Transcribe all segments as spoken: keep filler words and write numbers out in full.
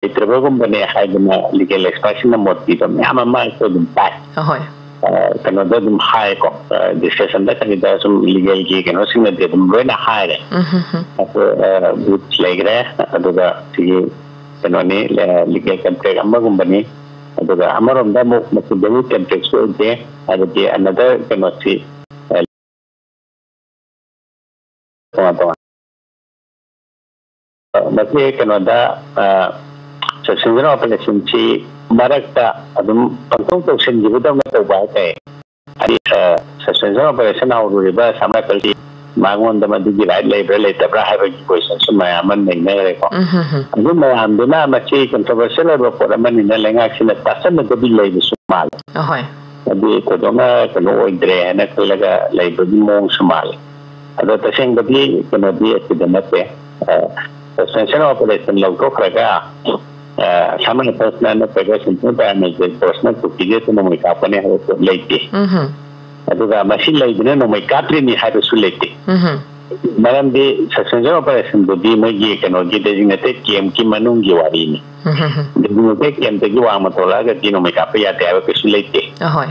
ꯂꯩꯇ꯭ꯔꯕꯒꯨꯝꯕꯅꯦ ꯍꯥꯏꯗꯅ ꯂꯤꯒꯦꯜ ꯑꯦꯛꯁꯄꯔꯠꯁꯤꯡꯅ ꯃꯣꯠ ꯄꯤꯕ ꯃꯌꯥꯝ ꯑꯃ ꯑꯩꯈꯣꯏ ꯑꯗꯨꯝ ꯇꯥꯏ꯫ ꯑꯍꯣꯏ꯫ ꯑ, ꯀꯩꯅꯣꯗ ꯑꯗꯨꯝ ꯍꯥꯏꯀꯣ, ꯑ, ꯗꯤꯁꯀꯁꯟꯗ ꯀꯔꯤꯗ ꯁꯨꯝ ꯂꯤꯒꯦꯜꯒꯤ ꯀꯩꯅꯣꯁꯤꯡꯅꯗꯤ ꯑꯗꯨꯝ ꯂꯣꯏꯅ ꯍꯥꯏꯔꯦ꯫ ꯎꯝ, ꯍꯝ, ꯍꯝ꯫ ꯑꯩꯈꯣꯏ, ꯑ, ꯕꯨꯠ ꯂꯩꯈ꯭ꯔꯦ, ꯑꯗꯨꯒ ꯁꯤꯒꯤ ꯀꯩꯅꯣꯅꯤ, ꯑ, ꯂꯤꯒꯦꯜ ꯀꯟꯇ꯭ꯔꯦꯛ ꯑꯃꯒꯨꯝꯕꯅꯤ꯫ ꯑꯗꯨꯒ ꯑꯃꯔꯣꯝꯗ ꯑꯃꯨꯛ ꯃꯁꯤꯗꯒꯤ ꯀꯟꯇ꯭ꯔꯦꯛꯁꯨ ꯑꯣꯏꯗꯦ, ꯍꯥꯏꯕꯗꯤ ꯑꯅꯗꯔ ꯀꯩꯅꯣꯁꯤ, ꯑ, ꯇꯣꯉꯥꯟ ꯇꯣꯉꯥꯟ꯫ ꯃꯁꯤ ꯀꯩꯅꯣꯗ, ꯑ, ꯁꯕꯁꯦꯟꯁꯟ ꯑꯣꯄꯔꯦꯁꯟꯁꯤ ꯃꯔꯛꯇ ꯑꯗꯨꯝ ꯄꯪꯇꯧ ꯇꯧꯁꯤꯟꯈꯤꯕꯗꯧꯅ ꯇꯧꯕ ꯍꯥꯏꯇꯥꯔꯦ꯫ ꯍꯥꯏꯗꯤ, ꯑ, ꯁꯁꯄꯦꯟꯁꯟ ꯑꯣꯄꯔꯦꯁꯟ ꯍꯧꯔꯨꯔꯤꯕ ꯁꯝꯅ ꯀꯔꯤ ꯃꯉꯣꯟꯗ ꯃꯗꯨꯒꯤ ꯔꯥꯏꯠ ꯂꯩꯕ꯭ꯔꯥ ꯂꯩꯇꯕ꯭ꯔꯥ ꯍꯥꯏꯕꯒꯤ ꯀꯣꯏꯁꯟꯁꯨ ꯃꯌꯥꯝ ꯑꯃ ꯅꯩꯅꯈ꯭ꯔꯦꯀꯣ꯫ ꯎꯝ, ꯍꯝ, ꯍꯝ꯫ ꯑꯗꯨ ꯃꯌꯥꯝꯗꯨꯅ ꯃꯁꯤ ꯀꯟꯇ꯭ꯔꯣꯚꯔꯁꯤꯌꯦꯜ ꯑꯣꯏꯕ ꯄꯣꯠ ꯑꯃꯅꯤꯅ ꯂꯩꯉꯥꯛꯁꯤꯅ ꯇꯥꯁꯟꯅꯗꯕꯤ ꯂꯩꯕꯁꯨ ꯃꯥꯜꯂꯦ꯫ ꯑꯍꯣꯏ꯫ ꯍꯥꯏꯗꯤ ꯊꯣꯏꯗꯣꯛꯅ ꯀꯩꯅꯣ ꯑꯣꯏꯗ꯭ꯔꯦ ꯍꯥꯏꯅ ꯈꯜꯂꯒ ꯂꯩꯕꯒꯤ ꯃꯑꯣꯡꯁꯨ ꯃꯥꯜꯂꯦ꯫ ꯑꯗꯣ ꯇꯁꯦꯡꯕꯗꯤ ꯀꯩꯅꯣꯗꯤ ꯑꯁꯤꯗ ꯅꯠꯇꯦ꯫ ꯑ, ꯁꯁꯄꯦꯟꯁꯟ ꯑꯣꯄꯔꯦꯁꯟ ꯂꯧꯊꯣꯛꯈ꯭ꯔꯒ, ꯑ, ꯁꯝꯃꯟ ꯐꯣꯔꯁꯅ ꯅꯠꯇ꯭ꯔꯒ ꯁꯦꯟꯇ꯭ꯔꯦꯜ ꯄꯦꯔꯥꯃꯤꯂꯤꯇꯔꯤ ꯐꯣꯔꯁꯅ ꯀꯨꯀꯤꯁꯦ ꯅꯣꯡꯃꯩ ꯀꯥꯞꯀꯅꯤ ꯍꯥꯏꯕ ꯄꯣꯠ ꯂꯩꯇꯦ꯫ ꯎꯝ꯫ ꯑꯗꯨꯒ ꯃꯁꯤ ꯂꯩꯕꯅ ꯅꯣꯡꯃꯩ ꯀꯥꯞꯇ꯭ꯔꯤꯅꯤ ꯍꯥꯏꯕꯁꯨ ꯂꯩꯇꯦ꯫ ꯎꯝ꯫ ꯃꯔꯝꯗꯤ ꯁꯁꯄꯦꯟꯁꯟ ꯑꯣꯄꯔꯦꯁꯟꯗꯨꯗꯤ ꯃꯣꯏꯒꯤ ꯀꯩꯅꯣꯒꯤ ꯗꯦꯖꯤꯒꯅꯦꯇꯦꯠ ꯀꯦꯝꯞꯀꯤ ꯃꯅꯨꯡꯒꯤ ꯋꯥꯔꯤꯅꯤ꯫ ꯎꯝ꯫ ꯗꯦꯖꯤꯒꯅꯦꯇꯦꯠ ꯀꯦꯝꯞꯇꯒꯤ ꯋꯥꯡꯃ ꯊꯣꯛꯂꯛꯑꯒꯗꯤ ꯅꯣꯡꯃꯩ ꯀꯥꯞꯄ ꯌꯥꯗꯦ ꯍꯥꯏꯕ ꯀꯩꯁꯨ ꯂꯩꯇꯦ꯫ ꯑꯍꯣꯏ꯫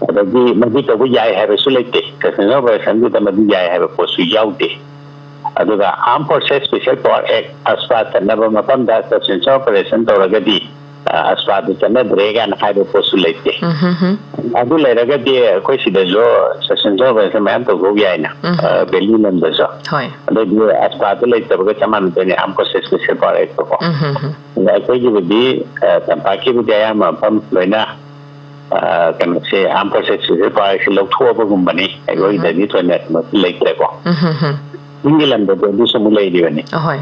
ꯑꯗꯒꯤ ꯃꯗꯨ ꯇꯧꯕ ꯌꯥꯏ ꯍꯥꯏꯕꯁꯨ ꯂꯩꯇꯦ꯫ ꯁꯁꯄꯦꯟꯁꯟ ꯑꯣꯄꯔꯦꯁꯟꯗꯨꯗ ꯃꯗꯨ ꯌꯥꯏ ꯍꯥꯏꯕ ꯄꯣꯠꯁꯨ ꯌꯥꯎꯗꯦ꯫ ꯑꯗꯨꯒ Armed Forces Special Power Act, ꯑꯁꯄꯥ ꯆꯠꯅꯕ ꯃꯐꯝꯗ ꯁꯁꯄꯦꯟꯁꯟ ꯑꯣꯄꯔꯦꯁꯟ ꯇꯧꯔꯒꯗꯤ, ꯑ, ꯑꯁꯄꯥꯗꯨ ꯆꯠꯅꯗ꯭ꯔꯦ ꯀꯥꯏꯅ ꯍꯥꯏꯕ ꯄꯣꯠꯁꯨ ꯂꯩꯇꯦ꯫ ꯎꯝ, ꯍꯝ, ꯍꯝ꯫ ꯑꯗꯨ ꯂꯩꯔꯒꯗꯤ ꯑꯩꯈꯣꯏ ꯁꯤꯗꯁꯨ ꯁꯁꯄꯦꯟꯁꯟ ꯑꯣꯄꯔꯦꯁꯟ ꯃꯌꯥꯝ ꯇꯧꯊꯣꯛ ꯌꯥꯏꯅ, ꯎꯝ꯫ ꯑ, ꯚꯦꯂꯤ ꯂꯝꯗꯁꯨ꯫ ꯍꯣꯏ꯫ ꯑꯗꯨꯗꯤ ꯑꯁꯄꯥꯗꯨ ꯂꯩꯇꯕꯒ ꯆꯞ ꯃꯥꯟꯅꯗꯣꯏꯅꯦ, Armed Forces Special Power Actꯀꯣ꯫ ꯎꯝ, ꯍꯝ, ꯍꯝ꯫ ꯑꯗ ꯑꯩꯈꯣꯏꯒꯤꯕꯨꯗꯤ, ꯑ, ꯇꯝꯄꯥꯛꯀꯤꯕꯨꯗꯤ ꯑꯌꯥꯝꯕ ꯃꯐꯝ ꯂꯣꯏꯅ, ꯑ, ꯀꯩꯅꯣꯁꯦ, Armed Forces Special Power Actꯁꯦ ꯂꯧꯊꯣꯛꯑꯕꯒꯨꯝꯕꯅꯤ꯫ ꯑꯩꯈꯣꯏꯒꯤꯗꯗꯤ ꯊꯣꯏꯅ ꯀꯩꯅꯣꯁꯨ ꯂꯩꯇ꯭ꯔꯦꯀꯣ꯫ ꯎꯝ, ꯍꯝ, ꯍꯝ꯫ ꯆꯤꯡꯒꯤ ꯂꯝꯗꯗꯤ ꯑꯗꯨꯁꯨ ꯑꯃꯨꯛ ꯂꯩꯔꯤꯕꯅꯤ꯫ ꯑꯍꯣꯏ꯫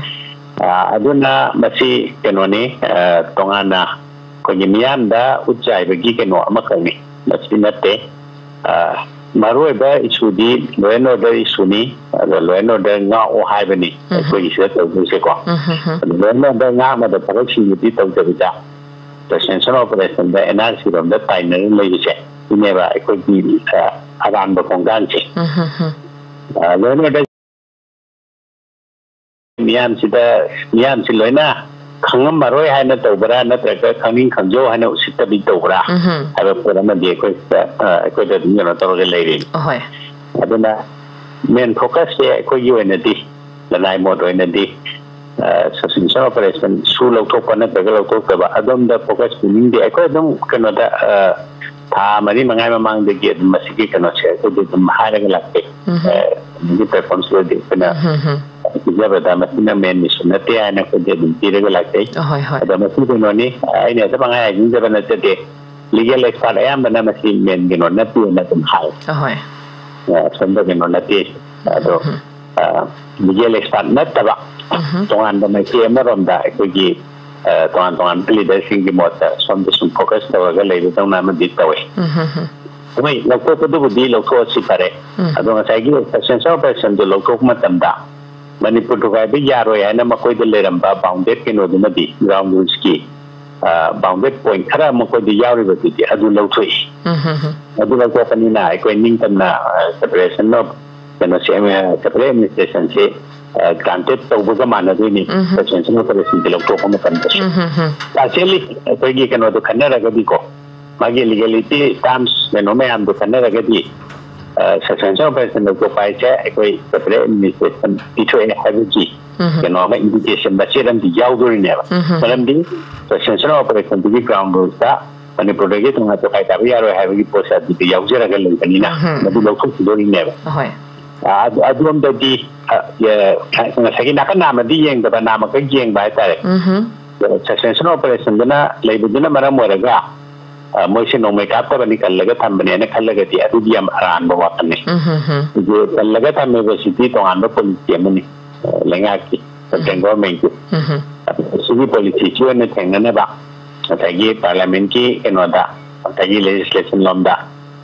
ꯑ, ꯑꯗꯨꯅ ꯃꯁꯤ ꯀꯩꯅꯣꯅꯤ, ꯑ, ꯇꯣꯉꯥꯟꯅ ꯑꯩꯈꯣꯏꯒꯤ ꯃꯤꯌꯥꯝꯗ ꯎꯠ ꯆꯥꯏꯕꯒꯤ ꯀꯩꯅꯣ ꯑꯃꯈꯛꯅꯤ꯫ ꯃꯁꯤ ꯅꯠꯇꯦ꯫ ꯑ, ꯃꯔꯨꯑꯣꯏꯕ ꯏꯁꯨꯗꯤ law and order ꯏꯁꯨꯅꯤ꯫ ꯑꯗꯣ law and order ꯉꯥꯛꯑꯣ ꯍꯥꯏꯕꯅꯤ ꯎꯝ꯫ ꯑꯩꯈꯣꯏꯒꯤ ꯁꯤꯗ ꯇꯧꯗꯣꯏꯁꯦꯀꯣ꯫ ꯎꯝ, ꯍꯝ, ꯍꯝ꯫ ꯑꯗꯣ law and order ꯉꯥꯛꯅꯕ ꯊꯕꯛꯁꯤꯡꯗꯨꯗꯤ ꯇꯧꯗꯕꯤꯗ, ꯁꯁꯄꯦꯟꯁꯟ ꯑꯣꯄꯔꯦꯁꯟꯗ ꯑꯦꯟ ꯑꯥꯔ ꯁꯤ ꯔꯣꯝꯗ ꯇꯥꯏꯅꯔ ꯂꯩꯕꯁꯦ, ꯁꯤꯅꯦꯕ ꯑꯩꯈꯣꯏꯒꯤ, ꯑ, ꯑꯔꯥꯟꯕ ꯈꯣꯡꯊꯥꯡꯁꯦ꯫ ꯎꯝ, ꯍꯝ, ꯍꯝ꯫ ꯑ, law and order ꯃꯤꯌꯥꯝꯁꯤꯗ, ꯃꯤꯌꯥꯝꯁꯤ ꯂꯣꯏꯅ ꯈꯪꯉꯝꯃꯔꯣꯏ ꯍꯥꯏꯅ ꯇꯧꯕ꯭ꯔꯥ, ꯅꯠꯇ꯭ꯔꯒ ꯈꯪꯅꯤꯡ ꯈꯪꯖꯧ ꯍꯥꯏꯅ ꯎꯁꯤꯠꯇꯕꯤ ꯇꯧꯕ꯭ꯔꯥ ꯎꯝꯍꯨꯝ꯫ ꯍꯥꯏꯕ ꯄꯣꯠ ꯑꯃꯗꯤ ꯑꯩꯈꯣꯏꯗ, ꯑ, ꯑꯩꯈꯣꯏꯗ ꯑꯗꯨꯝ ꯀꯩꯅꯣ ꯇꯧꯔꯒ ꯂꯩꯔꯤ꯫ ꯑꯍꯣꯏ꯫ ꯑꯗꯨꯅ main focus ꯁꯦ ꯑꯩꯈꯣꯏꯒꯤ ꯑꯣꯏꯅꯗꯤ, ꯂꯅꯥꯏ ꯃꯣꯠ ꯑꯣꯏꯅꯗꯤ, ꯑ, suspension operation ꯁꯨ ꯂꯧꯊꯣꯛꯄ ꯅꯠꯇ꯭ꯔꯒ ꯂꯧꯊꯣꯛꯇꯕ, ꯑꯗꯣꯝꯗ focus ꯄꯤꯅꯤꯡꯗꯦ꯫ ꯑꯩꯈꯣꯏ ꯑꯗꯨꯝ ꯀꯩꯅꯣꯗ, ꯑ, ꯊꯥ ꯃꯔꯤ ꯃꯉꯥ ꯃꯃꯥꯡꯗꯒꯤ ꯑꯗꯨꯝ ꯃꯁꯤꯒꯤ ꯀꯩꯅꯣꯁꯦ ꯑꯩꯈꯣꯏꯗꯤ ꯑꯗꯨꯝ ꯍꯥꯏꯔꯒ ꯂꯥꯛꯆꯩ꯫ ꯎꯝꯍꯨꯝ꯫ ꯑ, ꯑꯗꯨꯒꯤ platform ꯁꯤꯗꯗꯤ ꯑꯩꯈꯣꯏꯅ ꯎꯝꯍꯨꯝ꯫ ꯄꯤꯖꯕꯗ ꯃꯁꯤꯅ main issue ꯅꯠꯇꯦ ꯍꯥꯏꯅ ꯑꯩꯈꯣꯏꯗꯤ ꯑꯗꯨꯝ ꯄꯤꯔꯒ ꯂꯥꯛꯆꯩ꯫ ꯑꯍꯣꯏ, ꯍꯣꯏ꯫ ꯑꯗꯣ ꯃꯁꯤ ꯀꯩꯅꯣꯅꯤ, ꯑꯩꯅ ꯍꯦꯛꯇ ꯄꯪꯍꯥꯏ ꯍꯥꯏꯖꯤꯟꯖꯕ ꯅꯠꯆꯗꯦ꯫ Legal expert ꯑꯌꯥꯝꯕꯅ ꯃꯁꯤ main ꯀꯩꯅꯣ ꯅꯠꯇꯦꯅ ꯑꯗꯨꯝ ꯍꯥꯏ꯫ ꯑꯍꯣꯏ꯫ ꯑ, ꯑꯁꯣꯝꯗ ꯀꯩꯅꯣ ꯅꯠꯇꯦ꯫ ꯑꯗꯣ, ꯎꯝꯍꯨꯝ꯫ ꯑ, legal expert ꯅꯠꯇꯕ ꯎꯝꯍꯨꯝ꯫ ꯇꯣꯉꯥꯟꯕ ꯃꯥꯏꯀꯩ ꯑꯃꯔꯣꯝꯗ ꯑꯩꯈꯣꯏꯒꯤ, ꯑ, ꯇꯣꯉꯥꯟ ꯇꯣꯉꯥꯟꯕ leader ꯁꯤꯡꯒꯤ ꯃꯣꯠꯇ ꯁꯣꯝꯗ ꯁꯨꯝ focus ꯇꯧꯔꯒ ꯂꯩꯕꯗꯧꯅ ꯑꯃꯗꯤ ꯇꯧꯋꯦ꯫ ꯎꯝꯍꯨꯝ꯫ ꯍꯣꯏ, ꯂꯧꯊꯣꯛꯄꯗꯨꯕꯨꯗꯤ ꯂꯧꯊꯣꯛꯑꯁꯤ ꯐꯔꯦ꯫ ꯎꯝ꯫ ꯑꯗꯣ ꯉꯁꯥꯏꯒꯤ suspension operation ꯗꯨ ꯂꯧꯊꯣꯛꯄ ꯃꯇꯝꯗ ꯃꯅꯤꯄꯨꯔ ꯊꯨꯒꯥꯏꯕ ꯌꯥꯔꯣꯏ ꯍꯥꯏꯅ ꯃꯈꯣꯏꯗ ꯂꯩꯔꯝꯕ bounded ꯀꯩꯅꯣꯗꯨꯃꯗꯤ, ground rules ꯀꯤ, ꯑ, bounded point ꯈꯔ ꯃꯈꯣꯏꯗ ꯌꯥꯎꯔꯤꯕꯗꯨꯗꯤ ꯑꯗꯨ ꯂꯧꯊꯣꯛꯏ꯫ ꯎꯝ, ꯍꯝ, ꯍꯝ꯫ ꯑꯗꯨ ꯂꯧꯊꯣꯛꯄꯅꯤꯅ ꯑꯩꯈꯣꯏ ꯅꯤꯡꯇꯝꯅ, ꯑ, separation of ꯀꯩꯅꯣ, ꯁꯦ-, ꯑ, separate administration ꯁꯦ, ꯑ, granted ꯇꯧꯕꯒ ꯃꯥꯟꯅꯗꯣꯏꯅꯤ꯫ ꯎꯝ, ꯍꯝ꯫ Suspension operation ꯁꯦ ꯂꯧꯊꯣꯛꯄ ꯃꯇꯝꯗꯁꯨ꯫ ꯎꯝ, ꯍꯝ, ꯍꯝ꯫ Partially ꯑꯩꯈꯣꯏꯒꯤ ꯀꯩꯅꯣꯗꯣ ꯈꯟꯅꯔꯒꯗꯤꯀꯣ, ꯃꯥꯒꯤ legality terms ꯀꯩꯅꯣ ꯃꯌꯥꯝꯗꯣ ꯈꯟꯅꯔꯒꯗꯤ, ꯑ, suspension operation ꯂꯧꯊꯣꯛꯄ ꯍꯥꯏꯁꯦ ꯑꯩꯈꯣꯏ separate administration ꯄꯤꯊꯣꯛꯑꯦ ꯍꯥꯏꯕꯒꯤ ꯎꯝ꯫ ꯀꯩꯅꯣ ꯑꯃ indication ꯃꯆꯦꯠ ꯑꯃꯗꯤ ꯌꯥꯎꯗꯣꯔꯤꯅꯦꯕ꯫ ꯎꯝ꯫ ꯃꯔꯝꯗꯤ suspension operation ꯗꯨꯒꯤ ground rules ꯇ ꯃꯅꯤꯄꯨꯔꯗꯒꯤ ꯇꯣꯉꯥꯟ ꯇꯣꯈꯥꯏ ꯇꯥꯕ ꯌꯥꯔꯣꯏ ꯍꯥꯏꯕꯒꯤ ꯄꯣꯠꯁꯦ ꯑꯗꯨꯗꯤ ꯌꯥꯎꯖꯔꯒ ꯂꯩꯕꯅꯤꯅ ꯎꯝ꯫ ꯃꯗꯨ ꯂꯧꯊꯣꯛꯈꯤꯗꯣꯔꯤꯅꯦꯕ꯫ ꯍꯣꯏ꯫ ꯑ, ꯑꯗꯨ, ꯑꯗꯣꯝꯗꯗꯤ, ꯑ, ꯑ, ꯉꯁꯥꯏꯒꯤ ꯅꯥꯀꯟ ꯅꯥꯝꯃꯗꯤ ꯌꯦꯡꯗꯕ, ꯅꯥꯝꯃꯈꯛ ꯌꯦꯡꯕ ꯍꯥꯏꯇꯥꯔꯦ꯫ ꯎꯝ꯫ Suspension operation ꯗꯨꯅ ꯂꯩꯕꯗꯨꯅ ꯃꯔꯝ ꯑꯣꯏꯔꯒ, ꯑ, ꯃꯣꯏꯁꯦ ꯅꯣꯡꯃꯩ ꯀꯥꯞꯇꯕꯅꯤ, ꯀꯜꯂꯒ ꯊꯝꯕꯅꯦꯅ ꯈꯜꯂꯒꯗꯤ ꯑꯗꯨꯗꯤ ꯌꯥꯝ ꯑꯔꯥꯟꯕ ꯋꯥꯐꯝꯅꯤ꯫ ꯎꯝ, ꯍꯝ, ꯍꯝ꯫ ꯍꯧꯖꯤꯛ ꯀꯜꯂꯒ ꯊꯝꯃꯤꯕꯁꯤꯗꯤ ꯇꯣꯉꯥꯟꯕ policy ꯑꯃꯅꯤ, ꯑ, ꯂꯩꯉꯥꯛꯀꯤ, central government ꯀꯤ꯫ ꯎꯝ, ꯍꯝ꯫ ꯑꯗꯨ ꯁꯤꯒꯤ policy ꯁꯤ ꯑꯣꯏꯅ ꯊꯦꯡꯅꯅꯕ ꯉꯁꯥꯏꯒꯤ parliament ꯀꯤ ꯀꯩꯅꯣꯗ, ꯉꯁꯥꯏꯒꯤ legislation ꯂꯣꯝꯗ,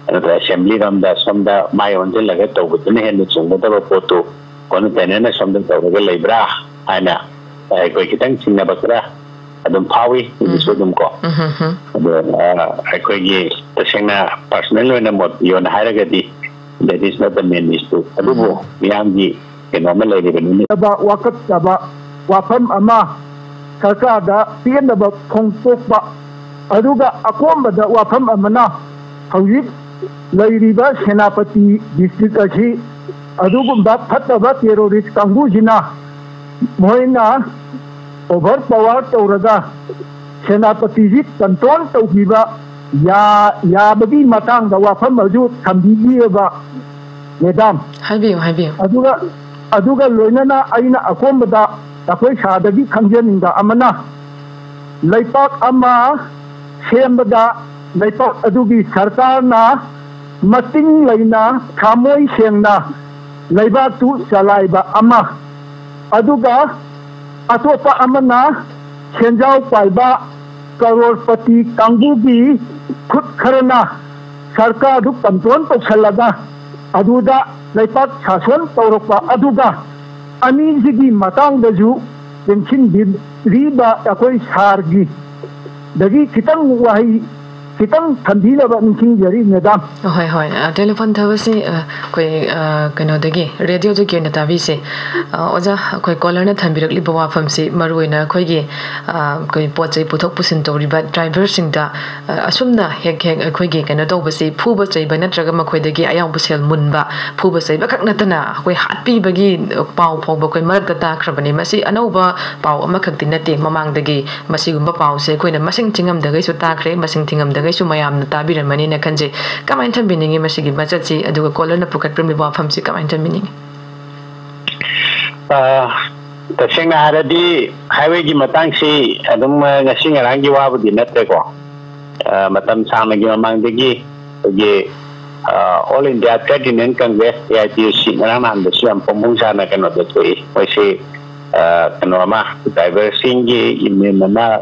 ꯑꯗꯨꯒ assembly ꯔꯣꯝꯗ ꯁꯣꯝꯗ ꯃꯥꯏ ꯑꯣꯟꯁꯤꯜꯂꯒ ꯇꯧꯕꯗꯨꯅ ꯍꯦꯟꯅ ꯆꯨꯝꯒꯗꯕ ꯄꯣꯠꯇꯨ ꯀꯣꯟꯅ ꯇꯩꯅꯅ ꯁꯣꯝꯗ ꯇꯧꯔꯒ ꯂꯩꯕ꯭ꯔꯥ ꯍꯥꯏꯅ ꯑꯩꯈꯣꯏ ꯈꯤꯇꯪ ꯆꯤꯡꯅꯕ ꯈꯔ ꯑꯗꯨꯝ ꯐꯥꯎꯏ ꯍꯧꯖꯤꯛꯁꯨ ꯎꯝ꯫ ꯑꯗꯨꯝ ꯀꯣ꯫ ꯎꯝ, ꯍꯝ, ꯍꯝ꯫ ꯑꯗꯣ, ꯑ, ꯑꯩꯈꯣꯏꯒꯤ ꯇꯁꯦꯡꯅ personal ꯑꯣꯏꯅ ꯃꯣꯠ ꯄꯤꯌꯣꯅ ꯍꯥꯏꯔꯒꯗꯤ that is not the main issue꯫ ꯑꯗꯨꯕꯨ ꯎꯝ꯫ ꯃꯤꯌꯥꯝꯒꯤ ꯀꯩꯅꯣ ꯑꯃ ꯂꯩꯔꯤꯕꯅꯤꯅ꯫ ꯋꯥꯀꯠꯆꯕ ꯋꯥꯐꯝ ꯑꯃ ꯁꯔꯀꯥꯔꯗ ꯄꯦꯟꯗꯕ ꯐꯣꯡꯗꯣꯛꯄ꯫ ꯑꯗꯨꯒ ꯑꯀꯣꯟꯕꯗ ꯋꯥꯐꯝ ꯑꯃꯅ, ꯍꯧꯖꯤꯛ ꯂꯩꯔꯤꯕ ꯁꯦꯅꯥꯄꯇꯤ ꯗꯤꯁꯇ꯭ꯔꯤꯛ ꯑꯁꯤ ꯑꯗꯨꯒꯨꯝꯕ ꯐꯠꯇꯕ ꯇꯦꯔꯣꯔꯤꯁ ꯀꯥꯡꯕꯨꯁꯤꯅ ꯃꯣꯏꯅ ꯑꯣꯚꯔ ꯄꯋꯥꯔ ꯇꯧꯔꯒ ꯁꯦꯅꯥꯄꯇꯤꯁꯤ ꯀꯟꯇ꯭ꯔꯣꯜ ꯇꯧꯈꯤꯕ ꯌꯥ-, ꯌꯥꯕꯒꯤ ꯃꯇꯥꯡꯗ ꯋꯥꯐꯝ ꯑꯗꯨ ꯊꯝꯕꯤꯈꯤꯑꯕ, ꯃꯦꯗꯥꯝ꯫ ꯍꯥꯏꯕꯤꯌꯨ, ꯍꯥꯏꯕꯤꯌꯨ꯫ ꯑꯗꯨꯒ, ꯑꯗꯨꯒ ꯂꯣꯏꯅꯅ ꯑꯩꯅ ꯑꯀꯣꯟꯕꯗ ꯑꯩꯈꯣꯏ ꯁꯥꯔꯗꯒꯤ ꯈꯪꯖꯅꯤꯡꯕ ꯑꯃꯅ, ꯂꯩꯄꯥꯛ ꯑꯃ ꯁꯦꯝꯕꯗ ꯂꯩꯄꯥꯛ ꯑꯗꯨꯒꯤ ꯁꯔꯀꯥꯔꯅ ꯃꯇꯤꯡ ꯂꯩꯅ, ꯊꯃꯣꯏ ꯁꯦꯡꯅ ꯂꯩꯕꯥꯛꯇꯨ ꯆꯂꯥꯏꯕ ꯑꯃ, ꯑꯗꯨꯒ ꯑꯇꯣꯞꯄ ꯑꯃꯅ ꯁꯦꯟꯖꯥꯎ ꯄꯥꯏꯕ ꯀꯔꯣꯔꯄꯇꯤ ꯀꯥꯡꯕꯨꯒꯤ ꯈꯨꯠ ꯈꯔꯅ ꯁꯔꯀꯥꯔꯗꯨ ꯀꯟꯇ꯭ꯔꯣꯜ ꯇꯧꯁꯜꯂꯒ ꯑꯗꯨꯗ ꯂꯩꯄꯥꯛ ꯁꯥꯁꯣꯟ ꯇꯧꯔꯛꯄ꯫ ꯑꯗꯨꯒ ꯑꯅꯤꯁꯤꯒꯤ ꯃꯇꯥꯡꯗꯁꯨ ꯌꯦꯡꯁꯤꯟꯕꯤꯔꯤꯕ ꯑꯩꯈꯣꯏ ꯁꯥꯔꯒꯤ ꯗꯒꯤ ꯈꯤꯇꯪ ꯋꯥꯍꯩ ꯈꯤꯇꯪ ꯊꯝꯕꯤꯅꯕ ꯅꯤꯡꯁꯤꯡꯖꯔꯤ, ꯃꯦꯗꯥꯝ꯫ ꯍꯣꯏ, ꯍꯣꯏ꯫ ꯑ, ꯇꯦꯂꯤꯐꯣꯟ ꯊꯕꯛꯁꯤ, ꯑ, ꯑꯩꯈꯣꯏ, ꯑ, ꯀꯩꯅꯣꯗꯒꯤ, ꯔꯦꯗꯤꯑꯣꯗꯒꯤ ꯑꯣꯏꯅ ꯇꯥꯕꯤꯁꯦ꯫ ꯑ, ꯑꯣꯖꯥ, ꯑꯩꯈꯣꯏ ꯀꯣꯂꯔꯅ ꯊꯝꯕꯤꯔꯛꯂꯤꯕ ꯋꯥꯐꯝꯁꯤ ꯃꯔꯨꯑꯣꯏꯅ ꯑꯩꯈꯣꯏꯒꯤ, ꯑ, ꯑꯩꯈꯣꯏ ꯄꯣꯠ ꯆꯩ ꯄꯨꯊꯣꯛ ꯄꯨꯁꯤꯟ ꯇꯧꯔꯤꯕ ꯗ꯭ꯔꯥꯏꯚꯔꯁꯤꯡꯗ, ꯑ, ꯑꯁꯨꯝꯅ ꯍꯦꯛ ꯍꯦꯛ ꯑꯩꯈꯣꯏꯒꯤ ꯀꯩꯅꯣ ꯇꯧꯕꯁꯤ, ꯐꯨꯕ ꯆꯩꯕ ꯅꯠꯇ꯭ꯔꯒ ꯃꯈꯣꯏꯗꯒꯤ ꯑꯌꯥꯎꯕ ꯁꯦꯜ ꯃꯨꯟꯕ, ꯐꯨꯕ ꯆꯩꯕ ꯈꯛ ꯅꯠꯇꯅ ꯑꯩꯈꯣꯏ ꯍꯥꯠꯄꯤꯕꯒꯤ ꯄꯥꯎ ꯐꯥꯎꯕ ꯑꯩꯈꯣꯏ ꯃꯔꯛꯇ ꯇꯥꯈ꯭ꯔꯕꯅꯤ꯫ ꯃꯁꯤ ꯑꯅꯧꯕ ꯄꯥꯎ ꯑꯃꯈꯛꯇꯤ ꯅꯠꯇꯦ꯫ ꯃꯃꯥꯡꯗꯒꯤ ꯃꯁꯤꯒꯨꯝꯕ ꯄꯥꯎꯁꯦ ꯑꯩꯈꯣꯏꯅ ꯃꯁꯤꯡ ꯊꯤꯉꯝꯗꯒꯩꯁꯨ ꯇꯥꯈ꯭ꯔꯦ, ꯃꯁꯤꯡ ꯊꯤꯉꯝꯗꯒꯩꯁꯨ ꯃꯌꯥꯝꯅ ꯇꯥꯕꯤꯔꯝꯃꯅꯤꯅ ꯈꯟꯖꯩ꯫ ꯀꯃꯥꯏꯅ ꯊꯝꯕꯤꯅꯤꯡꯉꯤ ꯃꯁꯤꯒꯤ ꯃꯆꯠꯁꯤ, ꯑꯗꯨꯒ ꯀꯣꯂꯔꯅ ꯄꯨꯈꯠꯄꯤꯔꯝꯂꯤꯕ ꯋꯥꯐꯝꯁꯤ ꯀꯃꯥꯏꯅ ꯊꯝꯕꯤꯅꯤꯡꯉꯤ? ꯑ, ꯇꯁꯦꯡꯅ ꯍꯥꯏꯔꯗꯤ, ꯍꯥꯏꯋꯦꯒꯤ ꯃꯇꯥꯡꯁꯤ ꯑꯗꯨꯝ, ꯑ, ꯉꯁꯤ ꯉꯔꯥꯡꯒꯤ ꯋꯥꯕꯨꯗꯤ ꯅꯠꯇ꯭ꯔꯦꯀꯣ꯫ ꯑ, ꯃꯇꯝ ꯁꯥꯡꯅꯒꯤ ꯃꯃꯥꯡꯗꯒꯤ ꯑꯩꯈꯣꯏꯒꯤ, ꯑ, All India Trade Union Congress, A I T U C, ꯉꯔꯥꯡ ꯅꯍꯥꯟꯗꯁꯨ ꯌꯥꯝ ꯐꯣꯡ ꯐꯣꯡ ꯁꯥꯅ ꯀꯩꯅꯣꯗ ꯊꯣꯛꯏ꯫ ꯃꯣꯏꯁꯤ, ꯑ, ꯀꯩꯅꯣ ꯑꯃ, ꯗ꯭ꯔꯥꯏꯚꯔꯁꯤꯡꯒꯤ ꯌꯨꯅꯤꯌꯟ ꯑꯃ,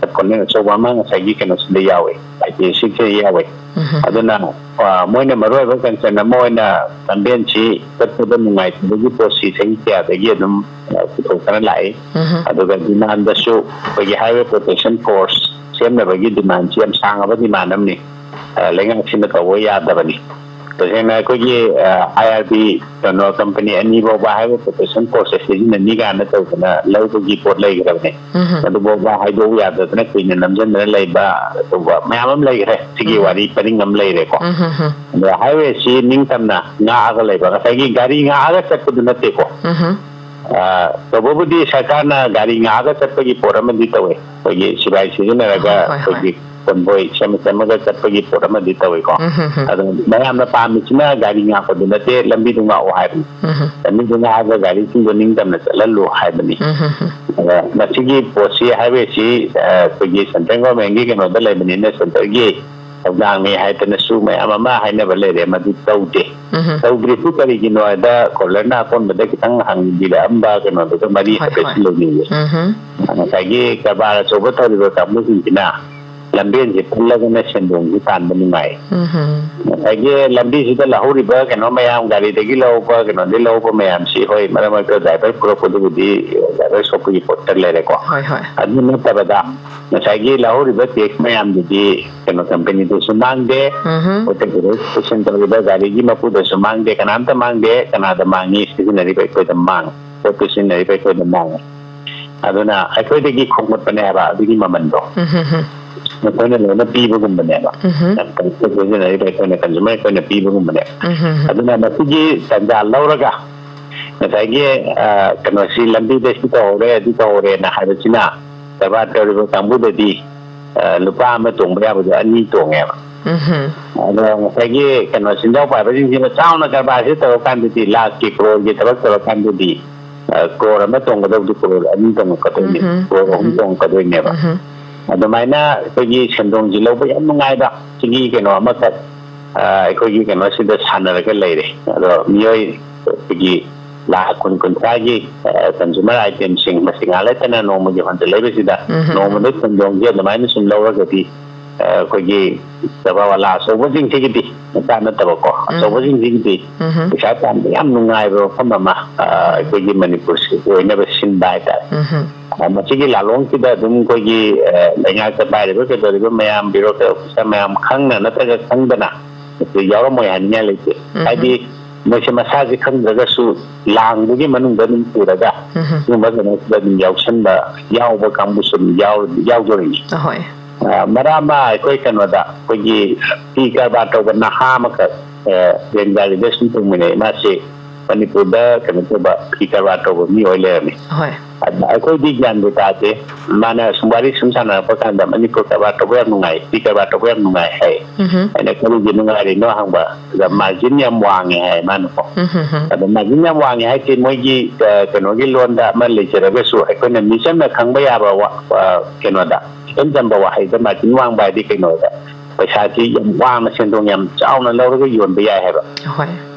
ꯑ, ꯀꯣꯟꯚꯦꯟ ꯑꯆꯧꯕ ꯑꯃ ꯉꯁꯥꯏꯒꯤ ꯀꯩꯅꯣꯁꯤꯗ ꯌꯥꯎꯏ, I T U C ꯁꯤꯗ ꯌꯥꯎꯏ꯫ ꯎꯝ꯫ ꯑꯗꯨꯅ, ꯑ, ꯃꯣꯏꯅ ꯃꯔꯨ ꯑꯣꯏꯕ ꯀꯟꯁꯔꯟ ꯑꯃ ꯑꯣꯏꯅ ꯂꯝꯕꯦꯟꯁꯤ ꯆꯠꯄꯗ ꯅꯨꯡꯉꯥꯏꯇꯕꯒꯤ ꯄꯣꯠꯁꯤ ꯆꯍꯤ ꯀꯌꯥꯗꯒꯤ ꯑꯗꯨꯝ, ꯑ, ꯄꯨꯊꯣꯛꯇꯅ ꯂꯥꯛꯏ꯫ ꯎꯝ꯫ ꯑꯗꯨꯒ ꯗꯤꯃꯥꯟꯗꯁꯨ ꯑꯩꯈꯣꯏꯒꯤ Highway Protection Force ꯁꯦꯝꯅꯕꯒꯤ ꯗꯤꯃꯥꯟꯁꯤ ꯌꯥꯝ ꯁꯥꯡꯉꯕ ꯗꯤꯃꯥꯟ ꯑꯃꯅꯤ꯫ ꯑ, ꯂꯩꯉꯥꯛꯁꯤꯅ ꯇꯧꯕ ꯌꯥꯗꯕꯅꯤ꯫ ꯇꯁꯦꯡꯅ ꯑꯩꯈꯣꯏꯒꯤ ꯑꯥꯏ ꯑꯥꯔ ꯕꯤ ꯀꯩꯅꯣ ꯀꯝꯄꯅꯤ ꯑꯅꯤ ꯐꯥꯎꯕ ꯍꯥꯏꯋꯦ ꯄ꯭ꯔꯣꯇꯦꯛꯁꯟ ꯐꯣꯔꯁꯁꯦ ꯁꯤꯖꯤꯟꯅꯅꯤ ꯀꯥꯏꯅ ꯇꯧꯗꯅ ꯂꯧꯕꯒꯤ ꯄꯣꯠ ꯂꯩꯈ꯭ꯔꯕꯅꯦ꯫ ꯎꯝ꯫ ꯑꯗꯨꯐꯥꯎꯕ ꯍꯥꯏꯗꯣꯛꯎ ꯌꯥꯗꯗꯅ ꯀꯨꯏꯅ ꯅꯝꯁꯤꯟꯗꯅ ꯂꯩꯕ ꯑꯗꯨꯒ ꯃꯌꯥꯝ ꯑꯃ ꯂꯩꯈ꯭ꯔꯦ꯫ ꯁꯤꯒꯤ ꯎꯝ꯫ ꯋꯥꯔꯤ ꯄꯔꯤꯡ ꯑꯃ ꯂꯩꯔꯦꯀꯣ꯫ ꯎꯝ, ꯎꯝ, ꯎꯝ꯫ ꯑꯗꯣ ꯍꯥꯏꯋꯦꯁꯤ ꯅꯤꯡꯇꯝꯅ ꯉꯥꯛꯑꯒ ꯂꯩꯕ, ꯉꯁꯥꯏꯒꯤ ꯒꯥꯔꯤ ꯉꯥꯛꯑꯒ ꯆꯠꯄꯗꯨ ꯅꯠꯇꯦꯀꯣ꯫ ꯎꯝ꯫ ꯑ, ꯇꯧꯕꯕꯨꯗꯤ ꯁꯔꯀꯥꯔꯅ ꯒꯥꯔꯤ ꯉꯥꯛꯑꯒ ꯆꯠꯄꯒꯤ ꯄꯣꯠ ꯑꯃꯗꯤ ꯇꯧꯋꯦ꯫ ꯑꯩꯈꯣꯏꯒꯤ ꯁꯤꯕꯥꯏ ꯁꯤꯖꯤꯟꯅꯔꯒ ꯍꯣꯏ, ꯍꯣꯏ, ꯍꯣꯏ꯫ ꯑꯩꯈꯣꯏꯒꯤ ꯀꯣꯟꯕꯣꯏ ꯁꯦꯝꯃ ꯁꯦꯝꯃꯒ ꯆꯠꯄꯒꯤ ꯄꯣꯠ ꯑꯃꯗꯤ ꯇꯧꯋꯤꯀꯣ꯫ ꯎꯝ, ꯍꯝ, ꯍꯝ꯫ ꯑꯗꯣ ꯃꯌꯥꯝꯅ ꯄꯥꯝꯃꯤꯁꯤꯅ ꯒꯥꯔꯤ ꯉꯥꯛꯄꯗꯨ ꯅꯠꯇꯦ, ꯂꯝꯕꯤꯗꯨ ꯉꯥꯛꯑꯣ ꯍꯥꯏꯕꯅꯤ꯫ ꯎꯝ, ꯍꯝ꯫ ꯂꯝꯕꯤꯗꯨ ꯉꯥꯛꯑꯒ ꯒꯥꯔꯤꯁꯤꯡꯗꯣ ꯅꯤꯡꯇꯝꯅ ꯆꯠꯍꯜꯂꯨ ꯍꯥꯏꯕꯅꯤ꯫ ꯎꯝ, ꯍꯝ, ꯍꯝ꯫ ꯑꯗ ꯃꯁꯤꯒꯤ ꯄꯣꯠꯁꯤ, ꯍꯥꯏꯋꯦꯁꯤ, ꯑ, ꯑꯩꯈꯣꯏꯒꯤ ꯁꯦꯟꯇ꯭ꯔꯦꯜ ꯒꯣꯔꯃꯦꯟꯒꯤ ꯀꯩꯅꯣꯗ ꯂꯩꯕꯅꯤꯅ ꯁꯦꯟꯇ꯭ꯔꯒꯤ ꯊꯧꯗꯥꯡꯅꯤ ꯍꯥꯏꯗꯅꯁꯨ ꯃꯌꯥꯝ ꯑꯃ ꯍꯥꯏꯅꯕ ꯂꯩꯔꯦ, ꯃꯗꯨ ꯇꯧꯗꯦ꯫ ꯎꯝ꯫ ꯇꯧꯗ꯭ꯔꯤꯁꯤ ꯀꯔꯤꯒꯤꯅꯣ ꯍꯥꯏꯗ ꯀꯣꯂꯔꯅ ꯑꯀꯣꯟꯕꯗ ꯈꯤꯇꯪ ꯍꯪꯕꯤꯔꯛꯑꯝꯕ ꯀꯩꯅꯣꯗꯨꯒ ꯃꯔꯤ ꯍꯣꯏ, ꯍꯥꯏꯐꯦꯠ ꯍꯣꯏ꯫ ꯂꯩꯅꯩꯌꯦ꯫ ꯎꯝ꯫ ꯉꯁꯥꯏꯒꯤ ꯀꯔꯕꯥꯔ ꯑꯆꯧꯕ ꯇꯧꯔꯤꯕ ꯀꯥꯡꯕꯨꯁꯤꯡꯁꯤꯅ ꯂꯝꯕꯦꯟꯁꯦ ꯄꯨꯜꯂꯒꯅ ꯁꯦꯟꯗꯣꯡꯁꯤ ꯇꯥꯟꯕ ꯅꯨꯡꯉꯥꯏ꯫ ꯎꯝ꯫ ꯉꯁꯥꯏꯒꯤ ꯂꯝꯕꯤꯁꯤꯗ ꯂꯧꯍꯧꯔꯤꯕ ꯀꯩꯅꯣ ꯃꯌꯥꯝ, ꯒꯥꯔꯤꯗꯒꯤ ꯂꯧꯕ, ꯀꯩꯅꯣꯗꯒꯤ ꯂꯧꯕ ꯃꯌꯥꯝꯁꯤ, ꯍꯣꯏ, ꯃꯔꯛ ꯃꯔꯛꯇ ꯗ꯭ꯔꯥꯏꯚꯔ ꯄꯨꯔꯛꯄꯗꯨꯕꯨꯗꯤ ꯗ꯭ꯔꯥꯏꯚꯔ ꯁꯣꯞꯀꯤ ꯄꯣꯠꯇ ꯂꯩꯔꯦꯀꯣ꯫ ꯍꯣꯏ, ꯍꯣꯏ꯫ ꯑꯗꯨ ꯅꯠꯇꯕꯗ ꯉꯁꯥꯏꯒꯤ ꯂꯧꯍꯧꯔꯤꯕ ꯇꯦꯛꯁ ꯃꯌꯥꯝꯗꯨꯗꯤ ꯀꯩꯅꯣ ꯀꯝꯄꯅꯤꯗꯁꯨ ꯃꯥꯡꯗꯦ, ꯎꯝ꯫ ꯄꯣꯠ ꯆꯩ ꯄꯨꯊꯣꯛ ꯄꯨꯁꯤꯟ ꯇꯧꯔꯤꯕ ꯒꯥꯔꯤꯒꯤ ꯃꯄꯨꯗꯁꯨ ꯃꯥꯡꯗꯦ, ꯀꯅꯥꯝꯇ ꯃꯥꯡꯗꯦ꯫ ꯀꯅꯥꯗ ꯃꯥꯡꯉꯤ? ꯁꯤꯖꯤꯟꯅꯔꯤꯕ ꯑꯩꯈꯣꯏꯗ ꯃꯥꯡꯉꯤ, ꯄꯣꯠꯇꯨ ꯁꯤꯖꯤꯟꯅꯔꯤꯕ ꯑꯩꯈꯣꯏꯗ ꯃꯥꯡꯉꯤ꯫ ꯑꯗꯨꯅ ꯑꯩꯈꯣꯏꯗꯒꯤ ꯈꯣꯝꯒꯠꯄꯅꯦ ꯍꯥꯏꯕ ꯑꯗꯨꯒꯤ ꯃꯃꯟꯗꯣ꯫ ꯎꯝ, ꯍꯝ, ꯍꯝ꯫ ꯑꯩꯈꯣꯏꯅ ꯂꯣꯏꯅ ꯄꯤꯕꯒꯨꯝꯕꯅꯦꯕ꯫ ꯎꯝ꯫ ꯄꯣꯠ ꯁꯤꯖꯤꯟꯅꯔꯤꯕ ꯑꯩꯈꯣꯏꯅ, ꯀꯟꯖꯨꯃꯔ ꯑꯩꯈꯣꯏꯅ ꯄꯤꯕꯒꯨꯝꯕꯅꯦꯕ꯫ ꯎꯝ, ꯍꯝ, ꯍꯝ꯫ ꯑꯗꯨꯅ ꯃꯁꯤꯒꯤ ꯇꯥꯟꯖꯥ ꯂꯧꯔꯒ ꯉꯁꯥꯏꯒꯤ, ꯑ, ꯀꯩꯅꯣꯁꯤ ꯂꯝꯕꯤꯗ ꯁꯤ ꯇꯧꯍꯧꯔꯦ, ꯑꯗꯨ ꯇꯧꯍꯧꯔꯦꯅ ꯍꯥꯏꯕꯁꯤꯅ ꯀꯔꯕꯥꯔ ꯇꯧꯔꯤꯕ ꯀꯥꯡꯕꯨꯗꯗꯤ, ꯑ, ꯂꯨꯄꯥ ꯑꯃ ꯇꯣꯡꯕ ꯌꯥꯕꯗꯣ ꯑꯅꯤ ꯇꯣꯡꯉꯦꯕ꯫ ꯎꯝ꯫ ꯑꯗꯣ ꯉꯁꯥꯏꯒꯤ ꯀꯩꯅꯣ ꯁꯦꯟꯖꯥꯎ ꯄꯥꯏꯕꯁꯤꯡꯁꯤꯅ ꯆꯥꯎꯅ ꯀꯔꯕꯥꯔꯁꯤ ꯇꯧꯔꯀꯥꯟꯗꯗꯤ, ꯂꯥꯛꯀꯤ ꯀ꯭ꯔꯣꯔꯒꯤ ꯊꯕꯛ ꯇꯧꯔꯀꯥꯟꯗꯗꯤ, ꯑ, ꯀ꯭ꯔꯣꯔ ꯑꯃ ꯇꯣꯡꯒꯗꯕꯗꯨ ꯀ꯭ꯔꯣꯔ ꯑꯅꯤ ꯇꯣꯡꯉꯛꯀꯗꯣꯏꯅꯦ, ꯎꯝ꯫ ꯀ꯭ꯔꯣꯔ ꯑꯍꯨꯝ ꯎꯝ꯫ ꯇꯣꯡꯉꯛꯀꯗꯣꯏꯅꯦꯕ꯫ ꯎꯝ꯫ ꯑꯗꯨꯃꯥꯏꯅ ꯑꯩꯈꯣꯏꯒꯤ ꯁꯦꯟꯗꯣꯡꯁꯤ ꯂꯧꯕ ꯌꯥꯝ ꯅꯨꯡꯉꯥꯏꯕ, ꯁꯤꯒꯤ ꯀꯩꯅꯣ ꯑꯃꯈꯛ, ꯑ, ꯑꯩꯈꯣꯏꯒꯤ ꯀꯩꯅꯣꯁꯤꯗ ꯁꯥꯟꯅꯔꯒ ꯂꯩꯔꯦ꯫ ꯑꯗꯣ ꯃꯤꯑꯣꯏ ꯑꯩꯈꯣꯏꯒꯤ ꯂꯥꯈ ꯀꯨꯟ ꯀꯨꯟꯊ꯭ꯔꯥꯒꯤ, ꯑ, ꯀꯟꯖꯨꯃꯔ ꯑꯥꯏꯇꯦꯝꯁꯤꯡ ꯃꯁꯤ ꯉꯥꯏꯍꯥꯛ ꯂꯩꯇꯅ ꯅꯣꯡꯃꯒꯤ ꯍꯣꯟꯖꯜꯂꯛꯏꯕꯁꯤꯗ, ꯎꯝ꯫ ꯅꯣꯡꯃꯗ ꯁꯦꯟꯗꯣꯡꯁꯦ ꯑꯗꯨꯃꯥꯏꯅ ꯁꯨꯝ ꯂꯧꯔꯒꯗꯤ, ꯑ, ꯑꯩꯈꯣꯏꯒꯤ ꯀꯔꯕꯥꯔ ꯋꯥꯂꯥ ꯑꯆꯧꯕꯁꯤꯡꯁꯤꯒꯤꯗꯤ, ꯃꯆꯥ ꯅꯠꯇꯕꯀꯣ, ꯎꯝ꯫ ꯑꯆꯧꯕꯁꯤꯡꯁꯤꯒꯤꯗꯤ ꯎꯝ꯫ ꯄꯩꯁꯥ ꯇꯥꯟꯕ ꯌꯥꯝ ꯅꯨꯡꯉꯥꯏꯕ ꯃꯐꯝ ꯑꯃ, ꯑ, ꯑꯩꯈꯣꯏꯒꯤ ꯃꯅꯤꯄꯨꯔꯁꯤ ꯑꯣꯏꯅꯕ ꯁꯤꯟꯕ ꯍꯥꯏꯇꯥꯔꯦ꯫ ꯎꯝ꯫ ꯑ, ꯃꯁꯤꯒꯤ ꯂꯥꯂꯣꯡꯁꯤꯗ ꯑꯗꯨꯝ ꯑꯩꯈꯣꯏꯒꯤ, ꯑ, ꯂꯩꯉꯥꯛꯇ ꯄꯥꯏꯔꯤꯕ ꯀꯩꯗꯧꯔꯤꯕ ꯃꯌꯥꯝ, ꯕ꯭ꯌꯨꯔꯣꯀ꯭ꯔꯦꯠ ꯑꯣꯐꯤꯁꯥꯔ ꯃꯌꯥꯝ ꯈꯪꯅ ꯅꯠꯇ꯭ꯔꯒ ꯈꯪꯗꯅ ꯌꯥꯎꯔꯝꯃꯣꯏ ꯍꯥꯏꯅꯤꯡꯉꯥꯏ ꯂꯩꯇꯦ꯫ ꯎꯝ꯫ ꯍꯥꯏꯗꯤ ꯃꯣꯏꯁꯦ ꯃꯁꯥꯁꯦ ꯈꯪꯗ꯭ꯔꯒꯁꯨ ꯂꯥꯡꯗꯨꯒꯤ ꯃꯅꯨꯡꯗ ꯑꯗꯨꯝ ꯄꯨꯔꯒ ꯎꯝ꯫ ꯁꯤꯒꯨꯝꯕ ꯀꯩꯅꯣꯁꯤꯗ ꯑꯗꯨꯝ ꯌꯥꯎꯁꯟꯕ, ꯌꯥꯎꯕ ꯀꯥꯡꯕꯨꯁꯨ ꯑꯗꯨꯝ ꯌꯥꯎ-, ꯌꯥꯎꯗꯣꯔꯤꯅꯤ꯫ ꯑꯍꯣꯏ꯫ ꯑ, ꯃꯔꯛ ꯑꯃ ꯑꯩꯈꯣꯏ ꯀꯩꯅꯣꯗ, ꯑꯩꯈꯣꯏꯒꯤ ꯐꯤ ꯀꯔꯕꯥꯔ ꯇꯧꯕ ꯅꯍꯥ ꯑꯃꯈꯛ, ꯑ, ꯔꯦꯡꯗꯥꯂꯤꯗ ꯁꯨꯝ ꯊꯨꯡꯃꯤꯟꯅꯩ꯫ ꯃꯥꯁꯤ ꯃꯅꯤꯄꯨꯔꯗ ꯀꯩꯅꯣ ꯇꯧꯕ, ꯐꯤ ꯀꯔꯕꯥꯔ ꯇꯧꯕ ꯃꯤ ꯑꯣꯏ ꯂꯩꯔꯝꯃꯤ꯫ ꯍꯣꯏ꯫ ꯑꯗ ꯑꯩꯈꯣꯏꯗꯤ ꯒ꯭ꯌꯥꯟꯕꯨ ꯇꯥꯗꯦ꯫ ꯃꯥꯅ ꯁꯨꯝ ꯋꯥꯔꯤ ꯁꯨꯝ ꯁꯥꯟꯅꯔꯛꯄ ꯀꯥꯟꯗ, "ꯃꯅꯤꯄꯨꯔ ꯀꯔꯕꯥꯔ ꯇꯧꯕ ꯌꯥꯝ ꯅꯨꯡꯉꯥꯏ, ꯐꯤ ꯀꯔꯕꯥꯔ ꯇꯧꯕ ꯌꯥꯝ ꯅꯨꯡꯉꯥꯏ" ꯍꯥꯏ꯫ ꯎꯝ꯫ ꯑꯩꯅ, "ꯀꯔꯤꯒꯤ ꯅꯨꯡꯉꯥꯏꯔꯤꯅꯣ?" ꯍꯪꯕ꯫ ꯑꯗ, "ꯃꯥꯔꯖꯤꯟ ꯌꯥꯝ ꯋꯥꯡꯉꯦ" ꯍꯥꯏ ꯃꯥꯅꯀꯣ꯫ ꯎꯝ, ꯎꯝ, ꯎꯝ꯫ ꯑꯗꯣ ꯃꯥꯔꯖꯤꯟ ꯌꯥꯝ ꯋꯥꯡꯉꯦ ꯍꯥꯏꯁꯦ ꯃꯣꯏꯒꯤ, ꯑ, ꯀꯩꯅꯣꯒꯤ ꯂꯣꯟꯗ ꯑꯃ ꯂꯩꯖꯔꯒꯁꯨ, ꯑꯩꯈꯣꯏꯅ ꯃꯤꯆꯝꯅ ꯈꯪꯕ ꯌꯥꯕ ꯋꯥ-, ꯑ, ꯀꯩꯅꯣꯗ, ꯏꯆꯝ ꯆꯝꯕ ꯋꯥꯍꯩꯗ ꯃꯥꯔꯖꯤꯟ ꯋꯥꯡꯕ ꯍꯥꯏꯗꯤ ꯀꯩꯅꯣꯗ, ꯄꯩꯁꯥꯁꯤ ꯌꯥꯝ ꯋꯥꯡꯅ, ꯁꯦꯟꯗꯣꯡ ꯌꯥꯝ ꯆꯥꯎꯅ ꯂꯧꯔꯒ ꯌꯣꯟꯕ ꯌꯥꯏ ꯍꯥꯏꯕ꯫ ꯍꯣꯏ꯫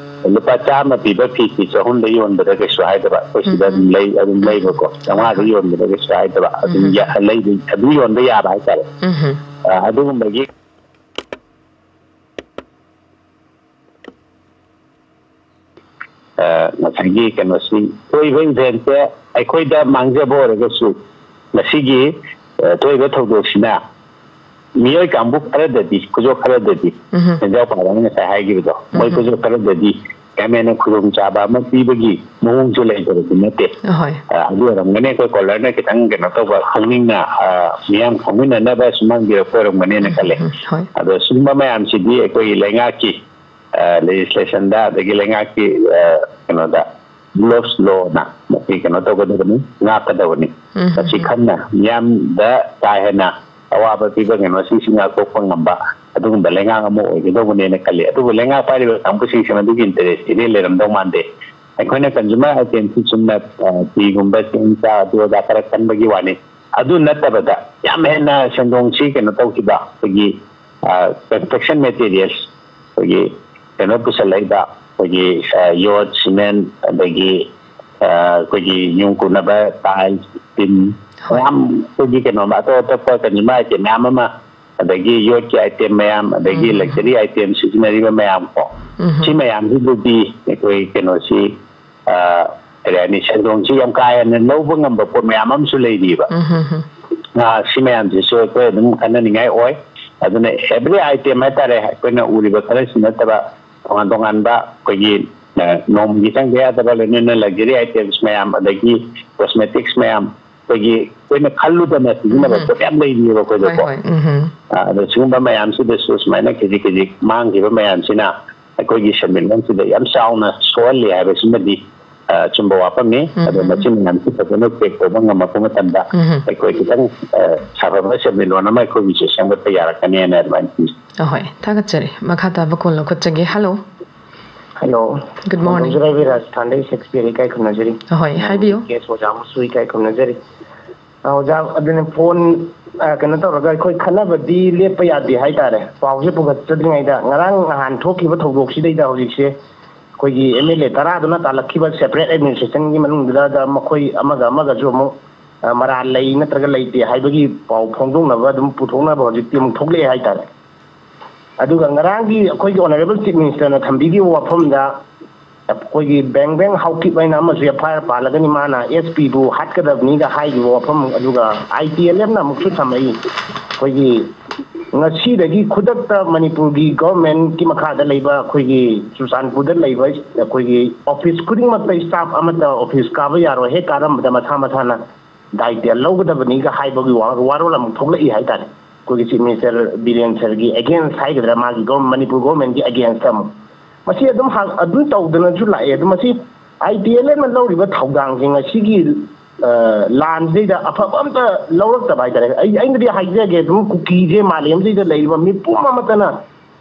ꯂꯨꯄꯥ ꯆꯥꯝꯃ ꯄꯤꯕ ꯐꯤꯁꯤ ꯆꯍꯨꯝꯗ ꯌꯣꯟꯕꯗ ꯀꯩꯁꯨ ꯍꯥꯏꯗꯕ, ꯑꯩꯈꯣꯏ ꯁꯤꯗ ꯎꯝ꯫ ꯑꯗꯨꯝ ꯂꯩ, ꯑꯗꯨꯝ ꯎꯝ꯫ ꯂꯩꯕꯀꯣ, ꯆꯥꯝꯃꯉꯥꯗ ꯍꯣꯏ꯫ ꯌꯣꯟꯕꯗ ꯀꯩꯁꯨ ꯍꯥꯏꯗꯕ, ꯑꯗꯨꯝ ꯎꯝ꯫ ꯌꯥ-, ꯂꯩꯕ, ꯑꯗꯨꯝ ꯌꯣꯟꯕ ꯌꯥꯕ ꯍꯥꯏꯇꯥꯔꯦ꯫ ꯎꯝ꯫ ꯑ, ꯑꯗꯨꯒꯨꯝꯕꯒꯤ ꯑ, ꯉꯁꯥꯏꯒꯤ ꯀꯩꯅꯣꯁꯤ, ꯊꯣꯛꯏꯕ ꯏꯚꯦꯟꯁꯦ ꯑꯩꯈꯣꯏꯗ ꯃꯥꯡꯖꯕ ꯑꯣꯏꯔꯒꯁꯨ, ꯉꯁꯤꯒꯤ, ꯑ, ꯊꯣꯛꯏꯕ ꯊꯧꯗꯣꯛꯁꯤꯅ ꯃꯤꯑꯣꯏ ꯀꯥꯡꯕꯨ ꯈꯔꯗꯗꯤ, ꯈꯨꯖꯣꯞ ꯈꯔꯗꯗꯤ, ꯎꯝꯍꯨꯝ꯫ ꯁꯦꯟꯖꯥꯎ ꯄꯥꯏꯕꯅ ꯉꯁꯥꯏ ꯍꯥꯏꯈꯤꯕꯗꯣ, ꯃꯣꯏ ꯎꯝꯍꯨꯝ꯫ ꯈꯨꯖꯣꯞ ꯈꯔꯗꯗꯤ ꯌꯥꯝ ꯍꯦꯟꯅ ꯈꯨꯗꯣꯡꯆꯥꯕ ꯑꯃ ꯄꯤꯕꯒꯤ ꯃꯑꯣꯡꯁꯨ ꯂꯩꯇꯕꯗꯤ ꯅꯠꯇꯦ꯫ ꯑꯍꯣꯏ꯫ ꯑ, ꯑꯗꯨ ꯑꯣꯏꯔꯝꯒꯅꯤ, ꯑꯩꯈꯣꯏ ꯀꯣꯂꯔꯅ ꯈꯤꯇꯪ ꯀꯩꯅꯣ ꯇꯧꯕ, ꯈꯪꯅꯤꯡꯅ, ꯑ, ꯃꯤꯌꯥꯝ ꯈꯪꯃꯤꯟꯅꯅꯕ ꯁꯨꯝ ꯍꯪꯕꯤꯔꯛꯄ ꯑꯣꯏꯔꯝꯒꯅꯤꯅ ꯈꯜꯂꯦ꯫ ꯎꯝ, ꯎꯝ, ꯍꯣꯏ꯫ ꯑꯗꯣ ꯁꯤꯒꯨꯝꯕ ꯃꯌꯥꯝꯁꯤꯗꯤ ꯑꯩꯈꯣꯏꯒꯤ ꯂꯩꯉꯥꯛꯀꯤ ꯑ, ꯂꯦꯖꯤꯁꯂꯦꯁꯟꯗ, ꯑꯗꯒꯤ ꯂꯩꯉꯥꯛꯀꯤ, ꯑ, ꯀꯩꯅꯣꯗ, ꯂꯣꯁ ꯂꯣꯅ ꯃꯁꯤ ꯀꯩꯅꯣ ꯇꯧꯒꯗꯕꯅꯤ, ꯉꯥꯛꯀꯗꯕꯅꯤ꯫ ꯎꯝ, ꯃꯁꯤ ꯎꯝ, ꯎꯝ꯫ ꯈꯟꯅ ꯃꯤꯌꯥꯝꯗ ꯀꯥ ꯍꯦꯟꯅ ꯑꯋꯥꯕ ꯄꯤꯕ ꯀꯩꯅꯣꯁꯤꯡꯁꯤ ꯉꯥꯛꯊꯣꯛꯄ ꯉꯝꯕ ꯑꯗꯨꯒꯨꯝꯕ ꯂꯩꯉꯥꯛ ꯑꯃ ꯑꯣꯏꯒꯗꯧꯕꯅꯦꯅ ꯈꯜꯂꯤ꯫ ꯑꯗꯨꯕꯨ ꯂꯩꯉꯥꯛ ꯄꯥꯏꯔꯤꯕ ꯀꯥꯡꯕꯨꯁꯤꯡꯁꯤꯅ ꯑꯗꯨꯒꯤ ꯏꯟꯇꯔꯦꯁ ꯏꯔꯩ ꯂꯩꯔꯝꯗꯧ ꯃꯥꯟꯗꯦ꯫ ꯑꯩꯈꯣꯏꯅ ꯀꯟꯖꯨꯃꯔ ꯑꯥꯏꯇꯦꯝꯁꯤ ꯆꯨꯝꯅ, ꯑ, ꯐꯤꯒꯨꯝꯕ, ꯆꯦꯡ, ꯆꯥꯛ, ꯑꯗꯨ ꯑꯗꯥ ꯈꯔ ꯈꯟꯕꯒꯤ ꯋꯥꯅꯤ꯫ ꯑꯗꯨ ꯅꯠꯇꯕꯗ ꯌꯥꯝ ꯍꯦꯟꯅ ꯁꯦꯟꯗꯣꯡꯁꯤ ꯀꯩꯅꯣ ꯇꯧꯈꯤꯕ, ꯑꯩꯈꯣꯏꯒꯤ, ꯑ, ꯀꯟꯁꯇ꯭ꯔꯛꯁꯟ ꯃꯦꯇꯤꯔꯤꯌꯦꯜꯁ, ꯑꯩꯈꯣꯏꯒꯤ ꯀꯩꯅꯣ ꯄꯨꯁꯜꯂꯛꯏꯕ, ꯑꯩꯈꯣꯏꯒꯤ, ꯑ, ꯌꯣꯠ, ꯁꯤꯃꯦꯟ, ꯑꯗꯒꯤ, ꯑ, ꯑꯩꯈꯣꯏꯒꯤ ꯌꯨꯝ ꯀꯨꯅꯕ ꯇꯥꯏꯜꯁ, ꯇꯤꯟ, ꯍꯣꯏ꯫ ꯃꯌꯥꯝ ꯑꯩꯈꯣꯏꯒꯤ ꯀꯩꯅꯣ ꯑꯇꯣꯞ ꯑꯇꯣꯞꯄ ꯀꯟꯖꯨꯃꯔ ꯑꯥꯏꯇꯦꯝ ꯃꯌꯥꯝ ꯑꯃ, ꯑꯗꯒꯤ ꯌꯣꯠꯀꯤ ꯑꯥꯏꯇꯦꯝ ꯃꯌꯥꯝ, ꯑꯗꯒꯤ ꯎꯝ, ꯎꯝ, ꯎꯝ꯫ ꯂꯛꯖꯔꯤ ꯑꯥꯏꯇꯦꯝ ꯁꯤꯖꯤꯟꯅꯔꯤꯕ ꯃꯌꯥꯝ ꯀꯣ, ꯎꯝ, ꯎꯝ꯫ ꯁꯤ ꯃꯌꯥꯝꯁꯤꯗꯗꯤ ꯑꯩꯈꯣꯏ ꯀꯩꯅꯣꯁꯤ, ꯑ, ꯀꯔꯤ ꯍꯥꯏꯅꯤ, ꯁꯦꯟꯗꯣꯡꯁꯤ ꯌꯥꯝ ꯀꯥ ꯍꯦꯟꯅ ꯂꯧꯕ ꯉꯝꯕ ꯄꯣꯠ ꯃꯌꯥꯝ ꯑꯃꯁꯨ ꯂꯩꯔꯤꯕ꯫ ꯎꯝ, ꯎꯝ, ꯎꯝ꯫ ꯑ, ꯁꯤ ꯃꯌꯥꯝꯁꯤꯁꯨ ꯑꯩꯈꯣꯏ ꯑꯗꯨꯝ ꯈꯟꯅꯅꯤꯡꯉꯥꯏ ꯑꯣꯏ꯫ ꯑꯗꯨꯅ every item ꯍꯥꯏꯇꯥꯔꯦ, ꯑꯩꯈꯣꯏꯅ ꯎꯔꯤꯕ ꯈꯔꯁꯤ ꯅꯠꯇꯕ ꯇꯣꯉꯥꯟ ꯇꯣꯉꯥꯟꯕ ꯑꯩꯈꯣꯏꯒꯤ, ꯑ, ꯅꯣꯡꯃꯒꯤ ꯆꯪꯗ ꯌꯥꯗꯕ, ꯂꯣꯏꯅꯅ luxury items ꯃꯌꯥꯝ, ꯑꯗꯒꯤ cosmetics ꯃꯌꯥꯝ, ꯑꯩꯈꯣꯏꯒꯤ ꯑꯩꯈꯣꯏꯅ ꯈꯜꯂꯨꯗꯅ ꯁꯤꯖꯤꯟꯅꯕ ꯎꯝ꯫ ꯄꯣꯠ ꯌꯥꯝ ꯂꯩꯔꯤꯑꯕ ꯍꯣꯏ, ꯑꯩꯈꯣꯏꯗꯀꯣ꯫ ꯍꯣꯏ, ꯎꯝ꯫ ꯑ, ꯑꯗꯣ ꯁꯤꯒꯨꯝꯕ ꯃꯌꯥꯝꯁꯤꯗꯁꯨ ꯁꯨꯃꯥꯏꯅ ꯈꯖꯤꯛ ꯈꯖꯤꯛ ꯃꯥꯡꯈꯤꯕ ꯃꯌꯥꯝꯁꯤꯅ ꯑꯩꯈꯣꯏꯒꯤ ꯁꯦꯟꯃꯤꯠꯂꯣꯟꯁꯤꯗ ꯌꯥꯝ ꯆꯥꯎꯅ ꯁꯣꯛꯍꯜꯂꯤ ꯍꯥꯏꯕꯁꯤꯃꯗꯤ, ꯑ, ꯑꯆꯨꯝꯕ ꯋꯥꯐꯝꯅꯤ꯫ ꯎꯝ, ꯑꯗꯣ ꯎꯝ, ꯃꯁꯤ ꯎꯝ꯫ ꯃꯌꯥꯝꯁꯤ ꯐꯖꯅ check ꯇꯧꯕ ꯉꯝꯃꯛꯄ ꯃꯇꯝꯗ ꯎꯝ, ꯎꯝ꯫ ꯑꯩꯈꯣꯏ ꯈꯤꯇꯪ, ꯑ, ꯁꯥꯐꯕ ꯁꯦꯟꯃꯤꯠꯂꯣꯟ ꯑꯃ ꯑꯩꯈꯣꯏꯒꯤꯁꯨ ꯁꯦꯝꯒꯠꯄ ꯌꯥꯔꯛꯀꯅꯤꯅ ꯑꯗꯨꯃꯥꯏꯅ ꯈꯟꯖꯩ꯫ ꯑꯍꯣꯏ, ꯊꯥꯒꯠꯆꯔꯤ꯫ ꯃꯈꯥ ꯇꯥꯕ call ꯂꯧꯈꯠꯆꯒꯦ꯫ Hello꯫ Hello꯫ Good morning꯫ ꯈꯨꯔꯨꯝꯖꯔꯤ, ꯔꯥꯖꯁꯊꯥꯟꯗꯒꯤ ꯁꯦꯛꯁꯄꯤꯌꯔ ꯏꯀꯥꯏ ꯈꯨꯝꯅꯖꯔꯤ꯫ ꯑꯍꯣꯏ, ꯍꯥꯏꯕꯤꯌꯨ꯫ ꯀꯦꯁ ꯑꯣꯖꯥ ꯑꯃꯁꯨ ꯏꯀꯥꯏ ꯈꯨꯝꯅꯖꯔꯤ꯫ ꯑ, ꯑꯣꯖꯥ, ꯑꯗꯨꯅ ꯐꯣꯟ, ꯑ, ꯀꯩꯅꯣ ꯇꯧꯔꯒ ꯑꯩꯈꯣꯏ ꯈꯠꯅꯕꯗꯤ ꯂꯦꯞꯄ ꯌꯥꯗꯦ ꯍꯥꯏꯇꯥꯔꯦ꯫ ꯄꯥꯎꯁꯦ ꯄꯨꯈꯠꯆꯗ꯭ꯔꯤꯉꯩꯗ ꯉꯔꯥꯡ ꯅꯍꯥꯟ ꯊꯣꯛꯈꯤꯕ ꯊꯧꯗꯣꯛꯁꯤꯗꯩꯗ ꯍꯧꯖꯤꯛꯁꯦ ꯑꯩꯈꯣꯏꯒꯤ ꯑꯦꯝ ꯑꯦꯜ ꯑꯦ ꯇꯔꯥꯗꯨꯅ ꯇꯥꯜꯂꯛꯈꯤꯕ separate administrationꯒꯤ ꯃꯅꯨꯡꯗꯨꯗ ꯃꯈꯣꯏ ꯑꯃꯒ ꯑꯃꯒꯁꯨ ꯑꯃꯨꯛ, ꯑ, ꯃꯔꯥꯜ ꯂꯩ ꯅꯠꯇ꯭ꯔꯒ ꯂꯩꯇꯦ ꯍꯥꯏꯕꯒꯤ ꯄꯥꯎ ꯐꯣꯡꯗꯣꯛꯅꯕ ꯑꯗꯨꯝ ꯄꯨꯊꯣꯛꯅꯕ ꯍꯧꯖꯤꯛꯇꯤ ꯑꯃꯨꯛ ꯊꯣꯛꯂꯛꯑꯦ ꯍꯥꯏꯇꯥꯔꯦ꯫ ꯑꯗꯨꯒ ꯉꯔꯥꯡꯒꯤ ꯑꯩꯈꯣꯏꯒꯤ Honourable Chief Ministerꯅ ꯊꯝꯕꯤꯈꯤꯕ ꯋꯥꯐꯝꯗ ꯑꯩꯈꯣꯏꯒꯤ ꯕꯦꯡ ꯕꯦꯡ ꯍꯥꯎꯀꯤꯞ ꯍꯥꯏꯅ ꯑꯃꯁꯨ ꯑꯦꯐ ꯑꯥꯏ ꯑꯥꯔ ꯄꯥꯜꯂꯒꯅꯤ, ꯃꯥꯅ ꯑꯦꯁ ꯄꯤꯕꯨ ꯍꯥꯠꯀꯗꯕꯅꯤꯒ ꯍꯥꯏꯈꯤꯕ ꯋꯥꯐꯝ, ꯑꯗꯨꯒ ꯑꯥꯏ ꯇꯤ ꯑꯦꯜ ꯑꯦꯐꯅ ꯑꯃꯨꯛꯁꯨ ꯊꯝꯃꯛꯏ, ꯑꯩꯈꯣꯏꯒꯤ ꯉꯁꯤꯗꯒꯤ ꯈꯨꯗꯛꯇ ꯃꯅꯤꯄꯨꯔꯒꯤ ꯒꯣꯔꯃꯦꯟꯒꯤ ꯃꯈꯥꯗ ꯂꯩꯕ ꯑꯩꯈꯣꯏꯒꯤ ꯆꯨꯔꯆꯥꯟꯄꯨꯔꯗ ꯂꯩꯕ ꯑꯩꯈꯣꯏꯒꯤ ꯑꯣꯐꯤꯁ ꯈꯨꯗꯤꯡꯃꯛꯇ staff ꯑꯃꯠꯇ ꯑꯣꯐꯤꯁ ꯀꯥꯕ ꯌꯥꯔꯣꯏ, ꯍꯦꯛ ꯀꯥꯔꯝꯕꯗ ꯃꯁꯥ ꯃꯁꯥꯅ ꯗꯥꯏꯇ ꯂꯧꯒꯗꯕꯅꯤꯒ ꯍꯥꯏꯕꯒꯤ ꯋꯥ-, ꯋꯥꯔꯣꯜ ꯑꯃꯨꯛ ꯊꯣꯛꯂꯛꯏ ꯍꯥꯏꯇꯥꯔꯦ꯫ ꯑꯩꯈꯣꯏꯒꯤ Chief Minister ꯕꯤꯔꯦꯟ ꯁꯔꯒꯤ against ꯍꯥꯏꯒꯗ꯭ꯔꯥ, ꯃꯥꯒꯤ ꯒꯣꯔ-, ꯃꯅꯤꯄꯨꯔ ꯒꯣꯔꯃꯦꯟꯒꯤ againstꯇ ꯑꯃꯨꯛ꯫ ꯃꯁꯤ ꯑꯗꯨꯝ ꯍꯥ-, ꯑꯗꯨꯝ ꯇꯧꯗꯅꯁꯨ ꯂꯥꯛꯑꯦ꯫ ꯑꯗꯨ ꯃꯁꯤ ꯑꯥꯏ ꯇꯤ ꯑꯦꯜ ꯑꯦꯐꯅ ꯂꯧꯔꯤꯕ ꯊꯧꯗꯥꯡꯁꯦ ꯉꯁꯤꯒꯤ, ꯑ, ꯂꯥꯟꯁꯤꯗꯩꯗ ꯑꯐꯕ ꯑꯝꯇ ꯂꯧꯔꯛꯇꯕ ꯍꯥꯏꯇꯥꯔꯦ꯫ ꯑꯩ, ꯑꯩꯅꯗꯤ ꯍꯥꯏꯖꯒꯦ, ꯑꯗꯨꯝ ꯀꯨꯀꯤꯁꯦ ꯃꯥꯂꯦꯝꯁꯤꯗ ꯂꯩꯔꯤꯕ ꯃꯤꯄꯨꯝ ꯑꯃꯠꯇꯅ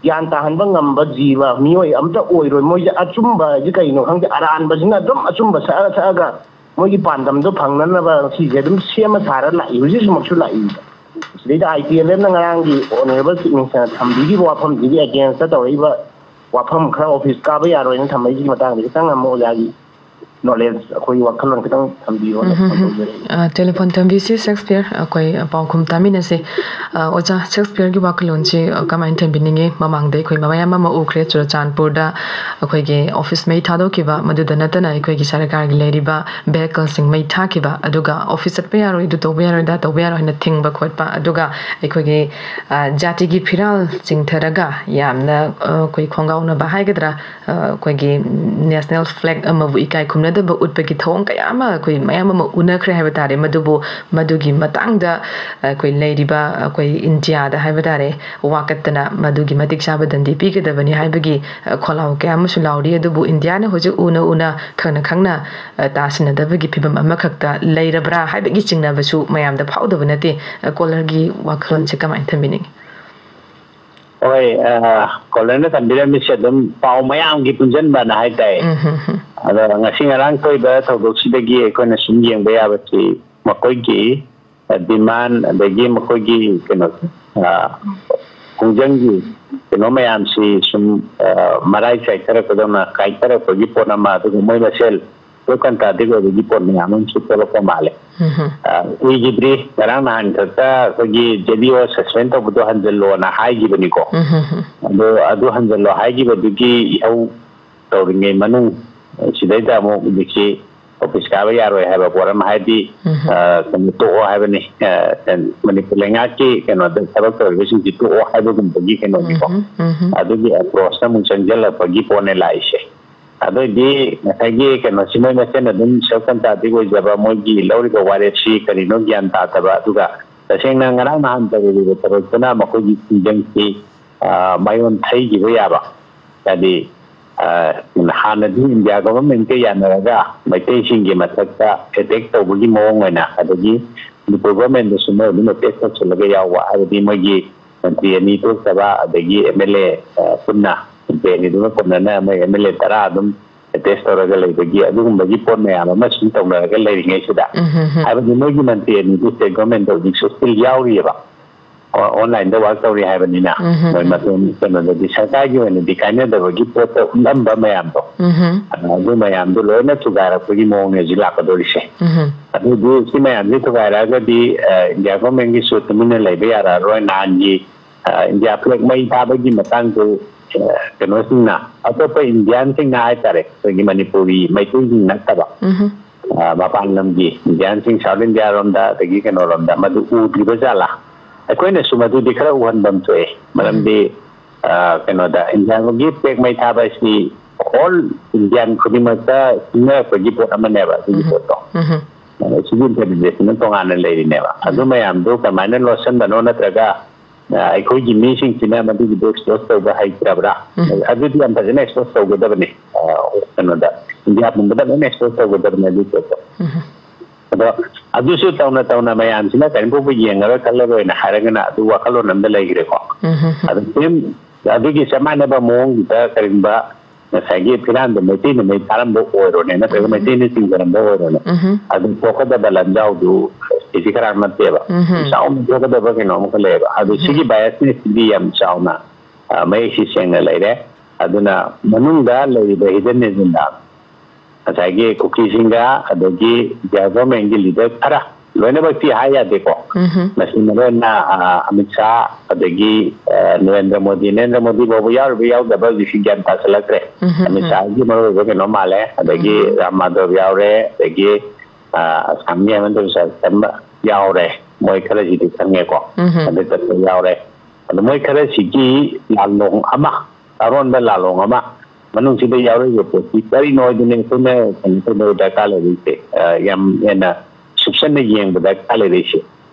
ꯒ꯭ꯌꯥꯟ ꯇꯥꯍꯟꯕ ꯉꯝꯕ ꯖꯤꯕ, ꯃꯤꯑꯣꯏ ꯑꯝꯇ ꯑꯣꯏꯔꯣꯏ꯫ ꯃꯣꯏꯁꯦ ꯑꯆꯨꯝꯕ ꯍꯥꯏꯁꯦ ꯀꯩꯅꯣ ꯈꯪꯗꯦ, ꯑꯔꯥꯟꯕꯁꯤꯅ ꯑꯗꯨꯝ ꯑꯆꯨꯝꯕ ꯁꯛꯑ ꯁꯛꯑꯒ ꯃꯣꯏꯒꯤ ꯄꯥꯟꯗꯝꯗꯣ ꯐꯪꯅꯅꯕ ꯁꯤꯁꯦ ꯑꯗꯨꯝ ꯁꯦꯝꯃ ꯁꯥꯔ ꯂꯥꯛꯏ, ꯍꯧꯖꯤꯛ ꯍꯧꯖꯤꯛꯃꯛꯁꯨ ꯂꯥꯛꯏꯕ꯫ ꯁꯤꯗꯩꯗ ꯑꯥꯏ ꯇꯤ ꯑꯦꯜ ꯑꯦꯐꯅ ꯉꯔꯥꯡꯒꯤ Honourable Chief Ministerꯅ ꯊꯝꯕꯤꯈꯤꯕ ꯋꯥꯐꯝꯁꯤꯒꯤ againstꯇ ꯇꯧꯔꯛꯏꯕ ꯋꯥꯐꯝ, ꯈꯔ ꯑꯣꯐꯤꯁ ꯀꯥꯕ ꯌꯥꯔꯣꯏꯅ ꯊꯝꯃꯛꯏꯁꯤꯒꯤ ꯃꯇꯥꯡꯗ ꯈꯤꯇꯪ ꯑꯃ ꯑꯣꯖꯥꯒꯤ ꯅꯣꯂꯦꯖ, ꯑꯩꯈꯣꯏꯒꯤ ꯋꯥꯈꯜꯂꯣꯟ ꯈꯤꯇꯪ ꯊꯝꯕꯤꯌꯣꯅ ꯎꯝ, ꯍꯝ, ꯐꯣꯟ ꯍꯝ꯫ ꯇꯧꯖꯔꯛꯏ꯫ ꯑ, ꯇꯦꯂꯤꯐꯣꯟ ꯊꯝꯕꯤꯁꯤ ꯁꯦꯛꯁꯄꯤꯌꯔ, ꯑꯩꯈꯣꯏ, ꯑ, ꯄꯥꯎꯈꯨꯝ ꯇꯥꯃꯤꯟꯅꯁꯤ꯫ ꯑ, ꯑꯣꯖꯥ, ꯁꯦꯛꯁꯄꯤꯌꯔꯒꯤ ꯋꯥꯈꯜꯂꯣꯟꯁꯤ, ꯑ, ꯀꯃꯥꯏꯅ ꯊꯝꯕꯤꯅꯤꯡꯉꯤ? ꯃꯃꯥꯡꯗ ꯑꯩꯈꯣꯏ ꯃꯌꯥꯝ ꯑꯃ ꯎꯈ꯭ꯔꯦ, ꯆꯨꯔꯆꯥꯟꯄꯨꯔꯗ ꯑꯩꯈꯣꯏꯒꯤ ꯑꯣꯐꯤꯁ ꯃꯩ ꯊꯥꯗꯣꯛꯈꯤꯕ, ꯃꯗꯨꯗ ꯅꯠꯇꯅ ꯑꯩꯈꯣꯏꯒꯤ ꯁꯔꯀꯥꯔꯒꯤ ꯂꯩꯔꯤꯕ ꯚꯦꯍꯤꯀꯜꯁꯤꯡ ꯃꯩ ꯊꯥꯈꯤꯕ, ꯑꯗꯨꯒ ꯑꯣꯐꯤꯁ ꯆꯠꯄ ꯌꯥꯔꯣꯏ, ꯑꯗꯨ ꯇꯧꯕ ꯌꯥꯔꯣꯏ, ꯑꯗꯥ ꯇꯧꯕ ꯌꯥꯔꯣꯏ ꯍꯥꯏꯅ ꯊꯤꯡꯕ ꯈꯣꯠꯄ, ꯑꯗꯨꯒ ꯑꯩꯈꯣꯏꯒꯤ, ꯑ, ꯖꯥꯇꯤꯒꯤ ꯐꯤꯔꯥꯜ ꯆꯤꯡꯊꯔꯒ ꯌꯥꯝꯅ, ꯑ, ꯑꯩꯈꯣꯏ ꯈꯣꯡꯒꯥꯎꯅꯕ ꯍꯥꯏꯒꯗ꯭ꯔꯥ, ꯑ, ꯑꯩꯈꯣꯏꯒꯤ ꯅꯦꯁꯅꯦꯜ ꯐ꯭ꯂꯦꯒ ꯑꯃꯕꯨ ꯏꯀꯥꯏ ꯈꯨꯝꯅꯗꯕ ꯎꯠꯄꯒꯤ ꯊꯧꯑꯣꯡ ꯀꯌꯥ ꯑꯃ ꯑꯩꯈꯣꯏ ꯃꯌꯥꯝ ꯑꯃ ꯎꯅꯈ꯭ꯔꯦ ꯍꯥꯏꯕ ꯇꯥꯔꯦ꯫ ꯃꯗꯨꯕꯨ ꯃꯗꯨꯒꯤ ꯃꯇꯥꯡꯗ ꯑꯩꯈꯣꯏ ꯂꯩꯔꯤꯕ ꯑꯩꯈꯣꯏ ꯏꯟꯗꯤꯌꯥꯗ ꯍꯥꯏꯕ ꯇꯥꯔꯦ, ꯋꯥꯀꯠꯇꯅ ꯃꯗꯨꯒꯤ ꯃꯇꯤꯛ ꯆꯥꯕ ꯗꯟꯗꯤ ꯄꯤꯒꯗꯕꯅꯤ ꯍꯥꯏꯕꯒꯤ, ꯑ, ꯈꯣꯜꯂꯥꯎ ꯀꯌꯥ ꯑꯃꯁꯨ ꯂꯥꯎꯔꯤ꯫ ꯑꯗꯨꯕꯨ ꯏꯟꯗꯤꯌꯥꯅ ꯍꯧꯖꯤꯛ ꯎꯅ ꯎꯅ, ꯈꯪꯅ ꯈꯪꯅ, ꯑ, ꯇꯥꯁꯤꯟꯅꯗꯕꯒꯤ ꯐꯤꯕꯝ ꯑꯃꯈꯛꯇ ꯂꯩꯔꯕ꯭ꯔꯥ ꯍꯥꯏꯕꯒꯤ ꯆꯤꯡꯅꯕꯁꯨ ꯃꯌꯥꯝꯗ ꯐꯥꯎꯗꯕ ꯅꯠꯇꯦ꯫ ꯑ, ꯀꯣꯂꯔꯒꯤ ꯋꯥꯈꯜꯂꯣꯟꯁꯦ ꯀꯃꯥꯏꯅ ꯊꯝꯕꯤꯅꯤꯡꯉꯤ? ꯍꯣꯏ, ꯑ, ꯀꯣꯂꯔꯅ ꯊꯝꯕꯤꯔꯝꯃꯤꯁꯦ ꯑꯗꯨꯝ ꯄꯥꯎ ꯃꯌꯥꯝꯒꯤ ꯄꯨꯟꯁꯤꯟꯕꯅ ꯍꯥꯏꯇꯥꯏ꯫ ꯎꯝ, ꯍꯝ, ꯍꯝ꯫ ꯑꯗꯣ ꯉꯁꯤ ꯉꯔꯥꯡ ꯊꯣꯛꯏꯕ ꯊꯧꯗꯣꯛꯁꯤꯗꯒꯤ ꯑꯩꯈꯣꯏꯅ ꯁꯨꯝ ꯌꯦꯡꯕ ꯌꯥꯕꯁꯤ, ꯃꯈꯣꯏꯒꯤ, ꯑ, ꯗꯤꯃꯥꯟ, ꯑꯗꯒꯤ ꯃꯈꯣꯏꯒꯤ ꯀꯩꯅꯣ, ꯑ, ꯈꯣꯡꯖꯪꯒꯤ ꯀꯩꯅꯣ ꯃꯌꯥꯝꯁꯤ ꯁꯨꯝ, ꯑ, ꯃꯔꯥꯏ ꯆꯥꯏꯊꯔꯛꯄꯗꯧꯅ ꯀꯥꯏꯊꯔꯛꯄꯒꯤ ꯄꯣꯠ ꯑꯃ, ꯑꯗꯨꯒ ꯃꯣꯏ ꯃꯁꯦꯜ ꯁꯦꯜꯐ ꯀꯟꯇ꯭ꯔꯥꯗꯤꯛ ꯑꯣꯏꯕꯒꯤ ꯄꯣꯠ ꯃꯌꯥꯝ ꯑꯃꯁꯨ ꯊꯣꯛꯂꯛꯄ ꯃꯥꯜꯂꯦ꯫ ꯎꯝ, ꯍꯝ꯫ ꯑ, ꯀꯨꯏꯈꯤꯗ꯭ꯔꯤ, ꯉꯔꯥꯡ ꯅꯍꯥꯟ ꯈꯛꯇ ꯑꯩꯈꯣꯏꯒꯤ ꯖꯦ ꯗꯤ ꯑꯣ ꯁꯁꯄꯦꯟ ꯇꯧꯕꯗꯣ ꯍꯟꯖꯜꯂꯣꯅ ꯍꯥꯏꯈꯤꯕꯅꯤꯀꯣ꯫ ꯎꯝ, ꯍꯝ, ꯍꯝ꯫ ꯑꯗꯣ ꯑꯗꯨ ꯍꯟꯖꯜꯂꯣ ꯍꯥꯏꯈꯤꯕꯗꯨꯒꯤ ꯏꯍꯧ ꯇꯧꯔꯤꯉꯩ ꯃꯅꯨꯡ, ꯑ, ꯁꯤꯗꯩꯗ ꯑꯃꯨꯛ ꯍꯧꯖꯤꯛꯁꯤ ꯑꯣꯐꯤꯁ ꯀꯥꯕ ꯌꯥꯔꯣꯏ ꯍꯥꯏꯕ ꯄꯣꯠ ꯑꯃ, ꯍꯥꯏꯗꯤ, ꯎꯝ, ꯍꯝ꯫ ꯑ, ꯀꯩꯅꯣ ꯇꯣꯛꯑꯣ ꯍꯥꯏꯕꯅꯤ, ꯑ, ꯃꯅꯤꯄꯨꯔ ꯂꯩꯉꯥꯛꯀꯤ ꯀꯩꯅꯣꯗ ꯊꯕꯛ ꯇꯧꯔꯤꯕꯁꯤꯡꯁꯤ ꯇꯣꯛꯑꯣ ꯍꯥꯏꯕꯒꯨꯝꯕꯒꯤ ꯀꯩꯅꯣꯅꯤꯀꯣ꯫ ꯎꯝ, ꯍꯝ, ꯎꯝ, ꯍꯝ꯫ ꯑꯗꯨꯒꯤ ꯑꯦꯄ꯭ꯔꯣꯁꯇ ꯑꯃꯨꯛ ꯆꯪꯁꯤꯜꯂꯛꯄꯒꯤ ꯄꯣꯠꯅꯦ ꯂꯥꯛꯏꯁꯦ꯫ ꯑꯗꯨꯑꯣꯏꯗꯤ ꯉꯁꯥꯏꯒꯤ ꯀꯩꯅꯣꯁꯤ ꯃꯣꯏ ꯃꯁꯦꯟ ꯑꯗꯨꯝ ꯁꯦꯜꯐ ꯀꯟꯇ꯭ꯔꯥꯗꯤꯛ ꯑꯣꯏꯖꯕ, ꯃꯣꯏꯒꯤ ꯂꯧꯔꯤꯕ ꯋꯥꯔꯦꯞꯁꯤ ꯀꯔꯤꯅꯣ ꯒ꯭ꯌꯥꯟ ꯇꯥꯗꯕ, ꯑꯗꯨꯒ ꯇꯁꯦꯡꯅ ꯉꯔꯥꯡ ꯅꯍꯥꯟ ꯇꯧꯔꯤꯕ ꯊꯕꯛꯇꯨꯅ ꯃꯈꯣꯏꯒꯤ ꯈꯣꯡꯖꯪꯁꯤ, ꯑ, ꯃꯥꯏꯑꯣꯟ ꯊꯩꯈꯤꯕ ꯌꯥꯕ, ꯍꯥꯏꯗꯤ, ꯑ, ꯍꯥꯟꯅꯗꯤ ꯏꯟꯗꯤꯌꯥ ꯒꯣꯚꯔꯟꯃꯦꯟꯠꯀ ꯌꯥꯅꯔꯒ ꯃꯩꯇꯩꯁꯤꯡꯒꯤ ꯃꯊꯛꯇ ꯑꯦꯇꯦꯛ ꯇꯧꯕꯒꯤ ꯃꯑꯣꯡ ꯑꯣꯏꯅ, ꯑꯗꯒꯤ ꯃꯅꯤꯄꯨꯔ ꯒꯣꯚꯔꯟꯃꯦꯟꯠꯇꯁꯨ ꯃꯣꯏ ꯑꯗꯨꯝ ꯑꯦꯇꯦꯛ ꯇꯧꯁꯤꯜꯂꯒ ꯌꯥꯎꯕ, ꯍꯥꯏꯕꯗꯤ ꯃꯣꯏꯒꯤ ꯃꯟꯇ꯭ꯔꯤ ꯑꯅꯤ ꯊꯣꯛꯇꯕ, ꯑꯗꯒꯤ ꯑꯦꯝ ꯑꯦꯜ ꯑꯦ, ꯑ, ꯄꯨꯟꯅ, ꯃꯟꯇ꯭ꯔꯤ ꯑꯅꯤꯗꯨꯒ ꯄꯨꯟꯅꯅ ꯃꯣꯏ ꯑꯦꯝ ꯑꯦꯜ ꯑꯦ ꯇꯔꯥ ꯑꯗꯨꯝ ꯑꯦꯇꯦꯁ ꯇꯧꯔꯒ ꯂꯩꯕꯒꯤ ꯑꯗꯨꯒꯨꯝꯕꯒꯤ ꯄꯣꯠ ꯃꯌꯥꯝ ꯑꯃ ꯁꯨꯝ ꯇꯧꯅꯔꯒ ꯂꯩꯔꯤꯉꯩꯁꯤꯗ, ꯎꯝ, ꯍꯝ, ꯍꯝ꯫ ꯍꯥꯏꯕꯗꯤ ꯃꯣꯏꯒꯤ ꯃꯟꯇ꯭ꯔꯤ ꯑꯅꯤꯗꯨ ꯁ꯭ꯇꯦꯠ ꯒꯣꯚꯔꯟꯃꯦꯟꯠꯇ ꯍꯧꯖꯤꯛꯁꯨ ꯁ꯭ꯇꯤꯜ ꯌꯥꯎꯔꯤꯑꯕ꯫ ꯑꯣꯟꯂꯥꯏꯟꯗ ꯋꯥꯔꯛ ꯇꯧꯔꯤ ꯍꯥꯏꯕꯅꯤꯅ, ꯎꯝ, ꯎꯝ, ꯃꯣꯏ ꯎꯝ꯫ ꯃꯇꯣꯟ ꯀꯩꯅꯣꯗꯗꯤ ꯁꯔꯀꯥꯔꯒꯤ ꯑꯣꯏꯅꯗꯤ ꯀꯥꯏꯅꯗꯕꯒꯤ ꯄꯣꯠꯇ ꯎꯠꯂꯝꯕ ꯃꯌꯥꯝꯗꯣ, ꯎꯝ, ꯎꯝ꯫ ꯑꯗꯨ ꯃꯌꯥꯝꯗꯣ ꯂꯣꯏꯅ ꯊꯨꯒꯥꯏꯔꯛꯄꯒꯤ ꯃꯑꯣꯡꯅꯦ ꯍꯧꯖꯤꯛ ꯂꯥꯛꯀꯗꯧꯔꯤꯁꯦ꯫ ꯎꯝ, ꯎꯝ꯫ ꯑꯗꯨꯗꯤ ꯁꯤ ꯃꯌꯥꯝꯁꯦ ꯊꯨꯒꯥꯏꯔꯛꯑꯒꯗꯤ, ꯑ, ꯏꯟꯗꯤꯌꯥ ꯒꯣꯔꯃꯦꯟꯒꯤꯁꯨ ꯇꯨꯃꯤꯟꯅ ꯂꯩꯕ ꯌꯥꯔꯛꯑꯔꯣꯏ꯫ ꯅꯍꯥꯟꯒꯤ, ꯑ, ꯏꯟꯗꯤꯌꯥ ꯐ꯭ꯂꯦꯒ ꯃꯩ ꯊꯥꯕꯒꯤ ꯃꯇꯥꯡꯗꯨ, ꯑ, ꯀꯩꯅꯣꯁꯤꯡꯅ, ꯑꯇꯣꯞꯄ ꯏꯟꯗꯤꯌꯥꯟꯁꯤꯡꯅ ꯍꯥꯏꯇꯥꯔꯦ, ꯑꯩꯈꯣꯏꯒꯤ ꯃꯅꯤꯄꯨꯔꯤ ꯃꯩꯇꯩꯁꯤꯡ ꯅꯠꯇꯕ, ꯎꯝ, ꯎꯝ꯫ ꯑ, ꯃꯄꯥꯟ ꯂꯝꯒꯤ ꯏꯟꯗꯤꯌꯥꯟꯁꯤꯡ ꯁꯥꯎꯠ ꯏꯟꯗꯤꯌꯥꯔꯣꯝꯗ ꯑꯗꯒꯤ ꯀꯩꯅꯣꯔꯣꯝꯗ ꯃꯗꯨ ꯎꯗ꯭ꯔꯤꯕ ꯖꯥꯠꯂꯥ? ꯑꯩꯈꯣꯏꯅꯁꯨ ꯃꯗꯨꯗꯤ ꯈꯔ ꯎꯍꯟꯐꯝ ꯊꯣꯛꯑꯦ꯫ ꯃꯔꯝꯗꯤ, ꯑ, ꯀꯩꯅꯣꯗ ꯏꯟꯗꯤꯌꯥꯒꯤ ꯐ꯭ꯂꯦꯒ ꯃꯩ ꯊꯥꯕ ꯑꯁꯤ ꯑꯣꯜ ꯏꯟꯗꯤꯌꯥꯟ ꯈꯨꯗꯤꯡꯃꯛꯇ ꯁꯤꯡꯅꯔꯛꯄꯒꯤ ꯄꯣꯠ ꯑꯃꯅꯦꯕ, ꯑꯗꯨꯒꯤ ꯎꯝ꯫ ꯄꯣꯠꯇꯣ꯫ ꯎꯝ꯫ ꯑ, ꯁꯤꯒꯤ ꯏꯟꯇꯔꯄ꯭ꯔꯤꯇꯦꯁꯟ ꯇꯣꯉꯥꯟꯅ ꯂꯩꯔꯤꯅꯦꯕ꯫ ꯑꯗꯨ ꯎꯝ꯫ ꯃꯌꯥꯝꯗꯣ ꯀꯃꯥꯏꯅ ꯂꯣꯠꯁꯤꯟꯕꯅꯣ, ꯅꯠꯇ꯭ꯔꯒ, ꯑ, ꯑꯩꯈꯣꯏꯒꯤ ꯃꯤꯁꯤꯡꯁꯤꯅ ꯃꯗꯨꯒꯤꯗꯣ ꯑꯦꯛꯁꯄꯣꯖ ꯇꯧꯕ ꯍꯩꯇ꯭ꯔꯕ꯭ꯔꯥ? ꯎꯝ꯫ ꯑꯗꯨꯗꯤ ꯌꯥꯝ ꯐꯖꯅ ꯑꯦꯛꯁꯄꯣꯖ ꯇꯧꯒꯗꯕꯅꯤ꯫ ꯑ, ꯀꯩꯅꯣꯗ, ꯏꯟꯗꯤꯌꯥ ꯄꯨꯝꯕꯗ ꯂꯣꯏꯅ ꯑꯦꯛꯁꯄꯣꯖ ꯇꯧꯒꯗꯕꯅꯤ ꯑꯗꯨꯒꯤ ꯄꯣꯠꯇꯣ꯫ ꯎꯝ꯫ ꯑꯗꯣ ꯑꯗꯨꯁꯨ ꯇꯧꯅ ꯇꯧꯅ ꯃꯌꯥꯝꯁꯤꯅ ꯀꯔꯤꯝ ꯐꯥꯎꯕ ꯌꯦꯡꯉꯔꯣꯏ, ꯈꯜꯂꯔꯣꯏꯅ ꯍꯥꯏꯔꯒꯅ ꯑꯗꯨ ꯋꯥꯈꯜꯂꯣꯟ ꯑꯃꯗ ꯂꯩꯈ꯭ꯔꯦꯀꯣ꯫ ꯎꯝ, ꯎꯝ, ꯎꯝ꯫ ꯑꯗꯨ ꯁꯦꯝ-, ꯑꯗꯨꯒꯤ ꯆꯞ ꯃꯥꯟꯅꯕ ꯃꯑꯣꯡꯗꯨꯗ ꯀꯔꯤꯒꯨꯝꯕ ꯉꯁꯥꯏꯒꯤ ꯐꯤꯔꯥꯟꯗꯣ ꯃꯩꯇꯩꯅ ꯃꯩ ꯊꯥꯔꯝꯕ ꯑꯣꯏꯔꯣꯅꯦ, ꯅꯠꯇ꯭ꯔꯒ ꯎꯝ꯫ ꯃꯩꯇꯩꯅ ꯆꯤꯡꯖꯔꯝꯕ ꯑꯣꯏꯔꯣꯅꯦ, ꯎꯝ꯫ ꯑꯗꯨ ꯊꯣꯛꯀꯗꯕ ꯂꯝꯖꯥꯎꯗꯨ ꯀꯦꯖꯤ ꯈꯔ ꯅꯠꯇꯦꯕ꯫ ꯎꯝ꯫ ꯆꯥꯎꯅ ꯊꯣꯛꯀꯗꯕ ꯀꯩꯅꯣ ꯑꯃꯈꯛ ꯂꯩꯌꯦꯕ꯫ ꯑꯗꯨ ꯎꯝ꯫ ꯁꯤꯒꯤ ꯕꯥꯏꯁꯅꯦꯁꯁꯤꯗꯤ ꯌꯥꯝ ꯆꯥꯎꯅ, ꯑ, ꯃꯌꯦꯛꯁꯤ ꯁꯦꯡꯅ ꯂꯩꯔꯦ꯫ ꯑꯗꯨꯅ ꯃꯅꯨꯡꯗ ꯂꯩꯔꯤꯕ ꯍꯤꯗꯟ ꯑꯦꯖꯦꯟꯗꯥ, ꯉꯁꯥꯏꯒꯤ ꯀꯨꯀꯤꯁꯤꯡꯒ ꯑꯗꯒꯤ ꯏꯟꯗꯤꯌꯥ ꯒꯣꯔꯃꯦꯟꯒꯤ ꯂꯤꯗꯔ ꯈꯔ, ꯂꯣꯏꯅꯃꯛꯇꯤ ꯍꯥꯏ ꯌꯥꯗꯦꯀꯣ꯫ ꯎꯝ꯫ ꯃꯁꯤ ꯃꯔꯨ ꯑꯣꯏꯅ, ꯑ, ꯑꯃꯤꯠ ꯁꯥꯍ, ꯑꯗꯒꯤ, ꯑ, ꯅꯔꯦꯟꯗ꯭ꯔ ꯃꯣꯗꯤ, ꯅꯔꯦꯟꯗ꯭ꯔ ꯃꯣꯗꯤ ꯐꯥꯎꯕ ꯌꯥꯎꯔꯤꯕ ꯌꯥꯎꯗꯕ ꯍꯧꯖꯤꯛꯁꯤ ꯒ꯭ꯌꯥꯟ ꯇꯥꯁꯤꯜꯂꯛꯇ꯭ꯔꯦ꯫ ꯎꯝ, ꯎꯝ, ꯎꯝ꯫ ꯑꯃꯤꯠ ꯁꯥꯍꯒꯤ ꯃꯔꯨ ꯑꯣꯏꯕ ꯀꯩꯅꯣ ꯃꯥꯜꯂꯦ, ꯑꯗꯒꯤ ꯎꯝ꯫ ꯔꯥꯝ ꯃꯥꯙꯕ ꯌꯥꯎꯔꯦ, ꯑꯗꯒꯤ, ꯑ, ꯑꯁꯥꯝꯒꯤ ꯍꯦꯃꯟꯇ ꯕꯤꯁ꯭ꯋ ꯁꯔꯃ ꯌꯥꯎꯔꯦ, ꯃꯣꯏ ꯈꯔꯁꯤꯗꯤ ꯈꯪꯉꯦꯀꯣ꯫ ꯎꯝ, ꯎꯝ꯫ ꯑꯃꯤꯠ ꯁꯥꯍ ꯌꯥꯎꯔꯦ꯫ ꯑꯗꯣ ꯃꯣꯏ ꯈꯔꯁꯤꯒꯤ ꯂꯥꯜꯂꯣꯡ ꯑꯃ, ꯑꯔꯣꯟꯕ ꯂꯥꯜꯂꯣꯡ ꯑꯃ ꯃꯅꯨꯡꯁꯤꯗ ꯌꯥꯎꯔꯛꯏꯕ ꯄꯣꯠꯁꯤ ꯀꯔꯤꯅꯣ ꯍꯥꯏꯗꯨꯅꯤ ꯑꯩꯈꯣꯏꯅ ꯀꯩꯅꯣ ꯇꯧꯕ ꯗꯔꯀꯥꯔ ꯂꯩꯔꯤꯁꯦ, ꯑ, ꯌꯥꯝ ꯍꯦꯟꯅ ꯁꯨꯞꯆꯟꯅ ꯌꯦꯡꯕ ꯗꯔꯀꯥꯔ ꯂꯩꯔꯤꯁꯦ꯫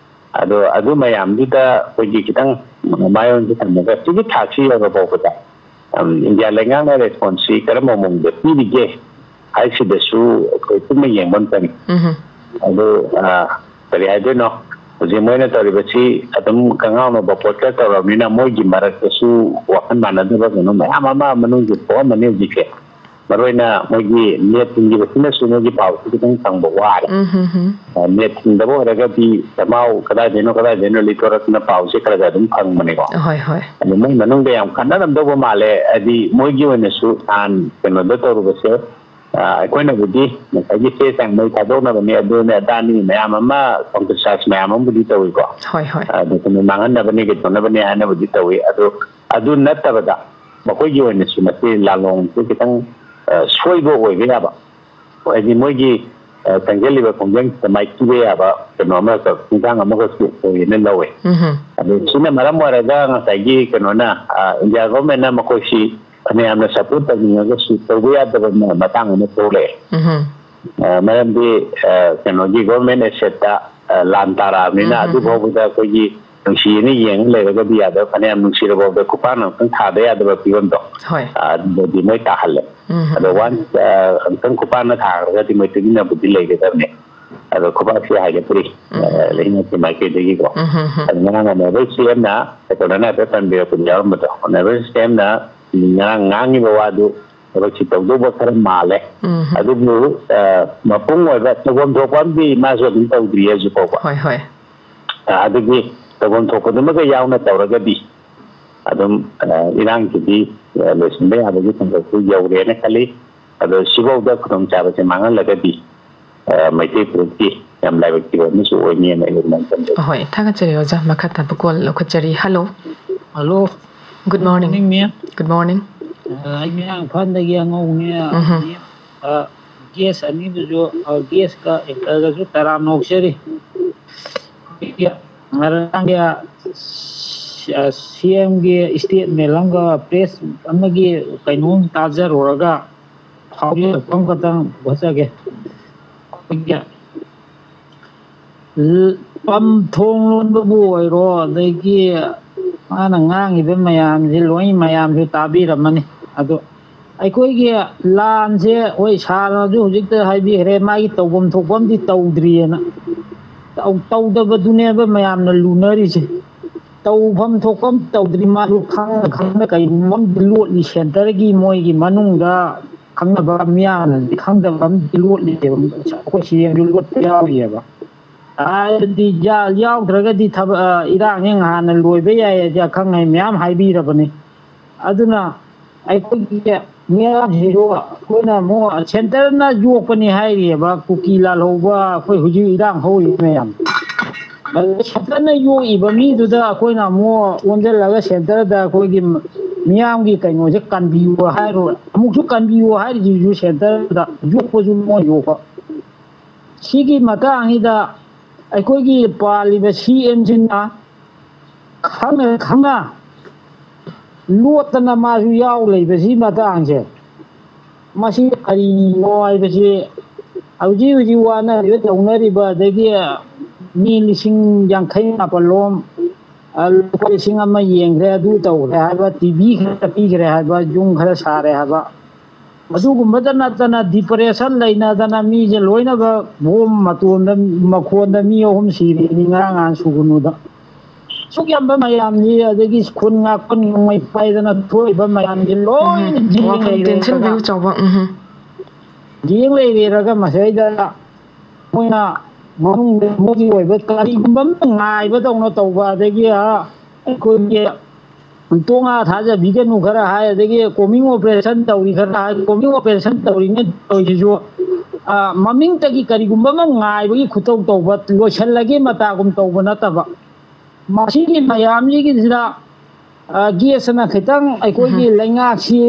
ꯑꯗꯣ ꯑꯗꯨ ꯃꯌꯥꯝꯗꯨꯗ ꯑꯩꯈꯣꯏꯒꯤ ꯈꯤꯇꯪ ꯃꯥꯏꯑꯣꯟꯁꯦ ꯊꯝꯃꯒ ꯁꯤꯒꯤ ꯊꯥꯛꯁꯤ ꯌꯧꯔ ꯐꯥꯎꯕꯗ, ꯑꯝ, ꯏꯟꯗꯤꯌꯥ ꯂꯩꯉꯥꯛꯅ ꯔꯦꯁꯄꯣꯟꯁꯁꯤ ꯀꯔꯝꯕ ꯃꯑꯣꯡꯗ ꯄꯤꯔꯤꯒꯦ ꯍꯥꯏꯁꯤꯗꯁꯨ ꯑꯩꯈꯣꯏ ꯄꯨꯟꯅ ꯌꯦꯡꯕ ꯑꯃ ꯆꯪꯉꯤ꯫ ꯎꯝ꯫ ꯑꯗꯨ, ꯑ, ꯀꯔꯤ ꯍꯥꯏꯗꯣꯏꯅꯣ? ꯍꯧꯖꯤꯛ ꯃꯣꯏꯅ ꯇꯧꯔꯤꯕꯁꯤ ꯑꯗꯨꯝ ꯀꯉꯥꯎꯅꯕ ꯄꯣꯠꯇ ꯇꯧꯔꯕꯅꯤꯅ ꯃꯣꯏꯒꯤ ꯃꯔꯛꯇꯁꯨ ꯋꯥꯈꯜ ꯃꯥꯟꯅꯗꯕ ꯀꯩꯅꯣ ꯃꯌꯥꯝ ꯑꯃ ꯃꯅꯨꯡꯗ ꯊꯣꯛꯑꯝꯃꯅꯤ ꯍꯧꯖꯤꯛꯁꯦ꯫ ꯃꯔꯨ ꯑꯣꯏꯅ ꯃꯣꯏꯒꯤ ꯅꯦꯠ ꯊꯤꯡꯈꯤꯕꯁꯤꯅꯁꯨ ꯃꯣꯏꯒꯤ ꯄꯥꯎꯁꯤ ꯈꯤꯇꯪ ꯐꯪꯕ ꯋꯥꯔꯦ꯫ ꯎꯝ ꯍꯝ ꯍꯝ꯫ ꯑ, ꯅꯦꯠ ꯊꯤꯡꯗꯕ ꯑꯣꯏꯔꯒꯗꯤ ꯆꯃꯥꯎ ꯀꯗꯥꯏꯗꯩꯅꯣ ꯀꯗꯥꯏꯗꯩꯅꯣ ꯂꯤꯊꯣꯔꯛꯇꯅ ꯄꯥꯎꯁꯦ ꯈꯔ ꯈꯔ ꯑꯗꯨꯝ ꯐꯪꯕꯅꯤꯀꯣ꯫ ꯍꯣꯏ ꯍꯣꯏ꯫ ꯑꯗꯨ ꯃꯣꯏ ꯃꯅꯨꯡꯗ ꯌꯥꯝ ꯈꯟꯅꯔꯝꯗꯧꯕ ꯃꯥꯜꯂꯦ꯫ ꯍꯥꯏꯗꯤ ꯃꯣꯏꯒꯤ ꯑꯣꯏꯅꯁꯨ ꯅꯍꯥꯟ ꯀꯩꯅꯣꯗ ꯇꯧꯔꯨꯕꯁꯦ, ꯑ, ꯑꯩꯈꯣꯏꯅꯕꯨꯗꯤ ꯉꯁꯥꯏꯒꯤ ꯆꯦ ꯆꯥꯡ ꯃꯩ ꯊꯥꯗꯣꯛꯅꯕꯅꯤ, ꯑꯗꯨꯅꯦ ꯑꯗꯥꯅꯤ ꯃꯌꯥꯝ ꯑꯃ, ꯀꯝꯄ꯭ꯔꯣꯃꯥꯏꯁ ꯃꯌꯥꯝ ꯑꯃꯕꯨꯗꯤ ꯇꯧꯏꯀꯣ꯫ ꯍꯣꯏ ꯍꯣꯏ꯫ ꯑ, ꯗꯣꯀꯨꯃꯦꯟ ꯃꯥꯡꯍꯟꯅꯕꯅꯤ, ꯀꯩꯗꯧꯅꯕꯅꯤ ꯍꯥꯏꯅꯕꯨꯗꯤ ꯇꯧꯏ꯫ ꯑꯗꯨ, ꯑꯗꯨ ꯅꯠꯇꯕꯗ ꯃꯈꯣꯏꯒꯤ ꯑꯣꯏꯅꯁꯨ ꯃꯁꯤ ꯂꯥꯂꯣꯡꯁꯦ ꯈꯤꯇꯪ, ꯑ, ꯁꯣꯏꯕ ꯑꯣꯏꯕ ꯌꯥꯕ, ꯍꯥꯏꯗꯤ ꯃꯣꯏꯒꯤ, ꯑ, ꯆꯪꯁꯤꯜꯂꯤꯕ ꯈꯣꯡꯖꯪꯁꯤꯗ ꯃꯥꯏꯊꯤꯕ ꯌꯥꯕ ꯀꯩꯅꯣ ꯑꯃꯈꯛ, ꯈꯣꯡꯊꯥꯡ ꯑꯃꯈꯛꯁꯨ ꯑꯣꯏꯌꯦꯅ ꯂꯧꯋꯦ꯫ ꯎꯝ ꯍꯝ꯫ ꯑꯗꯨ ꯁꯤꯅ ꯃꯔꯝ ꯑꯣꯏꯔꯒ ꯉꯁꯥꯏꯒꯤ ꯀꯩꯅꯣꯅ, ꯑ, ꯏꯟꯗꯤꯌꯥ ꯒꯣꯔꯃꯦꯟꯅ ꯃꯈꯣꯏꯁꯤ ꯐꯅꯌꯥꯝꯅ ꯁꯄꯣꯔꯠ ꯇꯧꯅꯤꯡꯉꯒꯁꯨ ꯇꯧꯕ ꯌꯥꯗꯕ ꯃ-, ꯃꯇꯥꯡ ꯑꯃ ꯊꯣꯛꯂꯛꯑꯦ꯫ ꯎꯝ ꯍꯝ꯫ ꯑ, ꯃꯔꯝꯗꯤ, ꯑ, ꯀꯩꯅꯣꯒꯤ ꯒꯣꯔꯃꯦꯟ ꯑꯦꯁꯦꯠꯇ, ꯑ, ꯂꯥꯟ ꯇꯥꯔꯛꯑꯕꯅꯤꯅ ꯎꯝ, ꯎꯝ, ꯑꯗꯨ ꯐꯥꯎꯕꯗ ꯑꯩꯈꯣꯏꯒꯤ ꯅꯨꯡꯁꯤꯌꯦꯅ ꯌꯦꯡꯉ ꯂꯩꯔꯒꯗꯤ ꯌꯥꯗꯕ, ꯐꯅꯌꯥꯝ ꯅꯨꯡꯁꯤꯔꯕꯥꯎꯗ ꯈꯨꯄꯥꯛꯅ ꯑꯃꯨꯛꯇꯪ ꯊꯥꯗ ꯌꯥꯗꯕ ꯐꯤꯕꯝꯗꯣ, ꯍꯣꯏ꯫ ꯑ, ꯑꯗꯨꯗꯗꯤ ꯃꯣꯏ ꯇꯥꯍꯜꯂꯦ꯫ ꯎꯝ ꯍꯝ꯫ ꯑꯗꯣ ꯋꯥꯟꯁ, ꯑ, ꯑꯃꯨꯛꯇꯪ ꯈꯨꯄꯥꯛꯅ ꯊꯥꯈ꯭ꯔꯒꯗꯤ ꯃꯣꯏ ꯇꯨꯃꯤꯟꯅꯕꯨꯗꯤ ꯂꯩꯒꯗꯕꯅꯦ꯫ ꯑꯗꯣ ꯈꯨꯄꯥꯛꯁꯤ ꯍꯥꯏꯒꯠꯇ꯭ꯔꯤ, ꯎꯝ, ꯑ, ꯎꯝ, ꯎꯝ꯫ ꯂꯩꯉꯥꯛꯀꯤ ꯃꯥꯏꯀꯩꯗꯒꯤꯀꯣ꯫ ꯎꯝ, ꯎꯝ, ꯎꯝ꯫ ꯑꯗꯨ ꯉꯔꯥꯡ ꯑꯣꯅꯔꯦꯕꯜ ꯁꯤ ꯑꯦꯝꯅ, ꯀꯩꯅꯣꯅ ꯍꯥꯏꯐꯦꯠ ꯄꯟꯕꯤꯔꯛꯄꯗ ꯌꯥꯎꯔꯝꯕꯗꯣ, ꯑꯣꯅꯔꯦꯕꯜ ꯁꯤ ꯑꯦꯝꯅ ꯉꯔꯥꯡ ꯉꯥꯡꯉꯤꯕ ꯋꯥꯗꯨ ꯊꯕꯛꯁꯤ ꯇꯧꯗꯧꯕ ꯈꯔ ꯃꯥꯜꯂꯦ꯫ ꯎꯝ, ꯎꯝ꯫ ꯑꯗꯨꯕꯨ, ꯑ, ꯃꯄꯨꯡ ꯑꯣꯏꯕ ꯇꯧꯐꯝ ꯊꯣꯛꯄ ꯑꯃꯗꯤ ꯃꯥꯁꯨ ꯑꯗꯨꯝ ꯇꯧꯗ꯭ꯔꯤ ꯍꯧꯖꯤꯛ ꯐꯥꯎꯕ꯫ ꯍꯣꯏ, ꯍꯣꯏ꯫ ꯑ, ꯑꯗꯨꯒꯤ ꯇꯧꯐꯝ ꯊꯣꯛꯄꯗꯨꯃꯒ ꯌꯥꯎꯅ ꯇꯧꯔꯒꯗꯤ ꯑꯗꯨꯝ, ꯑ, ꯏꯔꯥꯡꯁꯤꯗꯤ, ꯑ, ꯂꯣꯏꯁꯤꯟꯕ ꯌꯥꯕꯒꯤ ꯈꯣꯡꯆꯠꯇꯨ ꯌꯧꯔꯦꯅ ꯈꯜꯂꯤ꯫ ꯑꯗꯣ ꯁꯤꯐꯥꯎꯗ ꯈꯨꯗꯣꯡꯆꯥꯕꯁꯦ ꯃꯥꯡꯍꯜꯂꯒꯗꯤ, ꯑ, ꯃꯩꯇꯩ ꯐꯨꯔꯨꯞꯀꯤ ꯌꯥꯝ ꯂꯥꯏꯕꯛ ꯊꯤꯕ ꯑꯃꯁꯨ ꯑꯣꯏꯅꯤ ꯍꯥꯏꯅ ꯑꯩ ꯑꯗꯨꯃꯥꯏꯅ ꯈꯟꯖꯩ꯫ ꯍꯣꯏ, ꯊꯥꯒꯠꯆꯔꯤ ꯑꯣꯖꯥ꯫ ꯃꯈꯥ ꯇꯥꯕ ꯀꯣꯜ ꯂꯧꯈꯠꯆꯔꯤ꯫ Hello. Hello. Good morning. Morning, ma'am. Good morning. ꯑ, ꯑꯩ ꯃꯌꯥꯡ ꯏꯝꯐꯥꯜꯗꯒꯤ ꯑꯉꯧꯕꯅꯦ꯫ ꯎꯝꯍꯨꯝ꯫ ꯃꯦꯝ, ꯑ, ꯒꯦꯁ ꯑꯅꯤꯗꯨꯁꯨ, ꯑ, ꯒꯦꯁꯀ ꯑꯦꯛꯇꯔꯒꯁꯨ ꯇꯔꯥꯝꯅ ꯑꯣꯛꯆꯔꯤ꯫ ꯉꯔꯥꯡꯒꯤ, ꯑ, ꯁꯤ ꯑꯦꯝꯒꯤ ꯁ꯭ꯇꯦꯠꯃꯦꯟ ꯑꯃꯒ ꯄ꯭ꯔꯦꯁ ꯑꯃꯒꯤ ꯀꯩꯅꯣꯝ ꯇꯥꯖꯔꯨꯔꯒ ꯐꯥꯎꯖꯔꯛꯄ ꯑꯃꯈꯛꯇꯪ ꯍꯣꯠꯆꯒꯦ꯫ ꯑꯩꯈꯣꯏꯒꯤ ꯄꯝ ꯊꯣꯡ ꯂꯣꯟꯕꯕꯨ ꯑꯣꯏꯔꯣ, ꯑꯗꯒꯤ ꯃꯥꯅ ꯉꯥꯡꯉꯤꯕ ꯃꯌꯥꯝꯁꯦ ꯂꯣꯏ ꯃꯌꯥꯝꯁꯨ ꯇꯥꯕꯤꯔꯝꯃꯅꯤ꯫ ꯑꯗꯣ ꯑꯩꯈꯣꯏꯒꯤ ꯂꯥꯟꯁꯦ, ꯍꯣꯏ, ꯁꯥꯔꯅꯁꯨ ꯍꯧꯖꯤꯛꯇ ꯍꯥꯏꯕꯤꯈ꯭ꯔꯦ, ꯃꯥꯒꯤ ꯇꯧꯐꯝ ꯊꯣꯛꯄ ꯑꯃꯗꯤ ꯇꯧꯗ꯭ꯔꯤꯑꯅ꯫ ꯇꯧ-, ꯇꯧꯗꯕꯗꯨꯅꯦꯕ ꯃꯌꯥꯝꯅ ꯂꯨꯅꯔꯤꯁꯦ꯫ ꯇꯧꯐꯝ ꯊꯣꯛꯄ ꯑꯃ ꯇꯧꯗ꯭ꯔꯤ, ꯃꯥꯁꯨ ꯈꯪꯅ ꯈꯪꯅ ꯀꯩꯒꯨꯝꯕ ꯑꯃꯗꯤ ꯂꯣꯠꯂꯤ꯫ ꯁꯦꯟꯇꯔꯒꯤ ꯃꯣꯏꯒꯤ ꯃꯅꯨꯡꯗ ꯈꯪꯅꯕ ꯃꯤꯌꯥꯝꯅꯗꯤ ꯈꯪꯗꯕ ꯑꯃꯗꯤ ꯂꯣꯠꯂꯤꯑꯕ, ꯑꯩꯈꯣꯏ ꯁꯤ ꯑꯦꯝꯁꯨ ꯂꯣꯠꯄ ꯌꯥꯎꯔꯤꯑꯕ꯫ ꯍꯥꯏꯕꯗꯤ ꯌꯥ-, ꯌꯥꯎꯗ꯭ꯔꯒꯗꯤ ꯊꯕꯛ, ꯑ, ꯏꯔꯥꯡꯁꯦ ꯉꯍꯥꯟꯅ ꯂꯣꯏꯕ ꯌꯥꯏ ꯍꯥꯏꯗꯤ ꯑꯈꯪ ꯑꯍꯩ ꯃꯌꯥꯝ ꯍꯥꯏꯕꯤꯔꯕꯅꯤ꯫ ꯑꯗꯨꯅ ꯑꯩꯈꯣꯏꯒꯤ ꯃꯤꯌꯥꯝꯁꯤꯁꯨ ꯑꯩꯈꯣꯏꯅ ꯑꯃꯨꯛ ꯁꯦꯟꯇꯔꯅ ꯌꯣꯛꯄꯅꯤ ꯍꯥꯏꯔꯤꯑꯕ, ꯀꯨꯀꯤ ꯂꯥꯜꯍꯧꯕ ꯑꯩꯈꯣꯏ ꯍꯧꯖꯤꯛ ꯏꯔꯥꯡ ꯍꯧꯔꯤꯕ ꯃꯌꯥꯝ꯫ ꯑꯗꯨꯗ ꯁꯦꯟꯇꯔꯅ ꯌꯣꯛꯏꯕ ꯃꯤꯗꯨꯗ ꯑꯩꯈꯣꯏꯅ ꯑꯃꯨꯛ ꯑꯣꯟꯁꯤꯜꯂꯒ ꯁꯦꯟꯇꯔꯗ ꯑꯩꯈꯣꯏꯒꯤ ꯃꯤꯌꯥꯝꯒꯤ ꯀꯩꯅꯣꯁꯦ ꯀꯟꯕꯤꯌꯨ ꯍꯥꯏꯔꯣ, ꯑꯃꯨꯛꯁꯨ ꯀꯟꯕꯤꯌꯨ ꯍꯥꯏꯔꯤꯁꯤꯁꯨ ꯁꯦꯟꯇꯔꯗ ꯌꯣꯛꯄꯁꯨ ꯃꯣꯏ ꯌꯣꯛꯄ꯫ ꯁꯤꯒꯤ ꯃꯇꯥꯡꯁꯤꯗ ꯑꯩꯈꯣꯏꯒꯤ ꯄꯥꯜꯂꯤꯕ ꯁꯤ ꯑꯦꯝꯁꯤꯅ ꯈꯪꯅ ꯈꯪꯅ ꯂꯣꯠꯇꯅ ꯃꯥꯁꯨ ꯌꯥꯎ ꯂꯩꯕꯁꯤ ꯃꯇꯥꯡꯁꯦ, ꯃꯁꯤ ꯀꯔꯤꯅꯣ ꯍꯥꯏꯕꯁꯤ ꯍꯧꯖꯤꯛ ꯍꯧꯖꯤꯛ ꯋꯥꯅꯔꯤꯕ ꯇꯧꯅꯔꯤꯕ, ꯑꯗꯒꯤ ꯃꯤ ꯂꯤꯁꯤꯡ ꯌꯥꯡꯈꯩ ꯃꯥꯄꯜ ꯂꯣꯝ, ꯑ, ꯂꯨꯄꯥ ꯂꯤꯁꯤꯡ ꯑꯃ ꯌꯦꯡꯈ꯭ꯔꯦ, ꯑꯗꯨ ꯇꯧꯈ꯭ꯔꯦ ꯍꯥꯏꯕ, ꯇꯤ ꯚꯤ ꯈꯔ ꯄꯤꯈ꯭ꯔꯦ ꯍꯥꯏꯕ, ꯌꯨꯝ ꯈꯔ ꯁꯥꯔꯦ ꯍꯥꯏꯕ, ꯑꯗꯨꯒꯨꯝꯕꯗ ꯅꯠꯇꯅ ꯗꯤꯄ꯭ꯔꯦꯁꯟ ꯂꯩꯅꯗꯅ ꯃꯤꯁꯦ ꯂꯣꯏꯅꯃꯛ ꯕꯣꯝ ꯃꯇꯣꯟꯗ, ꯃꯈꯣꯟꯗ ꯃꯤ ꯑꯍꯨꯝ ꯁꯤꯔꯤꯅꯤ ꯉꯔꯥꯡ ꯅꯍꯥꯟ ꯁꯨꯒꯅꯨꯗ꯫ ꯑꯁꯨꯛ ꯌꯥꯝꯕ ꯃꯌꯥꯝꯁꯤ, ꯑꯗꯒꯤ ꯈꯨꯟ ꯉꯥꯛꯄ ꯅꯣꯡꯃꯩ ꯄꯥꯏꯗꯅ ꯊꯣꯛꯏꯕ ꯃꯌꯥꯝꯁꯤ ꯂꯣꯏꯅ ꯎꯝ, ꯌꯦꯡ ꯋꯥꯈꯜ ꯂꯩꯔꯦ ꯇꯦꯟꯁꯤꯟꯕꯤꯌꯨ ꯆꯥꯎꯕ꯫ ꯎꯝ꯫ ꯌꯦꯡ ꯂꯩꯔꯦꯔꯒ ꯃꯁꯤꯗ ꯃꯣꯏꯅ ꯃꯅꯨꯡꯗ ꯃꯣꯏꯒꯤ ꯑꯣꯏꯕ ꯀꯔꯤꯒꯨꯝꯕ ꯑꯃ ꯉꯥꯏꯕꯗꯧꯅ ꯇꯧꯕ, ꯑꯗꯒꯤ, ꯑ, ꯑꯩꯈꯣꯏꯒꯤ ꯇꯣꯉꯥ ꯊꯥꯖꯕꯤꯒꯅꯨ ꯈꯔ ꯍꯥꯏ, ꯑꯗꯒꯤ ꯀꯣꯃꯤꯡ ꯑꯣꯄꯔꯦꯁꯟ ꯇꯧꯔꯤ ꯈꯔ ꯍꯥꯏ, ꯀꯣꯃꯤꯡ ꯑꯣꯄꯔꯦꯁꯟ ꯇꯧꯔꯤꯅꯦ ꯇꯧꯔꯤꯁꯤꯁꯨ, ꯑ, ꯃꯃꯤꯡꯇꯒꯤ ꯀꯔꯤꯒꯨꯝꯕ ꯑꯃ ꯉꯥꯏꯕꯒꯤ ꯈꯨꯇꯧ ꯇꯧꯕ, ꯂꯣꯏꯁꯤꯜꯂꯒꯦ ꯃꯇꯥꯒꯨꯝ ꯇꯧꯕ ꯅꯠꯇꯕ, ꯃꯁꯤꯒꯤ ꯃꯌꯥꯝꯁꯤꯒꯤꯁꯤꯗ, ꯑ, ꯒꯦꯁꯅ ꯈꯤꯇꯪ ꯑꯩꯈꯣꯏꯒꯤ ꯎꯝ꯫ ꯂꯩꯉꯥꯛꯁꯤ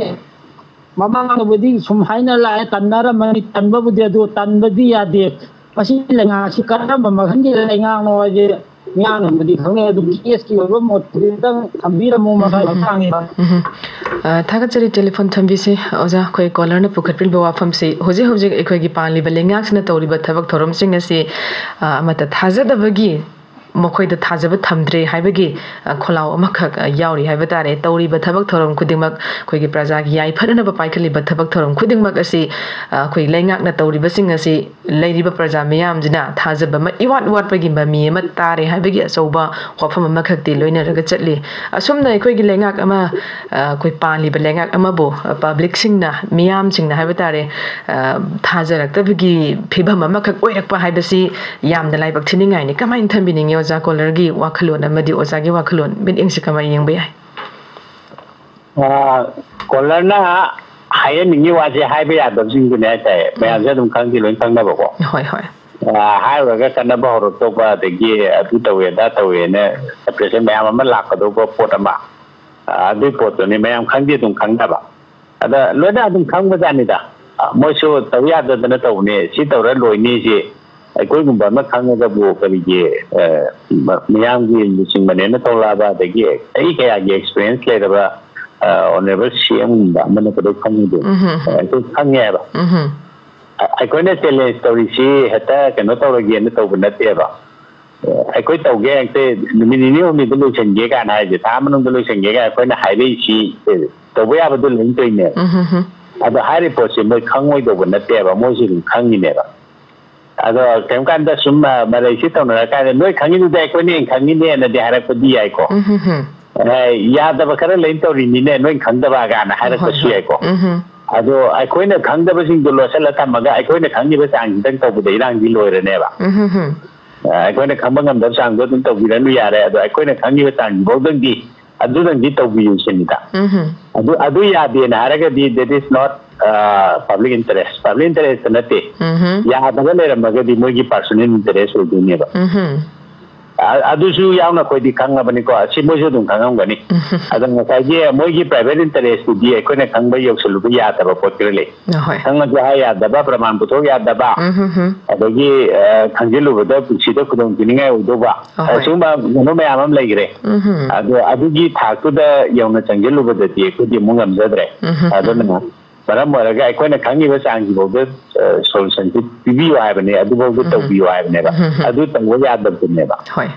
ꯃꯃꯥꯡꯗꯕꯨꯗꯤ ꯁꯨꯝ ꯍꯥꯏꯅ ꯂꯥꯛꯑꯦ, ꯇꯟꯅꯔꯝꯃꯅꯤ, ꯇꯟꯕꯕꯨꯗꯤ, ꯑꯗꯨ ꯇꯟꯕꯗꯤ ꯌꯥꯗꯦ꯫ ꯃꯁꯤ ꯂꯩꯉꯥꯛꯁꯤ ꯀꯔꯝꯕ ꯃꯈꯜꯒꯤ ꯂꯩꯉꯥꯛꯅꯣ ꯍꯥꯏꯁꯦ ꯃꯤꯌꯥꯝꯅꯕꯨꯗꯤ ꯈꯪꯅꯩ, ꯑꯗꯨ ꯒꯦꯁꯀꯤ ꯑꯣꯏꯕ ꯃꯣꯠꯇꯨꯗꯤ ꯈꯤꯇꯪ ꯊꯝꯕꯤꯔꯝꯃꯨ ꯃꯈꯥ ꯎꯝ, ꯎꯝ, ꯎꯝ꯫ ꯃꯇꯥꯡꯁꯤꯗ꯫ ꯎꯝ, ꯎꯝ꯫ ꯑ, ꯊꯥꯒꯠꯆꯔꯤ꯫ ꯇꯦꯂꯤꯐꯣꯟ ꯊꯝꯕꯤꯁꯤ꯫ ꯑꯣꯖꯥ, ꯑꯩꯈꯣꯏ ꯀꯣꯂꯔꯅ ꯄꯨꯈꯠꯄꯤꯔꯤꯕ ꯋꯥꯐꯝꯁꯤ ꯍꯧꯖꯤꯛ ꯍꯧꯖꯤꯛ ꯑꯩꯈꯣꯏꯒꯤ ꯄꯥꯜꯂꯤꯕ ꯂꯩꯉꯥꯛꯁꯤꯅ ꯇꯧꯔꯤꯕ ꯊꯕꯛ ꯊꯧꯔꯝꯁꯤꯡ ꯑꯁꯤ, ꯑ, ꯑꯃꯠꯇ ꯊꯥꯖꯗꯕꯒꯤ ꯃꯈꯣꯏꯗ ꯊꯥꯖꯕ ꯊꯝꯗ꯭ꯔꯦ ꯍꯥꯏꯕꯒꯤ, ꯑ, ꯈꯣꯜꯂꯥꯎ ꯑꯃꯈꯛ, ꯑ, ꯌꯥꯎꯔꯤ ꯍꯥꯏꯕ ꯇꯥꯔꯦ꯫ ꯇꯧꯔꯤꯕ ꯊꯕꯛ ꯊꯧꯔꯝ ꯈꯨꯗꯤꯡꯃꯛ, ꯑꯩꯈꯣꯏꯒꯤ ꯄ꯭ꯔꯖꯥꯒꯤ ꯌꯥꯏꯐꯅꯅꯕ ꯄꯥꯏꯈꯠꯂꯤꯕ ꯊꯕꯛ ꯊꯧꯔꯝ ꯈꯨꯗꯤꯡꯃꯛ ꯑꯁꯤ, ꯑ, ꯑꯩꯈꯣꯏ ꯂꯩꯉꯥꯛꯅ ꯇꯧꯔꯤꯕꯁꯤꯡ ꯑꯁꯤ ꯂꯩꯔꯤꯕ ꯄ꯭ꯔꯖꯥ ꯃꯤꯌꯥꯝꯁꯤꯅ ꯊꯥꯖꯕ ꯑꯃ ꯏꯋꯥꯠ ꯋꯥꯠꯄꯒꯤ ꯃꯃꯤ ꯑꯃ ꯇꯥꯔꯦ ꯍꯥꯏꯕꯒꯤ ꯑꯆꯧꯕ ꯋꯥꯐꯝ ꯑꯃꯈꯛꯇꯤ ꯂꯣꯏꯅꯔꯒ ꯆꯠꯂꯤ꯫ ꯑꯁꯨꯝꯅ ꯑꯩꯈꯣꯏꯒꯤ ꯂꯩꯉꯥꯛ ꯑꯃ, ꯑ, ꯑꯩꯈꯣꯏ ꯄꯥꯜꯂꯤꯕ ꯂꯩꯉꯥꯛ ꯑꯃꯕꯨ, ꯑ, ꯄꯕ꯭ꯂꯤꯛꯁꯤꯡꯅ, ꯃꯤꯌꯥꯝꯁꯤꯡꯅ ꯍꯥꯏꯕ ꯇꯥꯔꯦ, ꯑ, ꯊꯥꯖꯔꯛꯇꯕꯒꯤ ꯐꯤꯕꯝ ꯑꯃꯈꯛ ꯑꯣꯏꯔꯛꯄ ꯍꯥꯏꯕꯁꯤ ꯌꯥꯝꯅ ꯂꯥꯏꯕꯛ ꯊꯤꯅꯤꯡꯉꯥꯏꯅꯤ꯫ ꯀꯃꯥꯏꯅ ꯊꯝꯕꯤꯅꯤꯡꯉꯤ ꯑꯣꯖꯥ ꯀꯣꯂꯔꯒꯤ ꯋꯥꯈꯜꯂꯣꯟ ꯑꯃꯗꯤ ꯑꯣꯖꯥꯒꯤ ꯋꯥꯈꯜꯂꯣꯟ, ꯃꯤꯠꯌꯦꯡꯁꯤ ꯀꯃꯥꯏꯅ ꯌꯦꯡꯕ ꯌꯥꯏ? ꯑ, ꯀꯣꯂꯔꯅ ꯍꯥꯏꯍꯟꯅꯤꯡꯉꯤ ꯋꯥꯁꯦ ꯍꯥꯏꯕ ꯌꯥꯗꯕꯁꯤꯡꯗꯨꯅꯦ ꯍꯥꯏꯇꯥꯔꯦ꯫ ꯃꯌꯥꯝꯁꯦ ꯑꯗꯨꯝ ꯈꯪꯗꯤ ꯂꯣꯏ ꯈꯪꯅꯕꯀꯣ꯫ ꯍꯣꯏ, ꯍꯣꯏ꯫ ꯑ, ꯍꯥꯏꯔꯨꯔꯒ ꯀꯟꯅꯕ ꯍꯧꯔꯛꯇꯧꯕ, ꯑꯗꯒꯤ ꯑꯗꯨ ꯇꯧꯋꯦ, ꯑꯗꯥ ꯇꯧꯋꯦꯅ ꯁꯦꯄꯔꯦꯁꯟ ꯃꯌꯥꯝ ꯑꯃ ꯂꯥꯛꯀꯗꯧꯕ ꯄꯣꯠ ꯑꯃ, ꯑ, ꯑꯗꯨꯏ ꯄꯣꯠꯇꯨꯅꯤ ꯃꯌꯥꯝ ꯈꯪꯗꯤ ꯑꯗꯨꯝ ꯈꯪꯅꯕ꯫ ꯑꯗ ꯂꯣꯏꯅ ꯑꯗꯨꯝ ꯈꯪꯕꯖꯥꯠꯅꯤꯗ꯫ ꯑ, ꯃꯣꯏꯁꯨ ꯇꯧ ꯌꯥꯗꯗꯅ ꯇꯧꯕꯅꯦ, ꯁꯤ ꯇꯧꯔ ꯂꯣꯏꯅꯤ, ꯁꯤ ꯑꯩꯈꯣꯏꯒꯨꯝꯕ ꯑꯃ ꯈꯪꯉꯒꯕꯨ ꯀꯔꯤꯒꯤ, ꯑ, ꯃ-, ꯃꯤꯌꯥꯝꯒꯤ ꯂꯨꯆꯤꯡꯕꯅꯦꯅ ꯊꯣꯛꯂꯛꯑꯕ, ꯑꯗꯒꯤ ꯆꯍꯤ ꯀꯌꯥꯒꯤ ꯑꯦꯛꯁꯄꯤꯔꯤꯌꯦꯟꯁ ꯂꯩꯔꯕ, ꯑ, ꯑꯣꯅꯔꯦꯕꯜ ꯁꯤ ꯑꯦꯝꯒꯨꯝꯕ ꯑꯃꯅ ꯀꯩꯗꯧ ꯈꯪꯉꯣꯏꯗꯣꯏꯅꯣ? ꯎꯝ, ꯍꯝ, ꯍꯝ꯫ ꯑ, ꯑꯩꯈꯣꯏ ꯈꯪꯉꯦ ꯍꯥꯏꯕ꯫ ꯎꯝ, ꯍꯝ꯫ ꯑ-, ꯑꯩꯈꯣꯏꯅ ꯆꯦꯂꯦꯟꯖ ꯇꯧꯔꯤꯁꯤ ꯍꯦꯛꯇ ꯀꯩꯅꯣ ꯇꯧꯔꯒꯦꯅ ꯇꯧꯕ ꯅꯠꯇꯦꯕ꯫ ꯑ, ꯑꯩꯈꯣꯏ ꯇꯧꯒꯦ, ꯍꯦꯛꯇ ꯅꯨꯃꯤꯠ ꯅꯤꯅꯤ ꯍꯨꯝꯅꯤꯗ ꯂꯣꯏꯁꯤꯟꯒꯦ ꯀꯥꯏꯅ ꯍꯥꯏꯁꯦ, ꯊꯥ ꯑꯃ ꯃꯅꯨꯡꯗ ꯂꯣꯏꯁꯤꯟꯒꯦ ꯀꯥꯏꯅ ꯑꯩꯈꯣꯏꯅ ꯍꯥꯏꯔꯛꯏꯁꯤ, ꯑ, ꯇꯧꯕ ꯌꯥꯕꯗꯣ ꯂꯣꯏ ꯇꯧꯔꯤꯅꯦꯕ꯫ ꯎꯝ, ꯍꯝ, ꯍꯝ꯫ ꯑꯗꯣ ꯍꯥꯏꯔꯤꯕ ꯄꯣꯠꯁꯦ ꯃꯣꯏ ꯈꯪꯉꯣꯏꯗꯧꯕ ꯅꯠꯇꯦꯕ, ꯃꯣꯏꯁꯨ ꯑꯗꯨꯝ ꯈꯪꯉꯤꯅꯦꯕ꯫ ꯑꯗꯣ ꯀꯔꯤꯝ ꯀꯥꯟꯗ ꯁꯨꯝ, ꯑ, ꯃꯔꯩꯁꯤ ꯇꯧꯅꯔꯀꯥꯟꯗ, "ꯅꯣꯏ ꯈꯪꯉꯤꯗꯨꯗꯤ ꯑꯩꯈꯣꯏꯅ ꯍꯦꯟꯅ ꯈꯪꯉꯤꯅꯦꯅꯗꯤ" ꯍꯥꯏꯔꯛꯄꯗꯤ ꯌꯥꯏꯀꯣ꯫ ꯎꯝ, ꯍꯝ, ꯍꯝ꯫ "ꯑꯦ, ꯌꯥꯗꯕ ꯈꯔ ꯂꯩꯅ ꯇꯧꯔꯤꯅꯤꯅꯦ, ꯅꯣꯏ ꯈꯪꯗꯕ" ꯀꯥꯏꯅ ꯍꯣꯏ, ꯍꯥꯏꯔꯛꯄꯁꯨ ꯍꯣꯏ꯫ ꯌꯥꯏꯀꯣ꯫ ꯎꯝ, ꯍꯝ꯫ ꯑꯗꯣ ꯑꯩꯈꯣꯏꯅ ꯈꯪꯗꯕꯁꯤꯡꯗꯣ ꯂꯣꯠꯁꯤꯜꯂ ꯊꯝꯃꯒ ꯑꯩꯈꯣꯏꯅ ꯈꯪꯉꯤꯕ ꯆꯥꯡꯁꯤꯗꯪ ꯇꯧꯕꯗ ꯏꯔꯥꯡꯗꯤ ꯂꯣꯏꯔꯅꯦꯕ꯫ ꯎꯝ, ꯍꯝ, ꯍꯝ꯫ ꯑ, ꯑꯩꯈꯣꯏꯅ ꯈꯪꯕ ꯉꯝꯗꯕ ꯆꯥꯡꯗꯣ ꯑꯗꯨꯝ ꯇꯧꯕꯤꯔꯅꯨ ꯌꯥꯔꯦ, ꯑꯗꯣ ꯑꯩꯈꯣꯏꯅ ꯈꯪꯉꯤꯕ ꯆꯥꯡꯁꯤꯐꯥꯎꯗꯪꯗꯤ ꯑꯗꯨꯗꯪꯗꯤ ꯇꯧꯕꯤꯌꯨ ꯁꯤꯅꯤꯗ꯫ ꯎꯝ, ꯍꯝ꯫ ꯑꯗꯨ, ꯑꯗꯨ ꯌꯥꯗꯦꯅ ꯍꯥꯏꯔꯒꯗꯤ that is not, ꯑ, public interest, public interest ꯅꯠꯇꯦ꯫ ꯎꯝ, ꯍꯝ꯫ ꯌꯥꯗꯕ ꯂꯩꯔꯝꯃꯒꯗꯤ ꯃꯣꯏꯒꯤ personal interest ꯑꯣꯏꯗꯣꯏꯅꯦꯕ꯫ ꯎꯝ, ꯍꯝ꯫ ꯑ-, ꯑꯗꯨꯁꯨ ꯌꯥꯎꯅ ꯑꯩꯈꯣꯏꯗꯤ ꯈꯪꯉꯕꯅꯤꯀꯣ, ꯑꯁꯤ ꯃꯣꯏꯁꯨ ꯑꯗꯨꯝ ꯈꯪꯉꯝꯒꯅꯤ꯫ ꯎꯝ, ꯍꯝ꯫ ꯑꯗꯣ ꯉꯁꯥꯏꯒꯤ ꯃꯣꯏꯒꯤ private interest ꯇꯨꯗꯤ ꯑꯩꯈꯣꯏꯅ ꯈꯪꯕ ꯌꯧꯁꯜꯂꯨꯕ ꯌꯥꯗꯕ ꯄꯣꯠ ꯈꯔ ꯂꯩ꯫ ꯑꯍꯣꯏ꯫ ꯈꯪꯉꯁꯨ ꯍꯥꯏ ꯌꯥꯗꯕ, ꯄ꯭ꯔꯃꯥꯟ ꯄꯨꯊꯣꯛ ꯌꯥꯗꯕ, ꯎꯝ, ꯍꯝ, ꯍꯝ꯫ ꯑꯗꯒꯤ, ꯑ, ꯈꯪꯖꯤꯜꯂꯨꯕꯗ ꯄꯨꯟꯁꯤꯗ ꯈꯨꯗꯣꯡ ꯊꯤꯅꯤꯡꯉꯥꯏ ꯑꯣꯏꯗꯧꯕ, ꯑꯍꯣꯏ꯫ ꯑꯁꯤꯒꯨꯝꯕ ꯀꯩꯅꯣ ꯃꯌꯥꯝ ꯑꯃ ꯂꯩꯈ꯭ꯔꯦ꯫ ꯎꯝ, ꯍꯝ꯫ ꯑꯗꯣ ꯑꯗꯨꯒꯤ ꯊꯥꯛꯇꯨꯗ ꯌꯧꯅ ꯆꯪꯁꯤꯜꯂꯨꯕꯗꯗꯤ ꯑꯩꯈꯣꯏꯗꯤ ꯑꯃꯨꯛ ꯉꯝꯖꯗ꯭ꯔꯦ꯫ ꯎꯝ, ꯍꯝ, ꯍꯝ꯫ ꯑꯗꯨꯅ ꯃꯔꯝ ꯑꯣꯏꯔꯒ ꯑꯩꯈꯣꯏꯅ ꯈꯪꯉꯤꯕ ꯆꯥꯡꯁꯤꯐꯥꯎꯗ, ꯑ, solution ꯁꯤ ꯄꯤꯕꯤꯌꯨ ꯍꯥꯏꯕꯅꯦ, ꯑꯗꯨꯐꯥꯎꯗ ꯎꯝ, ꯍꯝ꯫ ꯇꯧꯕꯤꯌꯨ ꯍꯥꯏꯕꯅꯦꯕ꯫ ꯎꯝ, ꯍꯝ, ꯍꯝ꯫ ꯑꯗꯨ ꯇꯧꯕ ꯌꯥꯗꯕꯗꯨꯅꯦꯕ꯫ ꯍꯣꯏ꯫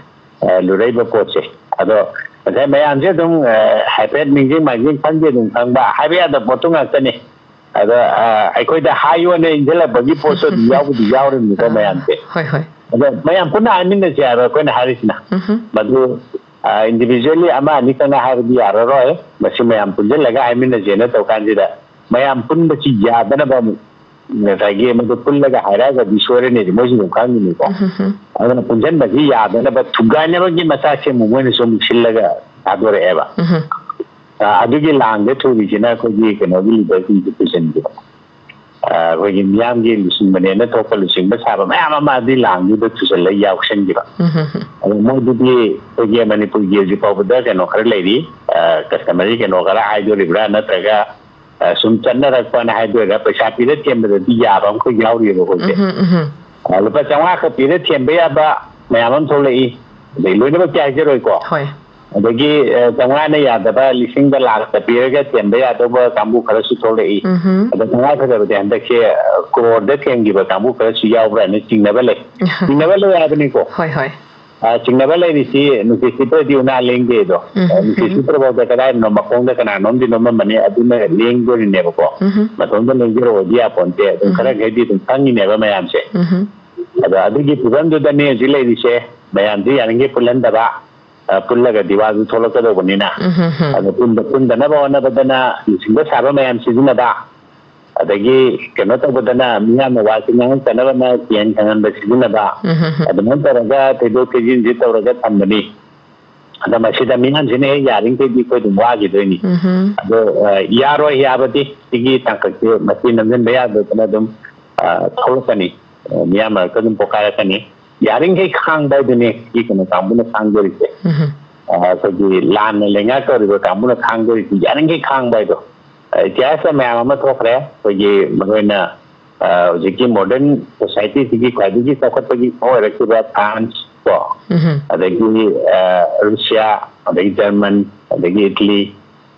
ꯑ, ꯂꯨꯔꯛꯏꯕ ꯄꯣꯠꯁꯦ꯫ ꯑꯗꯣ ꯉꯁꯥꯏ ꯃꯌꯥꯝꯁꯦ ꯑꯗꯨꯝ, ꯑ, ꯍꯥꯏꯐꯦꯠ ꯅꯤꯡꯁꯤꯡ ꯃꯥꯡꯖꯤꯡ ꯈꯪꯗꯦ ꯑꯗꯨꯝ ꯈꯪꯕ, ꯍꯥꯏꯕ ꯌꯥꯗꯕ ꯄꯣꯠꯇꯨ ꯉꯥꯛꯇꯅꯤ꯫ ꯑꯗꯣ, ꯑ, ꯑꯩꯈꯣꯏꯗ ꯍꯥꯏꯌꯣꯅ ꯏꯟꯁꯤꯜꯂꯛꯄꯒꯤ ꯄꯣꯠꯁꯨ ꯑꯗꯨꯝ ꯌꯥꯎꯕꯨꯗꯤ ꯌꯥꯎꯔꯤꯕꯅꯤꯀꯣ ꯑ, ꯃꯌꯥꯝꯁꯦ꯫ ꯍꯣꯏ, ꯍꯣꯏ꯫ ꯑꯗꯣ ꯃꯌꯥꯝ ꯄꯨꯟꯅ ꯍꯥꯏꯃꯤꯟꯅꯁꯦ ꯍꯥꯏꯕ ꯑꯩꯈꯣꯏꯅ ꯍꯥꯏꯔꯤꯁꯤꯅ꯫ ꯎꯝꯍꯨꯝ꯫ ꯃꯗꯨ, ꯑ, individually ꯑꯃ ꯑꯅꯤꯈꯛꯅ ꯍꯥꯏꯕꯗꯤ ꯌꯥꯔꯔꯣꯏ꯫ ꯃꯁꯤ ꯃꯌꯥꯝ ꯄꯨꯟꯁꯤꯜꯂꯒ ꯍꯥꯏꯃꯤꯟꯅꯁꯦꯅ ꯇꯧ ꯀꯥꯟꯁꯤꯗ ꯃꯌꯥꯝ ꯄꯨꯟꯕꯁꯤ ꯌꯥꯗꯅꯕ ꯑꯃꯨꯛ ꯉꯁꯥꯏꯒꯤ ꯃꯗꯨ ꯄꯨꯜꯂꯒ ꯍꯥꯏꯔꯛꯑꯒꯗꯤ ꯁꯣꯏꯔꯅꯤ, ꯃꯣꯏꯁꯨ ꯑꯗꯨꯝ ꯈꯪꯉꯤꯅꯤꯀꯣ꯫ ꯎꯝꯍꯨꯝ꯫ ꯑꯗꯨꯅ ꯄꯨꯟꯁꯤꯟꯕꯁꯤ ꯌꯥꯗꯅꯕ ꯊꯨꯒꯥꯏꯅꯕꯒꯤ ꯃꯆꯥꯛꯁꯦ ꯑꯃꯨꯛ ꯃꯣꯏꯅꯁꯨ ꯑꯃꯨꯛ ꯁꯤꯜꯂꯒ ꯊꯥꯗꯣꯔꯛꯑꯦꯕ꯫ ꯎꯝꯍꯨꯝ꯫ ꯑ, ꯑꯗꯨꯒꯤ ꯂꯥꯡꯗ ꯊꯨꯔꯤꯁꯤꯅ ꯑꯩꯈꯣꯏꯒꯤ ꯀꯩꯅꯣꯒꯤ ꯂꯤꯗꯔꯁꯤꯡꯁꯦ ꯄꯨꯁꯤꯟꯈꯤꯕ꯫ ꯑ, ꯑꯩꯈꯣꯏꯒꯤ ꯃꯤꯌꯥꯝꯒꯤ ꯂꯨꯆꯤꯡꯕꯅꯦꯅ ꯊꯣꯛꯄ ꯂꯨꯆꯤꯡꯕ ꯁꯥꯕ ꯃꯌꯥꯝ ꯑꯃ ꯑꯗꯨꯒꯤ ꯂꯥꯡꯗꯨꯗ ꯊꯨꯖꯜꯂꯒ ꯌꯥꯎꯁꯟꯈꯤꯕ꯫ ꯎꯝꯍꯨꯝ꯫ ꯑꯗꯣ ꯃꯣꯏꯗꯨꯗꯤ ꯑꯩꯈꯣꯏꯒꯤ ꯃꯅꯤꯄꯨꯔꯒꯤ ꯍꯧꯖꯤꯛ ꯐꯥꯎꯕꯗ ꯀꯩꯅꯣ ꯈꯔ ꯂꯩꯔꯤ, ꯑ, customary ꯀꯩꯅꯣ ꯈꯔ ꯍꯥꯏꯗꯣꯔꯤꯕ꯭ꯔꯥ, ꯅꯠꯇ꯭ꯔꯒ, ꯑ, ꯁꯨꯝ ꯆꯠꯅꯔꯛꯄꯅ ꯍꯥꯏꯗꯣꯏꯔꯥ, ꯄꯩꯁꯥ ꯄꯤꯔ ꯊꯦꯝꯕꯗꯗꯤ ꯌꯥꯕ ꯑꯃꯈꯛ ꯌꯥꯎꯔꯤꯑꯕ ꯑꯩꯈꯣꯏꯁꯦ꯫ ꯎꯝꯍꯨꯝ, ꯎꯝꯍꯨꯝ꯫ ꯑ, ꯂꯨꯄꯥ ꯆꯥꯝꯃꯉꯥ ꯈꯛ ꯄꯤꯔ ꯊꯦꯝꯕ ꯌꯥꯕ ꯃꯌꯥꯝ ꯑꯃ ꯊꯣꯛꯂꯛꯏ꯫ ꯑꯗꯩ ꯂꯣꯏꯅꯃꯛꯇꯤ ꯍꯥꯏꯖꯔꯣꯏꯀꯣ꯫ ꯍꯣꯏ꯫ ꯑꯗꯒꯤ, ꯑ, ꯆꯥꯝꯃꯉꯥꯅ ꯌꯥꯗꯕ, ꯂꯤꯁꯤꯡꯗ ꯂꯥꯛꯇ ꯄꯤꯔꯒ ꯊꯦꯝꯕ ꯌꯥꯗꯧꯕ ꯀꯥꯡꯕꯨ ꯈꯔꯁꯨ ꯊꯣꯛꯂꯛꯏ꯫ ꯎꯝꯍꯨꯝ꯫ ꯑꯗꯣ ꯇꯉꯥꯏ ꯐꯗꯕꯗꯤ ꯍꯟꯗꯛꯁꯦ, ꯑ, ꯀ꯭ꯔꯣꯔꯗ ꯊꯦꯝꯈꯤꯕ ꯀꯥꯡꯕꯨ ꯈꯔꯁꯨ ꯌꯥꯎꯕ꯭ꯔꯥꯅ ꯆꯤꯡꯅꯕ ꯂꯩ꯫ ꯆꯤꯡꯅꯕ ꯂꯩ ꯍꯥꯏꯕꯅꯤꯀꯣ꯫ ꯍꯣꯏ, ꯍꯣꯏ꯫ ꯑ, ꯆꯤꯡꯅꯕ ꯂꯩꯔꯤꯁꯤ ꯅꯨꯡꯁꯤꯠ ꯁꯤꯠꯇ꯭ꯔꯗꯤ ꯎꯅꯥ ꯂꯦꯡꯗꯦꯗꯣ꯫ ꯎꯝ, ꯑ, ꯅꯨꯡꯁꯤꯠ ꯎꯝ꯫ ꯁꯤꯠꯇ꯭ꯔꯐꯥꯎꯗ ꯀꯗꯥꯏꯗꯅꯣ ꯃꯈꯣꯡꯗ ꯀꯅꯥꯅꯣꯝꯗꯤ ꯅꯣꯝꯃꯝꯃꯅꯤ, ꯑꯗꯨꯅ ꯂꯦꯡꯗꯣꯔꯤꯅꯦꯕꯀꯣ꯫ ꯎꯝ, ꯎꯝ꯫ ꯃꯇꯣꯝꯇ ꯂꯦꯡꯖꯔꯛꯑꯣꯗꯤ ꯌꯥꯄꯣꯟꯇꯦ꯫ ꯑꯗꯨꯝ ꯎꯝ꯫ ꯈꯔ ꯃꯈꯩꯗꯤ ꯑꯗꯨꯝ ꯈꯪꯉꯤꯅꯦꯕ ꯃꯌꯥꯝꯁꯦ꯫ ꯎꯝ, ꯎꯝ꯫ ꯑꯗꯣ ꯑꯗꯨꯒꯤ ꯐꯤꯕꯝꯗꯨꯗꯅꯦ ꯍꯧꯖꯤꯛ ꯂꯩꯔꯤꯁꯦ꯫ ꯃꯌꯥꯝꯁꯤ ꯌꯥꯔꯤꯉꯩ ꯄꯨꯜꯍꯟꯗꯕ, ꯑ, ꯄꯨꯜꯂꯒꯗꯤ ꯋꯥꯁꯨ ꯊꯣꯛꯂꯛꯀꯗꯧꯕꯅꯤꯅ꯫ ꯎꯝ, ꯎꯝ, ꯎꯝ꯫ ꯑꯗꯣ ꯄꯨꯟꯕ-, ꯄꯨꯟꯗꯅꯕ ꯍꯣꯠꯅꯕꯗꯅ ꯂꯨꯆꯤꯡꯕ ꯁꯥꯕ ꯃꯌꯥꯝ ꯁꯤꯖꯤꯟꯅꯕ, ꯑꯗꯒꯤ ꯀꯩꯅꯣ ꯇꯧꯕꯗꯅ ꯃꯤꯌꯥꯝꯅ ꯋꯥꯁꯤ ꯉꯥꯡꯉꯛꯇꯅꯕꯅ ꯀꯤꯍꯟ ꯈꯪꯍꯟꯕ ꯁꯤꯖꯤꯟꯅꯕ, ꯎꯝ, ꯎꯝ, ꯎꯝ꯫ ꯑꯗꯨꯃꯥꯏꯅ ꯇꯧꯔꯒ ꯊꯣꯏꯗꯣꯛ ꯊꯣꯏꯖꯤꯟꯁꯤ ꯇꯧꯔꯒ ꯊꯝꯕꯅꯤ꯫ ꯑꯗ ꯃꯁꯤꯗ ꯃꯤꯌꯥꯝꯁꯤꯅ ꯍꯦꯛ ꯌꯥꯔꯤꯈꯩꯗꯤ ꯑꯩꯈꯣꯏ ꯑꯗꯨꯝ ꯋꯥꯈꯤꯗꯣꯏꯅꯤ꯫ ꯎꯝ, ꯎꯝ꯫ ꯑꯗꯣ, ꯑ, ꯌꯥꯔꯣꯏ ꯌꯥꯕꯗꯤ ꯁꯤꯒꯤ ꯇꯥꯡꯀꯛꯁꯦ ꯃꯁꯤ ꯅꯝꯁꯤꯟꯕ ꯌꯥꯗꯗꯅ ꯑꯗꯨꯝ, ꯑ, ꯊꯣꯛꯂꯛꯀꯅꯤ꯫ ꯑ, ꯃꯤꯌꯥꯝ ꯃꯔꯛꯇ ꯑꯗꯨꯝ ꯄꯣꯛꯈꯥꯏꯔꯛꯀꯅꯤ꯫ ꯌꯥꯔꯤꯈꯩ ꯈꯥꯡꯕ ꯍꯥꯏꯗꯨꯅꯤ ꯁꯤꯒꯤ ꯀꯩꯅꯣ ꯀꯥꯡꯕꯨꯅ ꯈꯥꯡꯗꯣꯔꯤꯁꯦ꯫ ꯎꯝ꯫ ꯑ, ꯑꯩꯈꯣꯏꯒꯤ ꯂꯥꯟꯅ ꯂꯩꯉꯥꯛ ꯇꯧꯔꯤꯕ ꯀꯥꯡꯕꯨꯅ ꯈꯥꯡꯗꯣꯔꯤꯁꯤ ꯌꯥꯔꯤꯈꯩ ꯈꯥꯡꯕ ꯍꯥꯏꯗꯣ꯫ ꯑ, ꯏꯇꯤꯍꯥꯁꯇ ꯃꯌꯥꯝ ꯑꯃ ꯊꯣꯛꯈ꯭ꯔꯦ꯫ ꯑꯩꯈꯣꯏꯒꯤ ꯃꯔꯨꯑꯣꯏꯅ, ꯑ, ꯍꯧꯖꯤꯛꯀꯤ modern societyꯁꯤꯒꯤ ꯈ꯭ꯋꯥꯏꯗꯒꯤ ꯆꯥꯎꯈꯠꯄꯒꯤ ꯑꯣꯏꯔꯛꯈꯤꯕ ꯐ꯭ꯔꯥꯟꯁ ꯀꯣ, ꯎꯝ꯫ ꯑꯗꯒꯤ, ꯑ, ꯔꯨꯁꯤꯌꯥ, ꯑꯗꯒꯤ ꯖꯔꯃꯟ, ꯑꯗꯒꯤ ꯏꯇꯂꯤ,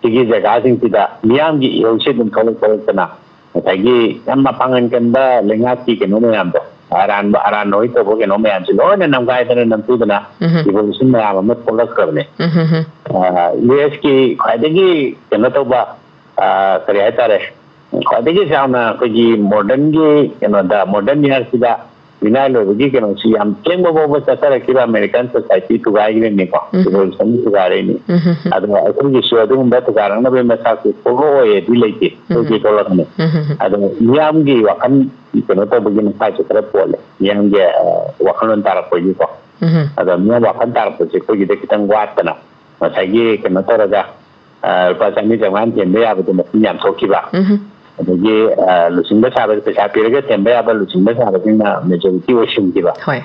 ꯁꯤꯒꯤ ꯖꯒꯥꯁꯤꯡꯁꯤꯗ ꯃꯤꯌꯥꯝꯒꯤ ꯏꯍꯧꯁꯦ ꯑꯗꯨꯝ ꯊꯣꯛꯂꯛ ꯊꯣꯛꯂꯛꯇꯅ ꯉꯁꯥꯏꯒꯤ ꯌꯥꯝ ꯃꯄꯥꯡꯒꯜ ꯀꯟꯕ ꯂꯩꯉꯥꯛꯀꯤ ꯀꯩꯅꯣ ꯃꯌꯥꯝꯗꯣ, ꯑꯔꯥꯟꯕ, ꯑꯔꯥꯟꯕ ꯍꯣꯏ ꯇꯧꯕ ꯀꯩꯅꯣ ꯃꯌꯥꯝꯁꯦ ꯂꯣꯏꯅ ꯅꯝꯒꯥꯏꯗꯅ ꯅꯝꯊꯨꯗꯅ ꯎꯝ ꯍꯝ꯫ Revolution ꯃꯌꯥꯝ ꯑꯃ ꯊꯣꯛꯂꯛꯈ꯭ꯔꯕꯅꯦ꯫ ꯎꯝ ꯍꯝ ꯍꯝ꯫ ꯑ, ꯌꯨ ꯑꯦꯁꯀꯤ ꯈ꯭ꯋꯥꯏꯗꯒꯤ ꯀꯩꯅꯣ ꯇꯧꯕ, ꯑ, ꯀꯔꯤ ꯍꯥꯏꯇꯥꯔꯦ, ꯈ꯭ꯋꯥꯏꯗꯒꯤ ꯆꯥꯎꯅ ꯑꯩꯈꯣꯏꯒꯤ modernꯒꯤ ꯀꯩꯅꯣꯗ, modern yearꯁꯤꯗ ꯃꯤꯅꯥꯏ ꯂꯣꯏꯕꯒꯤ ꯀꯩꯅꯣꯁꯤ ꯌꯥꯝ ꯊꯦꯡꯕ ꯐꯥꯎꯕ ꯆꯠꯊꯔꯛꯈꯤꯕ American society ꯊꯨꯒꯥꯏꯈ꯭ꯔꯤꯕꯅꯤꯀꯣ꯫ ꯎꯝ ꯍꯝ꯫ Revolution ꯊꯨꯒꯥꯏꯔꯛꯏꯅꯤ꯫ ꯎꯝ ꯍꯝ ꯍꯝ꯫ ꯑꯗꯣ ꯑꯩꯈꯣꯏꯒꯤꯁꯨ ꯑꯗꯨꯒꯨꯝꯕ ꯊꯨꯒꯥꯏꯔꯛꯅꯕꯒꯤ ꯃꯆꯥꯛꯁꯦ ꯊꯣꯛꯂꯛꯑꯣꯏꯗꯤ ꯂꯩꯇꯦ꯫ ꯎꯝ ꯍꯝ꯫ ꯊꯣꯛꯇꯤ ꯊꯣꯛꯂꯛꯀꯅꯤ꯫ ꯎꯝ ꯍꯝ ꯍꯝ꯫ ꯑꯗꯣ ꯃꯤꯌꯥꯝꯒꯤ ꯋꯥꯈꯜ ꯀꯩꯅꯣ ꯇꯧꯕꯒꯤ ꯃꯈꯥꯁꯨ ꯈꯔ ꯄꯣꯜꯂꯦ꯫ ꯃꯤꯌꯥꯝꯒꯤ, ꯑ, ꯋꯥꯈꯜꯂꯣꯟ ꯇꯥꯔꯛꯄꯒꯤꯀꯣ꯫ ꯎꯝ ꯍꯝ꯫ ꯑꯗꯣ ꯃꯤꯌꯥꯝ ꯋꯥꯈꯜ ꯇꯥꯔꯛꯄꯁꯦ ꯑꯩꯈꯣꯏꯒꯤꯗ ꯈꯤꯇꯪ ꯋꯥꯠꯇꯅ ꯉꯁꯥꯏꯒꯤ ꯀꯩꯅꯣ ꯇꯧꯔꯒ, ꯑ, ꯂꯨꯄꯥ ꯆꯅꯤ ꯆꯥꯝꯃꯉꯥ ꯊꯦꯝꯕ ꯌꯥꯕꯗꯣ ꯃꯁꯤꯡ ꯌꯥꯝ ꯊꯣꯛꯈꯤꯕ꯫ ꯎꯝ ꯍꯝ꯫ ꯑꯗꯒꯤ, ꯑ, ꯂꯨꯆꯤꯡꯕ ꯁꯥꯕ, ꯄꯩꯁꯥ ꯄꯤꯔꯒ ꯊꯦꯝꯕ ꯌꯥꯕ ꯂꯨꯆꯤꯡꯕ ꯁꯥꯕꯁꯤꯡꯅ majority ꯑꯣꯏꯁꯤꯟꯈꯤꯕ꯫ ꯍꯣꯏ꯫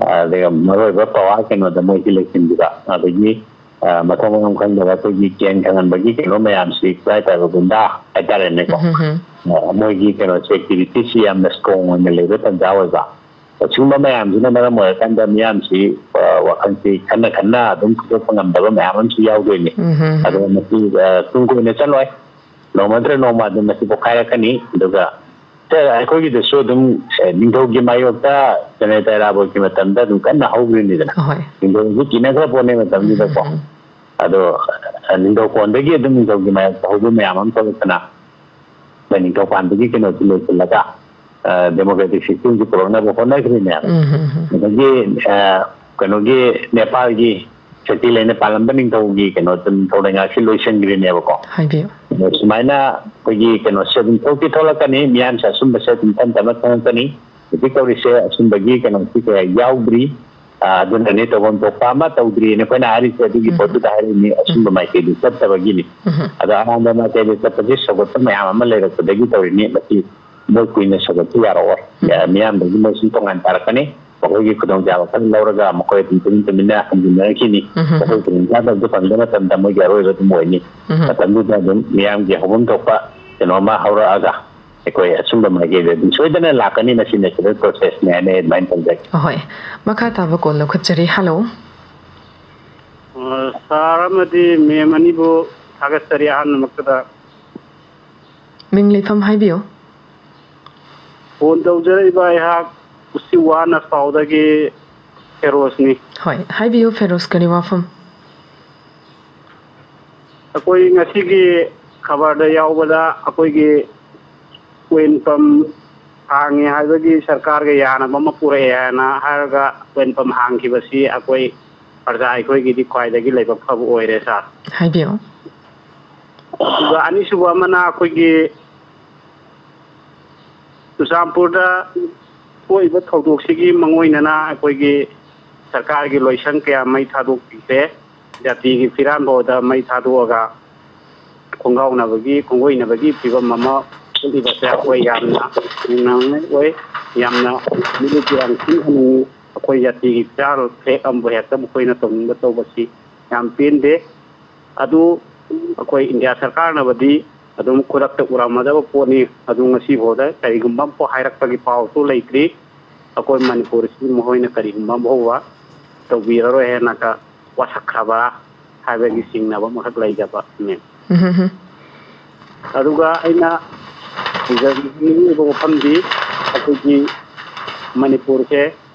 ꯑ, ꯑꯗꯨꯒ ꯃꯔꯨꯑꯣꯏꯕ power ꯀꯩꯅꯣꯗ ꯃꯣꯏꯁꯤ ꯂꯩꯁꯤꯟꯈꯤꯕ꯫ ꯑꯗꯒꯤ, ꯑ, ꯃꯊꯣꯡ ꯃꯔꯝ ꯈꯪꯗꯕ ꯑꯩꯈꯣꯏꯒꯤ ꯀꯦꯟ ꯈꯪꯍꯟꯕꯒꯤ ꯀꯩꯅꯣ ꯃꯌꯥꯝꯁꯤ ꯀꯗꯥꯏ ꯇꯥꯔꯕ ꯒꯨꯟꯗꯥ ꯍꯥꯏꯇꯥꯔꯦꯅꯦꯀꯣ꯫ ꯎꯝ ꯍꯝ ꯍꯝ꯫ ꯑ, ꯃꯣꯏꯒꯤ ꯀꯩꯅꯣꯁꯦ, activityꯁꯤ ꯌꯥꯝꯅ strong ꯑꯣꯏꯅ ꯂꯩꯕ ꯇꯟꯖꯥ ꯑꯣꯏꯕ꯫ ꯑꯁꯤꯒꯨꯝꯕ ꯃꯌꯥꯝꯁꯤꯅ ꯃꯔꯝ ꯑꯣꯏꯔꯀꯥꯟꯗ ꯃꯤꯌꯥꯝꯁꯤ, ꯑ, ꯋꯥꯈꯜꯁꯤ ꯈꯟꯅ ꯈꯟꯅ ꯑꯗꯨꯝ ꯐꯨꯗꯣꯛꯄ ꯉꯝꯗꯕ ꯃꯌꯥꯝ ꯑꯃꯁꯨ ꯌꯥꯎꯗꯣꯏꯅꯤ꯫ ꯎꯝ ꯍꯝ ꯍꯝ꯫ ꯑꯗꯨꯒ ꯃꯁꯤ, ꯑ, ꯇꯨꯡ ꯀꯣꯏꯅ ꯆꯠꯂꯣꯏ꯫ ꯅꯣꯡꯃ ꯅꯠꯇ꯭ꯔ ꯅꯣꯡꯃ ꯑꯗꯨꯝ ꯃꯁꯤ ꯄꯣꯛꯈꯥꯏꯔꯛꯀꯅꯤ꯫ ꯑꯗꯨꯒ ꯁꯦ, ꯑꯩꯈꯣꯏꯒꯤꯗꯁꯨ ꯑꯗꯨꯝ, ꯑꯦ, ꯅꯤꯡꯊꯧꯒꯤ ꯃꯥꯌꯣꯛꯇ ꯁꯦꯅꯥꯄꯇꯤ ꯏꯔꯥꯕꯣꯠꯀꯤ ꯃꯇꯝꯗ ꯑꯗꯨꯝ ꯀꯟꯅ ꯍꯧꯈ꯭ꯔꯤꯅꯤꯗꯅ꯫ ꯑꯍꯣꯏ꯫ ꯅꯤꯡꯊꯧꯁꯨ ꯀꯤꯅꯈ꯭ꯔ ꯄꯣꯠꯅꯤ ꯃꯇꯝꯗꯨꯗꯀꯣ꯫ ꯎꯝ, ꯎꯝ, ꯎꯝ꯫ ꯑꯗꯣ, ꯑ, ꯅꯤꯡꯊꯧ ꯀꯣꯟꯗꯒꯤ ꯑꯗꯨꯝ ꯅꯤꯡꯊꯧꯒꯤ ꯃꯥꯌꯣꯛꯇ ꯍꯧꯕ ꯃꯌꯥꯝ ꯑꯃ ꯊꯣꯛꯂꯛꯇꯅ, ꯑꯩꯈꯣꯏ ꯅꯤꯡꯊꯧ ꯄꯥꯟꯕꯒꯤ ꯀꯩꯅꯣꯁꯤ ꯂꯣꯏꯁꯤꯜꯂꯒ, ꯑ, democratic systemꯁꯤ ꯄꯨꯔꯛꯅꯕ ꯍꯣꯠꯅꯈ꯭ꯔꯤꯅꯦꯕ꯫ ꯎꯝ, ꯎꯝ, ꯎꯝ꯫ ꯑꯗꯒꯤ, ꯑ, ꯀꯩꯅꯣꯒꯤ ꯅꯦꯄꯥꯜꯒꯤ ꯁꯛꯇꯤ ꯂꯩꯅ ꯄꯥꯜꯂꯝꯕ ꯅꯤꯡꯊꯧꯒꯤ ꯀꯩꯅꯣ, ꯅꯤꯡꯊꯧ ꯂꯩꯉꯥꯛꯁꯤ ꯂꯣꯏꯁꯤꯟꯈ꯭ꯔꯤꯅꯦꯕꯀꯣ꯫ ꯍꯥꯏꯕꯤꯌꯨ꯫ ꯑꯗꯣ ꯁꯨꯃꯥꯏꯅ ꯑꯩꯈꯣꯏꯒꯤ ꯀꯩꯅꯣꯁꯦ ꯑꯗꯨꯝ ꯊꯣꯛꯇꯤ ꯊꯣꯛꯂꯛꯀꯅꯤ, ꯃꯤꯌꯥꯝꯁꯦ ꯑꯁꯨꯝꯕꯁꯦ ꯑꯗꯨꯝ ꯇꯞ ꯇꯞꯅ ꯈꯪꯉꯛꯀꯅꯤ꯫ ꯍꯧꯖꯤꯛ ꯇꯧꯔꯤꯁꯦ ꯑꯁꯨꯝꯕꯒꯤ ꯀꯩꯅꯣꯁꯤ ꯀꯌꯥ ꯌꯥꯎꯗ꯭ꯔꯤ꯫ ꯑ, ꯑꯗꯨꯅꯅꯦ ꯇꯧꯐꯝ ꯊꯣꯛꯄ ꯑꯃ ꯇꯧꯗ꯭ꯔꯤꯅ ꯑꯩꯈꯣꯏꯅ ꯍꯥꯏꯔꯤꯁꯦ, ꯑꯗꯨꯒꯤ ꯎꯝ꯫ ꯄꯣꯠꯇꯨꯗ ꯍꯥꯏꯔꯤꯅꯤ, ꯑꯆꯨꯝꯕ ꯎꯝ꯫ ꯃꯥꯏꯀꯩꯗꯨ ꯆꯠꯇꯕꯒꯤꯅꯤ꯫ ꯎꯝ꯫ ꯑꯗꯣ ꯑꯔꯥꯟꯕ ꯃꯥꯏꯀꯩꯗ ꯆꯠꯄꯁꯦ ꯁꯧꯒꯠꯄ ꯃꯌꯥꯝ ꯑꯃ ꯂꯩꯔꯛꯄꯗꯒꯤ ꯇꯧꯔꯤꯅꯤ꯫ ꯃꯁꯤ ꯃꯣꯏ ꯀꯨꯏꯅ ꯁꯧꯒꯠꯄ ꯌꯥꯔꯛꯑꯣꯏ꯫ ꯎꯝ꯫ ꯑ, ꯃꯤꯌꯥꯝꯗꯒꯤ ꯃꯣꯏ ꯁꯨꯝ ꯇꯣꯉꯥꯟ ꯇꯥꯔꯛꯀꯅꯤ꯫ ꯃꯈꯣꯏꯒꯤ ꯈꯨꯗꯣꯡꯆꯥꯕ ꯈꯔ ꯂꯧꯔꯒ ꯃꯈꯣꯏ ꯑꯗꯨꯝ ꯇꯨꯃꯤꯟ ꯇꯨꯃꯤꯟꯅ ꯍꯟꯖꯤꯟꯅꯔꯛꯈꯤꯅꯤ꯫ ꯎꯝ꯫ ꯃꯈꯣꯏ ꯈꯨꯗꯣꯡꯆꯥꯗꯕꯗꯨ ꯐꯪꯗꯕ ꯃꯇꯝꯗ ꯃꯣꯏꯒꯤ ꯑꯔꯣꯏꯕ ꯑꯗꯨꯝ ꯑꯣꯏꯅꯤ꯫ ꯎꯝ꯫ ꯃꯇꯝꯗꯨꯗ ꯑꯗꯨꯝ ꯃꯤꯌꯥꯝꯒꯤ ꯍꯧꯐꯝ ꯊꯣꯛꯄ ꯀꯩꯅꯣꯝꯃ ꯍꯧꯔꯛꯑꯒ ꯑꯩꯈꯣꯏ ꯑꯆꯨꯝꯕ ꯃꯥꯏꯀꯩꯗ ꯑꯗꯨꯝ ꯁꯣꯏꯗꯅ ꯂꯥꯛꯀꯅꯤ꯫ ꯃꯁꯤ natural processꯅꯤ ꯍꯥꯏꯅ ꯑꯩ ꯑꯗꯨꯃꯥꯏꯅ ꯊꯝꯖꯒꯦ꯫ ꯑꯍꯣꯏ꯫ ꯃꯈꯥ ꯇꯥꯕ call ꯂꯧꯈꯠꯆꯔꯤ꯫ Hello꯫ ꯑ, sir ꯑꯃꯗꯤ ma'am ꯑꯅꯤꯕꯨ ꯊꯥꯒꯠꯆꯔꯤ ꯑꯍꯥꯟꯕꯃꯛꯇꯗ꯫ ꯃꯤꯡ ꯂꯩꯐꯝ ꯍꯥꯏꯕꯤꯌꯨ꯫ Phone ꯇꯧꯖꯔꯛꯏꯕ ꯑꯩꯍꯥꯛ ꯎꯆꯤꯋꯥ ꯅꯁꯄꯥꯎꯗꯒꯤ ꯐꯦꯔꯣꯖꯅꯤ꯫ ꯍꯣꯏ, ꯍꯥꯏꯕꯤꯌꯨ ꯐꯦꯔꯣꯖ, ꯀꯔꯤ ꯋꯥꯐꯝ? ꯑꯩꯈꯣꯏ ꯉꯁꯤꯒꯤ ꯈꯕꯔꯗ ꯌꯥꯎꯕꯗ ꯑꯩꯈꯣꯏꯒꯤ ꯑꯣꯏꯜ ꯄꯝ ꯍꯥꯡꯉꯦ ꯍꯥꯏꯕꯒꯤ ꯁꯔꯀꯥꯔꯒ ꯌꯥꯅꯕ ꯑꯃ ꯄꯨꯔꯛꯑꯦ ꯍꯥꯏꯅ ꯍꯥꯏꯔꯒ ꯑꯣꯏꯜ ꯄꯝ ꯍꯥꯡꯈꯤꯕꯁꯤ ꯑꯩꯈꯣꯏ ꯄ꯭ꯔꯖꯥ ꯑꯩꯈꯣꯏꯒꯤꯗꯤ ꯈ꯭ꯋꯥꯏꯗꯒꯤ ꯂꯥꯏꯕꯛ ꯐꯕ ꯑꯣꯏꯔꯦ ꯁꯥꯔ꯫ ꯍꯥꯏꯕꯤꯌꯨ꯫ ꯑꯗꯨꯒ ꯑꯅꯤꯁꯨꯕ ꯑꯃꯅ ꯑꯩꯈꯣꯏꯒꯤ ꯆꯨꯔꯆꯥꯟꯄꯨꯔꯗ ꯊꯣꯛꯏꯕ ꯊꯧꯗꯣꯛꯁꯤꯒꯤ ꯃꯥꯡꯑꯣꯏꯅꯅ ꯑꯩꯈꯣꯏꯒꯤ ꯁꯔꯀꯥꯔꯒꯤ ꯂꯣꯏꯁꯪ ꯀꯌꯥ ꯃꯩ ꯊꯥꯗꯣꯛꯄꯤꯈ꯭ꯔꯦ꯫ ꯖꯥꯇꯤꯒꯤ ꯐꯤꯔꯥꯟꯐꯥꯎꯗ ꯃꯩ ꯊꯥꯗꯣꯛꯑꯒ ꯈꯣꯡꯒꯥꯎꯅꯕꯒꯤ, ꯈꯣꯡꯒꯣꯏꯅꯕꯒꯤ ꯐꯤꯕꯝ ꯑꯃ ꯎꯠꯂꯤꯕꯁꯦ ꯑꯩꯈꯣꯏ ꯌꯥꯝꯅ ꯅꯨꯡꯅꯥꯡꯅ ꯑꯣꯏ, ꯌꯥꯝꯅ ꯃꯤꯠꯌꯦꯡ ꯌꯥꯝ ꯊꯤꯅ ꯍꯟꯅꯤꯡꯉꯤ꯫ ꯑꯩꯈꯣꯏ ꯖꯥꯇꯤꯒꯤ ꯐꯤꯔꯥꯜ ꯐ꯭ꯂꯦꯛ ꯑꯃꯕꯨ ꯍꯦꯛꯇ ꯃꯈꯣꯏꯅ ꯇꯧꯅꯤꯡꯕ ꯇꯧꯕꯁꯤ ꯌꯥꯝ ꯄꯦꯟꯗꯦ꯫ ꯑꯗꯨ ꯑꯩꯈꯣꯏ ꯏꯟꯗꯤꯌꯥ ꯁꯔꯀꯥꯔꯅꯕꯨꯗꯤ ꯑꯗꯨꯝ ꯈꯨꯗꯛꯇ ꯎꯔꯝꯃꯗꯕ ꯄꯣꯠꯅꯤ꯫ ꯑꯗꯨ ꯉꯁꯤ ꯐꯥꯎꯗ ꯀꯔꯤꯒꯨꯝꯕ ꯑꯃꯐꯥꯎ ꯍꯥꯏꯔꯛꯄꯒꯤ ꯄꯥꯎꯁꯨ ꯂꯩꯇ꯭ꯔꯤ꯫ ꯑꯩꯈꯣꯏ ꯃꯅꯤꯄꯨꯔꯁꯤ ꯃꯈꯣꯏꯅ ꯀꯔꯤꯒꯨꯝꯕ ꯑꯃ ꯐꯥꯎꯕ ꯇꯧꯕꯤꯔꯔꯣꯏ ꯍꯥꯏꯅꯒ ꯋꯥꯁꯛꯈ꯭ꯔꯕ ꯍꯥꯏꯕꯒꯤ ꯆꯤꯡꯅꯕ ꯑꯃꯈꯛ ꯂꯩꯖꯕ ꯃꯦꯝ꯫ ꯎꯝ, ꯍꯝ, ꯍꯝ꯫ ꯑꯗꯨꯒ ꯑꯩꯅ ꯍꯪꯖꯅꯤꯡꯉꯤꯕ ꯋꯥꯐꯝꯗꯤ ꯑꯩꯈꯣꯏꯒꯤ ꯃꯅꯤꯄꯨꯔꯁꯦ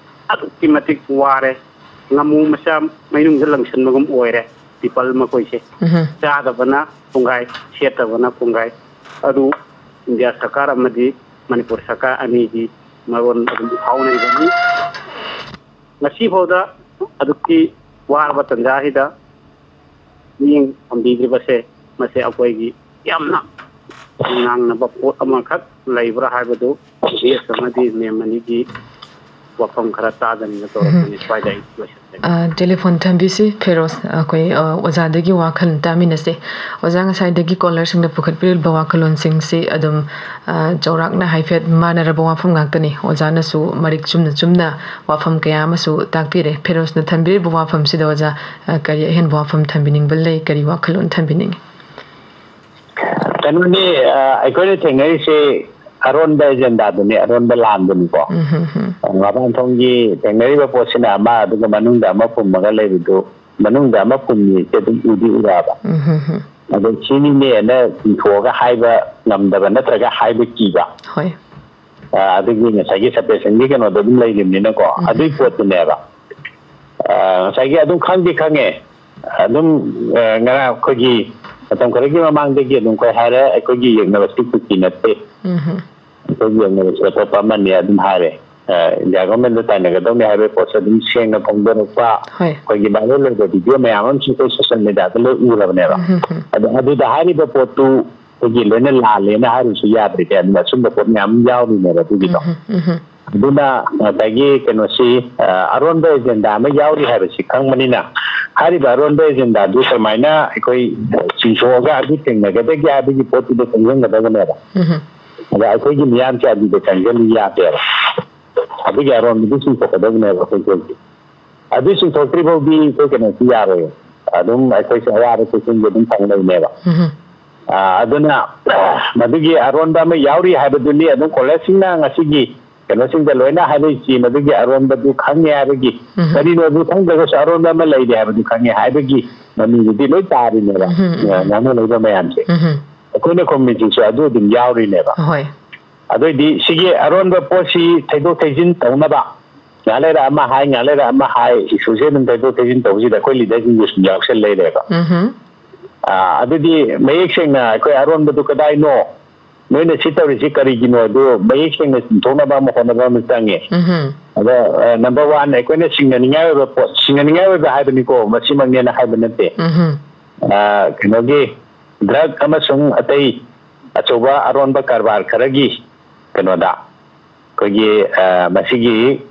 ꯑꯗꯨꯛꯀꯤ ꯃꯇꯤꯛ ꯋꯥꯔꯦ꯫ ꯉꯥꯃꯨ ꯃꯆꯥ ꯃꯩꯅꯨꯡꯗ ꯂꯪꯁꯟꯕꯒꯨꯝ ꯑꯣꯏꯔꯦ ꯄꯤꯄꯜ ꯃꯈꯣꯏꯁꯦ꯫ ꯎꯝ꯫ ꯆꯥꯗꯕꯅ ꯄꯨꯡꯒꯥꯏ, ꯁꯦꯠꯇꯕꯅ ꯄꯨꯡꯒꯥꯏ꯫ ꯑꯗꯨ ꯏꯟꯗꯤꯌꯥ ꯁꯔꯀꯥꯔ ꯑꯃꯗꯤ ꯃꯅꯤꯄꯨꯔ ꯁꯔꯀꯥꯔ ꯑꯅꯤꯒꯤ ꯃꯔꯣꯟ ꯑꯗꯨꯝ ꯐꯥꯎꯅꯔꯤꯕꯅꯤ꯫ ꯉꯁꯤꯐꯥꯎꯗ ꯑꯗꯨꯛꯀꯤ ꯋꯥꯔꯕ ꯇꯥꯟꯖꯥꯁꯤꯗ ꯃꯤꯠꯌꯦꯡ ꯊꯝꯕꯤꯗ꯭ꯔꯤꯕꯁꯦ, ꯃꯁꯤ ꯑꯩꯈꯣꯏꯒꯤ ꯌꯥꯝꯅ ꯉꯥꯡꯅꯕ ꯄꯣꯠ ꯑꯃꯈꯛ ꯂꯩꯕ꯭ꯔꯥ ꯍꯥꯏꯕꯗꯨ ꯗꯦꯁ ꯑꯃꯗꯤ ꯃꯦꯝ ꯑꯅꯤꯒꯤ ꯋꯥꯐꯝ ꯈꯔ ꯇꯥꯗꯅꯤꯡꯅ ꯇꯧꯔꯛꯄꯅꯤ꯫ ꯎꯝ꯫ ꯁ꯭ꯋꯥꯏꯗ ꯑꯩ ꯂꯣꯏꯁꯤꯟꯖꯒꯦ꯫ ꯑ, ꯇꯦꯂꯤꯐꯣꯟ ꯊꯝꯕꯤꯁꯤ ꯐꯦꯔꯣꯖ, ꯑꯩꯈꯣꯏ, ꯑ, ꯑꯣꯖꯥꯗꯒꯤ ꯋꯥꯈꯜ ꯇꯥꯃꯤꯟꯅꯁꯦ꯫ ꯑꯣꯖꯥ, ꯉꯁꯥꯏꯗꯒꯤ ꯀꯣꯂꯔꯁꯤꯡꯅ ꯄꯨꯈꯠꯄꯤꯔꯤꯕ ꯋꯥꯈꯜꯂꯣꯟꯁꯤꯡꯁꯤ ꯑꯗꯨꯝ, ꯑ, ꯆꯥꯎꯔꯥꯛꯅ ꯍꯥꯏꯐꯦꯠ ꯃꯥꯟꯅꯔꯕ ꯋꯥꯐꯝ ꯉꯥꯛꯇꯅꯤ꯫ ꯑꯣꯖꯥꯅꯁꯨ ꯃꯔꯤꯛ ꯆꯨꯝꯅ ꯆꯨꯝꯅ ꯋꯥꯐꯝ ꯀꯌꯥ ꯑꯃꯁꯨ ꯇꯥꯛꯄꯤꯔꯦ꯫ ꯐꯦꯔꯣꯖꯅ ꯊꯝꯕꯤꯔꯤꯕ ꯋꯥꯐꯝꯁꯤꯗ ꯑꯣꯖꯥ, ꯑ, ꯀꯔꯤ ꯑꯍꯦꯟꯕ ꯋꯥꯐꯝ ꯊꯝꯕꯤꯅꯤꯡꯕ ꯂꯩ? ꯀꯔꯤ ꯋꯥꯈꯜꯂꯣꯟ ꯊꯝꯕꯤꯅꯤꯡꯉꯤ? ꯀꯩꯅꯣꯅꯤ, ꯑ, ꯑꯩꯈꯣꯏꯅ ꯊꯦꯡꯅꯔꯤꯁꯦ ꯑꯔꯣꯟꯕ ꯑꯦꯖꯦꯟꯗꯥꯗꯨꯅꯤ, ꯑꯔꯣꯟꯕ ꯂꯥꯟꯗꯨꯅꯤꯀꯣ꯫ ꯎꯝ, ꯍꯝ, ꯍꯝ꯫ ꯃꯄꯥꯟꯊꯣꯡꯒꯤ ꯊꯦꯡꯅꯔꯤꯕ ꯄꯣꯠꯁꯤꯅ ꯑꯃ, ꯑꯗꯨꯒ ꯃꯅꯨꯡꯗ ꯑꯃ ꯐꯨꯝꯃꯒ ꯂꯩꯕꯗꯨ, ꯃꯅꯨꯡꯗ ꯑꯃ ꯐꯨꯝꯃꯤꯁꯦ ꯑꯗꯨꯝ ꯎꯗꯤ ꯎꯔꯛꯑꯕ꯫ ꯎꯝ, ꯍꯝ, ꯍꯝ꯫ ꯑꯗꯣ ꯁꯤꯅꯤꯅꯦꯅ ꯆꯤꯡꯊꯣꯛꯑꯒ ꯍꯥꯏꯕ ꯉꯝꯗꯕ ꯅꯠꯇ꯭ꯔꯒ ꯍꯥꯏꯕ ꯀꯤꯕ꯫ ꯍꯣꯏ꯫ ꯑ, ꯑꯗꯨꯒꯤ ꯉꯁꯥꯏꯒꯤ ꯁꯕ ꯁ꯭ꯇꯦꯁꯟꯒꯤ ꯀꯩꯅꯣꯗꯣ ꯑꯗꯨꯝ ꯂꯩꯔꯤꯕꯅꯤꯅꯀꯣ, ꯎꯝ꯫ ꯑꯗꯨꯒꯤ ꯄꯣꯠꯇꯨꯅꯦꯕ꯫ ꯑ, ꯉꯁꯥꯏꯒꯤ ꯑꯗꯨꯝ ꯈꯪꯗꯤ ꯈꯪꯉꯦ꯫ ꯑꯗꯨꯝ, ꯑ, ꯉꯔꯥꯡ ꯑꯩꯈꯣꯏꯒꯤ ꯃꯇꯝ ꯈꯔꯒꯤ ꯃꯃꯥꯡꯗꯒꯤ ꯑꯗꯨꯝ ꯑꯩꯈꯣꯏ ꯍꯥꯏꯔꯦ, ꯑꯩꯈꯣꯏꯒꯤ ꯌꯦꯛꯅꯕꯁꯤ ꯀꯨꯀꯤ ꯅꯠꯇꯦ꯫ ꯎꯝ꯫ ꯑꯩꯈꯣꯏꯒꯤ ꯌꯦꯛꯅꯕꯁꯤ ꯑꯇꯣꯞꯄ ꯑꯃꯅꯤ ꯑꯗꯨꯝ ꯍꯥꯏꯔꯦ꯫ ꯑ, ꯏꯟꯗꯤꯌꯥ ꯒꯣꯔꯃꯦꯟꯗ ꯇꯥꯏꯅꯒꯗꯧꯅꯤ ꯍꯥꯏꯕꯒꯤ ꯄꯣꯠꯁꯦ ꯑꯗꯨꯝ ꯁꯦꯡꯅ ꯐꯣꯡꯗꯣꯔꯛꯄ, ꯍꯣꯏ꯫ ꯑꯩꯈꯣꯏꯒꯤ ꯚꯥꯏꯔꯦꯜ ꯑꯣꯏꯕ ꯚꯤꯗꯤꯑꯣ ꯃꯌꯥꯝ ꯑꯃꯁꯨ ꯑꯩꯈꯣꯏ ꯁꯣꯁꯤꯌꯦꯜ ꯃꯦꯗꯤꯌꯥꯗ ꯂꯣꯏ ꯎꯔꯕꯅꯦꯕ꯫ ꯎꯝ, ꯎꯝ, ꯎꯝ꯫ ꯑꯗꯣ ꯑꯗꯨꯗ ꯍꯥꯏꯔꯤꯕ ꯄꯣꯠꯇꯨ ꯑꯩꯈꯣꯏꯒꯤ ꯂꯣꯏꯅ ꯂꯥꯜꯂꯦꯅ ꯍꯥꯏꯔꯨꯁꯨ ꯌꯥꯗ꯭ꯔꯦ, ꯀꯌꯥ ꯑꯗꯨꯝ ꯑꯆꯨꯝꯕ ꯄꯣꯠ ꯃꯌꯥꯝ ꯑꯃ ꯌꯥꯎꯔꯤꯅꯦꯕ ꯑꯗꯨꯒꯤꯗꯣ꯫ ꯎꯝ, ꯎꯝ, ꯎꯝ꯫ ꯑꯗꯨꯅ ꯉꯁꯥꯏꯒꯤ ꯀꯩꯅꯣꯁꯤ, ꯑ, ꯑꯔꯣꯟꯕ ꯑꯦꯖꯦꯟꯗꯥ ꯑꯃ ꯌꯥꯎꯔꯤ ꯍꯥꯏꯕꯁꯤ ꯈꯪꯕꯅꯤꯅ, ꯍꯥꯏꯔꯤꯕ ꯑꯔꯣꯟꯕ ꯑꯦꯖꯦꯟꯗꯥꯗꯨ ꯀꯃꯥꯏꯅ ꯑꯩꯈꯣꯏ ꯆꯤꯡꯊꯣꯛꯑꯒ ꯑꯗꯨ ꯊꯦꯡꯅꯒꯗꯒꯦ ꯍꯥꯏꯕꯒꯤ ꯄꯣꯠꯇꯨꯗ ꯆꯪꯁꯤꯟꯒꯗꯕꯅꯦꯕ꯫ ꯎꯝ꯫ ꯑꯗ ꯑꯩꯈꯣꯏꯒꯤ ꯃꯤꯌꯥꯝꯁꯦ ꯑꯗꯨꯗ ꯆꯪꯁꯤꯜꯂꯨ ꯌꯥꯗꯦꯕ꯫ ꯑꯗꯨꯒꯤ ꯑꯔꯣꯟꯕꯗꯨ ꯆꯤꯡꯊꯣꯛꯀꯗꯕꯅꯦꯕ ꯑꯩꯈꯣꯏ ꯍꯧꯖꯤꯛ꯫ ꯑꯗꯨ ꯆꯤꯡꯊꯣꯛꯇ꯭ꯔꯤ ꯐꯥꯎꯗꯤ ꯑꯩꯈꯣꯏ ꯀꯩꯅꯣꯁꯤ ꯌꯥꯔꯣꯏ꯫ ꯑꯗꯨꯝ ꯑꯩꯈꯣꯏꯁꯦ ꯑꯋꯥꯕ ꯆꯩꯊꯦꯡꯁꯦ ꯑꯗꯨꯝ ꯐꯪꯗꯣꯏꯅꯦꯕ꯫ ꯎꯝ꯫ ꯑ, ꯑꯗꯨꯅ ꯃꯗꯨꯒꯤ ꯑꯔꯣꯟꯕ ꯑꯃ ꯌꯥꯎꯔꯤ ꯍꯥꯏꯕꯗꯨꯅꯤ ꯑꯗꯨꯝ ꯀꯣꯂꯦꯖꯁꯤꯡꯅ ꯉꯁꯤꯒꯤ ꯀꯩꯅꯣꯁꯤꯡꯗ ꯂꯣꯏꯅ ꯍꯥꯏꯔꯛꯏꯁꯤ, ꯃꯗꯨꯒꯤ ꯑꯔꯣꯟꯕꯗꯨ ꯈꯪꯉꯦ ꯍꯥꯏꯕꯒꯤ, ꯎꯝ꯫ ꯀꯔꯤꯅꯣ ꯑꯗꯨ ꯈꯪꯗ꯭ꯔꯒꯁꯨ ꯑꯔꯣꯟꯕ ꯑꯃ ꯂꯩꯔꯦ ꯍꯥꯏꯕꯗꯨ ꯈꯪꯉꯦ ꯍꯥꯏꯕꯒꯤ ꯃꯃꯤꯗꯨꯗꯤ ꯂꯣꯏ ꯇꯥꯔꯤꯅꯦꯕ, ꯎꯝ, ꯎꯝ, ꯎꯝ꯫ ꯉꯥꯡꯅ ꯂꯩꯕ ꯃꯌꯥꯝꯁꯦ꯫ ꯎꯝ꯫ ꯑꯩꯈꯣꯏꯅ ꯈꯨꯝꯃꯤꯁꯤꯁꯨ ꯑꯗꯨ ꯑꯗꯨꯝ ꯌꯥꯎꯔꯤꯅꯦꯕ꯫ ꯍꯣꯏ꯫ ꯑꯗꯨꯑꯣꯏꯗꯤ ꯁꯤꯒꯤ ꯑꯔꯣꯟꯕ ꯄꯣꯠꯁꯤ ꯊꯩꯗꯣꯛ ꯊꯩꯖꯤꯟ ꯇꯧꯅꯕ, ꯉꯥꯏꯍꯥꯛ ꯂꯩꯔ ꯑꯃ ꯍꯥꯏ, ꯉꯥꯏꯍꯥꯛ ꯂꯩꯔ ꯑꯃ ꯍꯥꯏ, ꯏꯁꯨꯁꯦ ꯑꯗꯨꯝ ꯊꯩꯗꯣꯛ ꯊꯩꯖꯤꯟ ꯇꯧꯕꯁꯤꯗ ꯑꯩꯈꯣꯏ ꯂꯤꯗꯔꯁꯤꯡꯁꯨ ꯁꯨꯝ ꯌꯥꯎꯁꯜ ꯂꯩꯔꯦꯕ꯫ ꯎꯝ꯫ ꯑꯥ, ꯑꯗꯨꯗꯤ ꯃꯌꯦꯛ ꯁꯦꯡꯅ ꯑꯩꯈꯣꯏ ꯑꯔꯣꯟꯕꯗꯨ ꯀꯗꯥꯏꯅꯣ, ꯅꯣꯏꯅ ꯁꯤ ꯇꯧꯔꯤꯁꯤ ꯀꯔꯤꯒꯤꯅꯣ, ꯑꯗꯨ ꯃꯌꯦꯛ ꯁꯦꯡꯅ ꯆꯨꯝꯊꯣꯛꯅꯕ ꯑꯃ ꯍꯣꯠꯅꯕ ꯑꯃ ꯆꯪꯉꯦ꯫ ꯎꯝ꯫ ꯑꯗ, ꯑ, ꯅꯝꯕꯔ ꯋꯥꯟ, ꯑꯩꯈꯣꯏꯅ ꯁꯤꯡꯅꯅꯤꯡꯉꯥꯏ ꯑꯣꯏꯕ ꯄꯣꯠ, ꯁꯤꯡꯅꯅꯤꯡꯉꯥꯏ ꯑꯣꯏꯕ ꯍꯥꯏꯕꯅꯤꯀꯣ, ꯃꯁꯤꯃꯛꯅꯦꯅ ꯍꯥꯏꯕ ꯅꯠꯇꯦ꯫ ꯎꯝ꯫ ꯑ, ꯀꯩꯅꯣꯒꯤ ꯗ꯭ꯔꯒ ꯑꯃꯁꯨꯡ ꯑꯇꯩ ꯑꯆꯧꯕ ꯑꯔꯣꯟꯕ ꯀꯔꯕꯥꯔ ꯈꯔꯒꯤ ꯀꯩꯅꯣꯗ, ꯑꯩꯈꯣꯏꯒꯤ, ꯑ, ꯃꯁꯤꯒꯤ,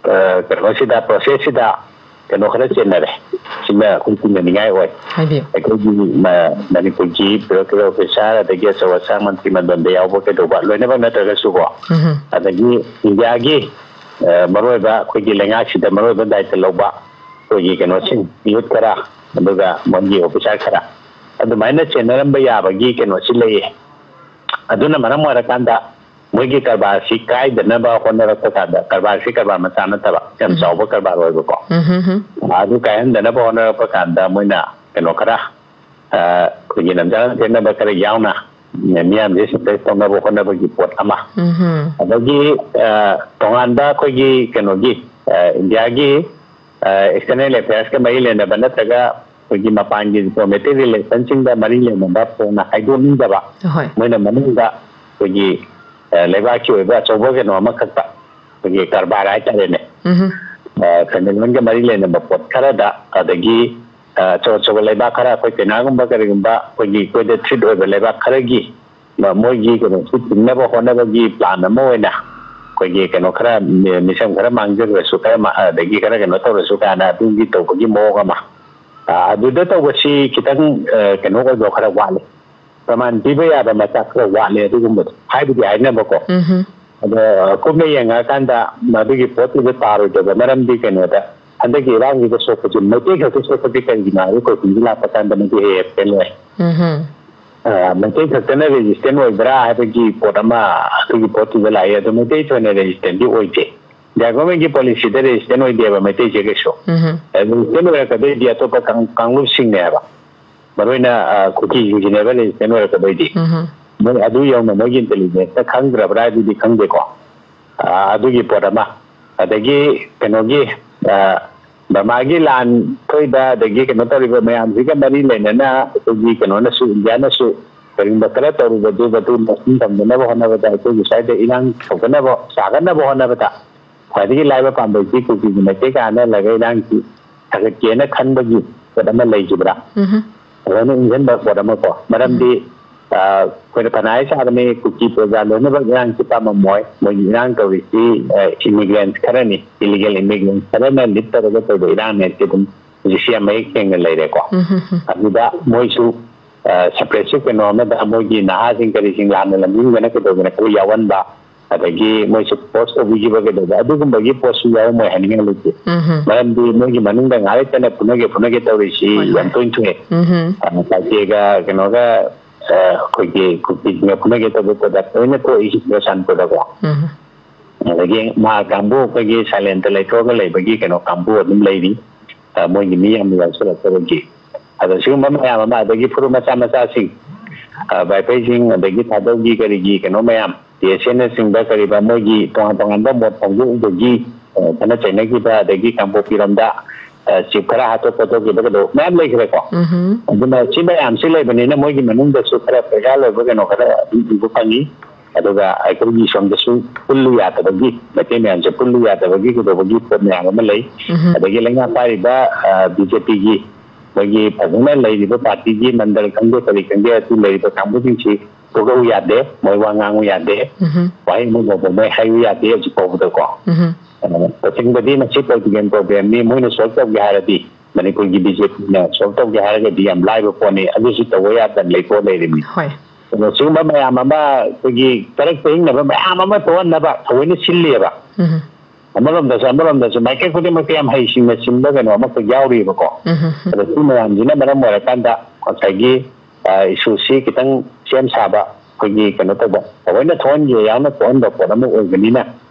ꯑ, ꯀꯩꯅꯣꯁꯤꯗ, ꯄ꯭ꯔꯣꯁꯦꯁꯁꯤꯗ ꯀꯩꯅꯣ ꯈꯔ ꯆꯦꯟꯅꯔꯦ꯫ ꯁꯤꯅ ꯑꯩꯈꯣꯏ ꯆꯤꯡꯅꯅꯤꯡꯉꯥꯏ ꯑꯣꯏ꯫ ꯍꯥꯏꯕꯤꯌꯨ꯫ ꯑꯩꯈꯣꯏꯒꯤ ꯃ-, ꯃꯅꯤꯄꯨꯔꯒꯤ ꯕ꯭ꯌꯨꯔꯣꯀ꯭ꯔꯦꯠ ꯑꯣꯐꯤꯁꯥꯔ, ꯑꯗꯒꯤ ꯑꯆꯧ ꯑꯁꯥꯡ ꯃꯟꯇ꯭ꯔꯤ ꯃꯟꯗꯜꯗ ꯌꯥꯎꯕ ꯀꯩꯗꯧꯕ ꯂꯣꯏꯅꯃꯛ ꯅꯠꯇ꯭ꯔꯒꯁꯨꯀꯣ, ꯎꯝ꯫ ꯑꯗꯒꯤ ꯏꯟꯗꯤꯌꯥꯒꯤ, ꯑ, ꯃꯔꯨꯑꯣꯏꯕ ꯑꯩꯈꯣꯏꯒꯤ ꯂꯩꯉꯥꯛꯁꯤꯗ ꯃꯔꯨꯑꯣꯏꯕ ꯗꯥꯏꯇ ꯂꯧꯕ ꯑꯩꯈꯣꯏꯒꯤ ꯀꯩꯅꯣꯁꯤꯡ, ꯌꯨꯠ ꯈꯔ, ꯑꯗꯨꯒ ꯃꯣꯏꯒꯤ ꯑꯣꯐꯤꯁꯥꯔ ꯈꯔ, ꯑꯗꯨꯃꯥꯏꯅ ꯆꯦꯟꯅꯔꯝꯕ ꯌꯥꯕꯒꯤ ꯀꯩꯅꯣꯁꯤ ꯂꯩꯌꯦ꯫ ꯑꯗꯨꯅ ꯃꯔꯝ ꯑꯣꯏꯔꯀꯥꯟꯗ ꯃꯣꯏꯒꯤ ꯀꯔꯕꯥꯔꯁꯤ ꯀꯥꯏꯗꯅꯕ ꯍꯣꯠꯅꯔꯛꯄ ꯀꯥꯟꯗ, ꯀꯔꯕꯥꯔꯁꯤ ꯀꯔꯕꯥꯔ ꯃꯆꯥ ꯅꯠꯇꯕ, ꯌꯥꯝ ꯎꯝ꯫ ꯆꯥꯎꯕ ꯀꯔꯕꯥꯔ ꯑꯣꯏꯕꯀꯣ꯫ ꯎꯝ ꯍꯝ ꯍꯝ꯫ ꯑꯗꯨ ꯀꯥꯏꯍꯟꯗꯅꯕ ꯍꯣꯠꯅꯔꯛꯄ ꯀꯥꯟꯗ ꯃꯣꯏꯅ ꯀꯩꯅꯣ ꯈꯔ, ꯑ, ꯑꯩꯈꯣꯏꯒꯤ ꯂꯝꯖꯥ ꯂꯝꯊꯦꯡꯅꯕ ꯈꯔ ꯌꯥꯎꯅ ꯃꯤꯌꯥꯝꯁꯦ ꯁꯦꯟꯁꯁ ꯇꯧꯅꯕ ꯍꯣꯠꯅꯕꯒꯤ ꯄꯣꯠ ꯑꯃ꯫ ꯎꯝꯍꯨꯝ꯫ ꯑꯗꯒꯤ, ꯑ, ꯇꯣꯉꯥꯟꯕ ꯑꯩꯈꯣꯏꯒꯤ ꯀꯩꯅꯣꯒꯤ, ꯑ, ꯏꯟꯗꯤꯌꯥꯒꯤ, ꯑ, external affairsꯀ ꯃꯔꯤ ꯂꯩꯅꯕ ꯅꯠꯇ꯭ꯔꯒ ꯑꯩꯈꯣꯏꯒꯤ ꯃꯄꯥꯟꯒꯤ diplomatic relationꯁꯤꯡꯗ ꯃꯔꯤ ꯂꯩꯅꯕ ꯐꯣꯡꯅ ꯍꯥꯏꯗꯣꯛꯅꯤꯡꯗꯕ, ꯍꯣꯏ꯫ ꯃꯣꯏꯅ ꯃꯅꯨꯡꯗ ꯑꯩꯈꯣꯏꯒꯤ, ꯑ, ꯂꯩꯕꯥꯛꯀꯤ ꯑꯣꯏꯕ ꯑꯆꯧꯕ ꯀꯩꯅꯣ ꯑꯃꯈꯛꯇ, ꯑꯩꯈꯣꯏꯒꯤ ꯀꯔꯕꯥꯔ ꯍꯥꯏꯇꯥꯔꯦꯅꯦ, ꯎꯝꯍꯨꯝ꯫ ꯑ, ꯁꯦꯟꯃꯤꯠꯂꯣꯟꯒ ꯃꯔꯤ ꯂꯩꯅꯕ ꯄꯣꯠ ꯈꯔꯗ, ꯑꯗꯒꯤ, ꯑ, ꯑꯆꯧ ꯑꯆꯧꯕ ꯂꯩꯕꯥꯛ ꯈꯔ, ꯑꯩꯈꯣꯏ ꯆꯩꯅꯥꯒꯨꯝꯕ ꯀꯔꯤꯒꯨꯝꯕ ꯑꯩꯈꯣꯏꯒꯤ ꯑꯩꯈꯣꯏꯗ threat ꯑꯣꯏꯕ ꯂꯩꯕꯥꯛ ꯈꯔꯒꯤ ꯃ-, ꯃꯣꯏꯒꯤ ꯀꯩꯅꯣꯁꯤ ꯊꯤꯡꯅꯕ ꯍꯣꯠꯅꯕꯒꯤ plan ꯑꯃ ꯑꯣꯏꯅ ꯑꯩꯈꯣꯏꯒꯤ ꯀꯩꯅꯣ ꯈꯔ, ꯃꯤ-, ꯃꯤꯁꯝ ꯈꯔ ꯃꯥꯡꯖꯈ꯭ꯔꯁꯨ, ꯈꯔ ꯃ-, ꯑꯗꯒꯤ ꯈꯔ ꯀꯩꯅꯣ ꯇꯧꯔꯁꯨ ꯀꯥꯏꯅ ꯑꯗꯨꯒꯤ ꯇꯧꯕꯒꯤ ꯃꯑꯣꯡ ꯑꯃ꯫ ꯑ, ꯑꯗꯨꯗ ꯇꯧꯕꯁꯤ ꯈꯤꯇꯪ, ꯑ, ꯀꯩꯅꯣ ꯑꯣꯏꯕ ꯈꯔ ꯋꯥꯠꯂꯤ, ꯄ꯭ꯔꯃꯥꯟ ꯄꯤꯕ ꯌꯥꯕ ꯃꯆꯥꯛ ꯈꯔ ꯋꯥꯠꯂꯤ ꯑꯗꯨꯒꯨꯝꯕꯗꯣ ꯍꯥꯏꯕꯨꯗꯤ ꯍꯥꯏꯅꯕꯀꯣ꯫ ꯎꯝꯍꯨꯝ꯫ ꯑꯗꯣ, ꯑ, ꯀꯨꯞꯅ ꯌꯦꯡꯉꯛꯑꯀꯥꯟꯗ ꯃꯗꯨꯒꯤ ꯄꯣꯠꯇꯨꯗ ꯇꯥꯔꯣꯏꯗꯕ ꯃꯔꯝꯗꯤ ꯀꯩꯅꯣꯗ ꯍꯟꯗꯛꯀꯤ ꯏꯔꯥꯡꯁꯤꯗ ꯁꯣꯛꯄꯁꯤ ꯃꯩꯇꯩ ꯈꯛꯇ ꯁꯣꯛꯄꯁꯤ ꯀꯔꯤꯒꯤꯅꯣ ꯍꯥꯏꯕ question ꯁꯤ ꯂꯥꯛꯄ ꯀꯥꯟꯗ ꯃꯗꯨ ꯍꯦꯛ ꯍꯦꯛ fail ꯑꯣꯏ꯫ ꯎꯝꯍꯨꯝ꯫ ꯑ, ꯃꯩꯇꯩ ꯈꯛꯇꯅ resistant ꯑꯣꯏꯕ꯭ꯔꯥ ꯍꯥꯏꯕꯒꯤ ꯄꯣꯠ ꯑꯃ ꯑꯗꯨꯒꯤ ꯄꯣꯠꯇꯨꯗ ꯂꯥꯛꯏ꯫ ꯑꯗꯣ ꯃꯩꯇꯩ ꯊꯣꯏꯅ resistantꯗꯤ ꯑꯣꯏꯗꯦ꯫ India governmentꯀꯤ policyꯗ resistant ꯑꯣꯏꯗꯦꯕ ꯃꯩꯇꯩꯁꯦ ꯀꯩꯁꯨ꯫ ꯎꯝꯍꯨꯝ꯫ ꯑꯗꯨ resistant ꯑꯣꯏꯔꯛꯀꯗꯣꯏꯗꯤ ꯑꯇꯣꯞꯄ ꯀꯥꯡ-, ꯀꯥꯡꯂꯨꯞꯁꯤꯡꯅꯦ ꯍꯥꯏꯕ꯫ ꯃꯔꯨꯑꯣꯏꯅ, ꯑ, ꯀꯨꯀꯤꯁꯤꯡꯁꯤꯅꯦꯕ resistant ꯑꯣꯏꯔꯛꯀꯗꯣꯏꯗꯤ꯫ ꯎꯝꯍꯨꯝ꯫ ꯃꯣꯏ ꯑꯗꯨ ꯌꯧꯅ ꯃꯣꯏꯒꯤ intelligenceꯅ ꯈꯪꯗ꯭ꯔꯕ꯭ꯔꯥ ꯍꯥꯏꯗꯨꯗꯤ ꯈꯪꯗꯦꯀꯣ꯫ ꯑ, ꯑꯗꯨꯒꯤ ꯄꯣꯠ ꯑꯃ꯫ ꯑꯗꯒꯤ ꯀꯩꯅꯣꯒꯤ, ꯑ, ꯕꯔꯃꯥꯒꯤ ꯂꯥꯟ ꯊꯣꯛꯏꯕ ꯑꯗꯒꯤ ꯀꯩꯅꯣ ꯇꯧꯔꯤꯕ ꯃꯌꯥꯝꯁꯤꯒ ꯃꯔꯤ ꯂꯩꯅꯅ ꯑꯩꯈꯣꯏꯒꯤ ꯀꯩꯅꯣꯅꯁꯨ, ꯏꯟꯗꯤꯌꯥꯅꯁꯨ ꯀꯔꯤꯒꯨꯝꯕ ꯈꯔ ꯇꯧꯔꯨꯕꯗꯨ ꯃꯗꯨ ꯂꯧꯁꯤꯟ ꯊꯝꯗꯅꯕ ꯍꯣꯠꯅꯕꯗ ꯑꯩꯈꯣꯏꯒꯤ ꯁ꯭ꯋꯥꯏꯗ ꯏꯔꯥꯡ ꯁꯧꯒꯠꯅꯕ, ꯁꯥꯒꯠꯅꯕ ꯍꯣꯠꯅꯕꯗ ꯈ꯭ꯋꯥꯏꯗꯒꯤ ꯂꯥꯏꯕ ꯄꯥꯝꯕꯩꯁꯤ ꯀꯨꯀꯤꯒꯤ ꯃꯩꯇꯩ ꯀꯥꯟꯅꯍꯜꯂꯒ ꯏꯔꯥꯡꯁꯤ ꯁꯥꯒꯠꯀꯦꯅ ꯈꯟꯕꯒꯤ ꯄꯣꯠ ꯑꯃ ꯂꯩꯈꯤꯕ꯭ꯔꯥ? ꯎꯝꯍꯨꯝ꯫ ꯑꯗꯨꯃꯥꯏꯅ ꯏꯪꯍꯟꯕ ꯄꯣꯠ ꯑꯃꯀꯣ꯫ ꯃꯔꯝꯗꯤ, ꯎꯝ꯫ ꯑ, ꯑꯩꯈꯣꯏꯅ ꯐꯅ ꯍꯥꯏ ꯁꯥꯕꯅꯤ, ꯀꯨꯀꯤ ꯄ꯭ꯔꯖꯥ ꯂꯣꯏꯅꯃꯛ ꯏꯔꯥꯡꯁꯤ ꯄꯥꯝꯃꯝꯃꯣꯏ꯫ ꯃꯣꯏꯒꯤ ꯏꯔꯥꯡ ꯇꯧꯔꯤꯁꯤ, ꯑ, immigrants ꯈꯔꯅꯤ, illegal immigrants ꯈꯔꯅ lead ꯇꯧꯔꯒ ꯇꯧꯕ ꯏꯔꯥꯡꯅꯦ ꯍꯥꯏꯁꯤ ꯑꯗꯨꯝ ꯍꯧꯖꯤꯛꯁꯤ ꯌꯥꯝ ꯃꯌꯦꯛ ꯁꯦꯡꯅ ꯂꯩꯔꯦꯀꯣ꯫ ꯎꯝꯍꯨꯝ꯫ ꯑꯗꯨꯗ ꯃꯣꯏꯁꯨ, ꯑ, suppressive ꯀꯩꯅꯣ ꯑꯃꯗ ꯃꯣꯏꯒꯤ ꯅꯍꯥꯁꯤꯡ ꯀꯔꯤꯁꯤꯡ ꯂꯥꯟꯅ ꯂꯝꯖꯤꯡꯗꯅ ꯀꯩꯗꯧꯗꯅ ꯈꯔ ꯌꯥꯎꯍꯟꯕ, ꯑꯗꯒꯤ ꯃꯣꯏꯁꯨ force ꯇꯧꯕꯤꯈꯤꯕ ꯀꯩꯗꯧꯕ ꯑꯗꯨꯒꯨꯝꯕꯒꯤ ꯄꯣꯠꯁꯨ ꯌꯥꯎꯔꯝꯃꯣꯏ ꯍꯥꯏꯅꯤꯡꯉꯥꯏ ꯂꯩꯇꯦ꯫ ꯎꯝꯍꯨꯝ꯫ ꯃꯔꯝꯗꯤ ꯃꯣꯏꯒꯤ ꯃꯅꯨꯡꯗ ꯉꯥꯏꯍꯥꯛ ꯂꯩꯇꯅ ꯐꯨꯅꯒꯦ ꯐꯨꯅꯒꯦ ꯇꯧꯔꯤꯁꯤ ꯍꯣꯏ, ꯍꯣꯏ꯫ ꯌꯥꯝ ꯇꯣꯏꯅ ꯊꯣꯛꯑꯦ꯫ ꯎꯝꯍꯨꯝ꯫ ꯑ, ꯇꯥꯏꯇꯦꯒ ꯀꯩꯅꯣꯒ, ꯑ, ꯑꯩꯈꯣꯏꯒꯤ ꯀꯨꯀꯤꯁꯤꯡꯒ ꯐꯨꯅꯒꯦ ꯇꯧꯕ ꯄꯣꯠꯇ ꯂꯣꯏꯅ ꯊꯣꯛꯏ ꯆꯨꯔꯆꯥꯟꯄꯨꯔꯗꯀꯣ꯫ ꯎꯝꯍꯨꯝ꯫ ꯑꯗꯒꯤ ꯃꯥ ꯀꯥꯡꯕꯨ ꯑꯩꯈꯣꯏꯒꯤ silent ꯂꯩꯊꯣꯛꯑꯒ ꯂꯩꯕꯒꯤ ꯀꯩꯅꯣ ꯀꯥꯡꯕꯨ ꯑꯗꯨꯝ ꯂꯩꯔꯤ꯫ ꯑ, ꯃꯣꯏꯒꯤ ꯃꯤ ꯌꯥꯝꯅ ꯌꯥꯎꯁꯜꯂꯛꯇꯕꯒꯤ꯫ ꯑꯗꯣ ꯁꯤꯒꯨꯝꯕ ꯃꯌꯥꯝ ꯑꯃ, ꯑꯗꯒꯤ ꯐꯨꯔꯨꯞ ꯃꯆꯥ ꯃꯆꯥꯁꯤꯡ, ꯕꯥꯏꯄꯩꯁꯤꯡ, ꯑꯗꯒꯤ ꯊꯥꯗꯧꯒꯤ ꯀꯔꯤꯒꯤ ꯀꯩꯅꯣ ꯃꯌꯥꯝ, ꯇꯤ ꯑꯦꯁ ꯑꯦꯅꯆꯤꯡꯕ ꯀꯔꯤꯕ, ꯃꯣꯏꯒꯤ ꯇꯣꯉꯥꯟ ꯇꯣꯉꯥꯟꯕ ꯃꯣꯠ ꯐꯣꯡꯗꯣꯛꯎꯕꯒꯤ ꯈꯠꯅ ꯆꯩꯅꯈꯤꯕ, ꯑꯗꯒꯤ ꯀꯥꯡꯄꯣꯛꯄꯤꯔꯣꯝꯗ ꯆꯤꯞ ꯈꯔ ꯍꯥꯠꯇꯣꯛ ꯈꯣꯠꯇꯣꯛꯈꯤꯕ ꯀꯩꯗꯧꯕ ꯃꯌꯥꯝ ꯂꯩꯈ꯭ꯔꯦꯀꯣ꯫ ꯑꯗꯨꯅ ꯁꯤ ꯃꯌꯥꯝꯁꯤ ꯂꯩꯕꯅꯤꯅ ꯃꯣꯏꯒꯤ ꯃꯅꯨꯡꯗꯁꯨ ꯈꯔ ꯄꯩꯁꯥ ꯂꯣꯏꯕ ꯀꯩꯅꯣ ꯈꯔ ꯑꯗꯨꯝ ꯎꯕ ꯐꯪꯉꯤ꯫ ꯑꯗꯨꯒ ꯑꯩꯈꯣꯏꯒꯤ ꯁꯣꯝꯗꯁꯨ ꯄꯨꯜꯂꯨ ꯌꯥꯗꯕꯒꯤ, ꯃꯩꯇꯩ ꯃꯌꯥꯝꯁꯦ ꯄꯨꯜꯂꯨ ꯌꯥꯗꯕꯒꯤ ꯀꯩꯗꯧꯕꯒꯤ ꯄꯣꯠ ꯃꯌꯥꯝ ꯑꯃ ꯂꯩ꯫ ꯑꯗꯒꯤ ꯂꯩꯉꯥꯛ ꯄꯥꯏꯔꯤꯕ ꯕꯤ ꯖꯦ ꯄꯤꯒꯤ ꯃꯣꯏꯒꯤ ꯐꯖꯅ ꯂꯩꯔꯤꯕ ꯄꯥꯔꯇꯤꯒꯤ ꯃꯟꯗꯜ ꯈꯪꯗꯦ ꯀꯔꯤ ꯈꯪꯗꯦ, ꯑꯗꯨ ꯂꯩꯔꯤꯕ ꯀꯥꯡꯕꯨꯁꯤꯡꯁꯤ ꯊꯣꯛꯂꯛꯎ ꯌꯥꯗꯦ, ꯃꯣꯏ ꯋꯥ ꯉꯥꯡꯉꯨ ꯌꯥꯗꯦ, ꯎꯝ꯫ ꯋꯥꯍꯩ ꯑꯃ ꯐꯥꯎꯕ ꯃꯣꯏ ꯍꯥꯏꯌꯨ ꯌꯥꯗꯦ ꯍꯧꯖꯤꯛ ꯐꯥꯎꯕꯗꯀꯣ꯫ ꯎꯝ꯫ ꯑ, ꯇꯁꯦꯡꯕꯗꯤ ꯃꯁꯤ ꯄꯣꯂꯤꯇꯤꯀꯦꯜ ꯄ꯭ꯔꯣꯕ꯭ꯂꯦꯝꯅꯤ, ꯃꯣꯏꯅ ꯁꯣꯜꯕ ꯇꯧꯒꯦ ꯍꯥꯏꯔꯗꯤ, ꯃꯅꯤꯄꯨꯔꯒꯤ ꯕꯤ ꯖꯦ ꯄꯤꯅ ꯁꯣꯜꯕ ꯇꯧꯒꯦ ꯍꯥꯏꯔꯒꯗꯤ ꯌꯥꯝ ꯂꯥꯏꯕ ꯄꯣꯠꯅꯤ, ꯑꯗꯨꯁꯨ ꯇꯧꯕ ꯌꯥꯗꯅ ꯂꯩꯊꯣꯛꯑ ꯂꯩꯔꯤꯕꯅꯤ꯫ ꯍꯣꯏ꯫ ꯑꯗꯣ ꯁꯤꯒꯨꯝꯕ ꯃꯌꯥꯝ ꯑꯃ ꯑꯩꯈꯣꯏꯒꯤ ꯀꯔꯛꯇ ꯍꯤꯡꯅꯕ ꯃꯌꯥꯝ ꯑꯃ ꯊꯣꯛꯍꯟꯅꯕ ꯊꯑꯣꯏꯅ ꯁꯤꯜꯂꯤꯑꯕ꯫ ꯎꯝ꯫ ꯑꯃꯔꯣꯝꯗꯁꯨ, ꯑꯃꯔꯣꯝꯗꯁꯨ ꯃꯥꯏꯀꯩ ꯈꯨꯗꯤꯡꯃꯛꯇ ꯌꯥꯝ ꯍꯩꯁꯤꯡꯅ ꯁꯤꯟꯕ ꯀꯩꯅꯣ ꯑꯃꯈꯛ ꯌꯥꯎꯔꯤꯕꯀꯣ꯫ ꯎꯝ꯫ ꯑꯗꯣ ꯁꯤ ꯃꯌꯥꯝꯁꯤꯅ ꯃꯔꯝ ꯑꯣꯏꯔꯀꯥꯟꯗ ꯉꯁꯥꯏꯒꯤ, ꯑ, ꯏꯁꯨꯁꯤ ꯈꯤꯇꯪ ꯁꯦꯝ ꯁꯥꯕ, ꯑꯩꯈꯣꯏꯒꯤ ꯀꯩꯅꯣ ꯇꯧꯕ, ꯊꯑꯣꯏꯅ ꯊꯣꯛꯍꯟꯒꯦ ꯌꯥꯎꯅ ꯊꯣꯛꯍꯟꯕ ꯄꯣꯠ ꯑꯃ ꯑꯣꯏꯕꯅꯤꯅ,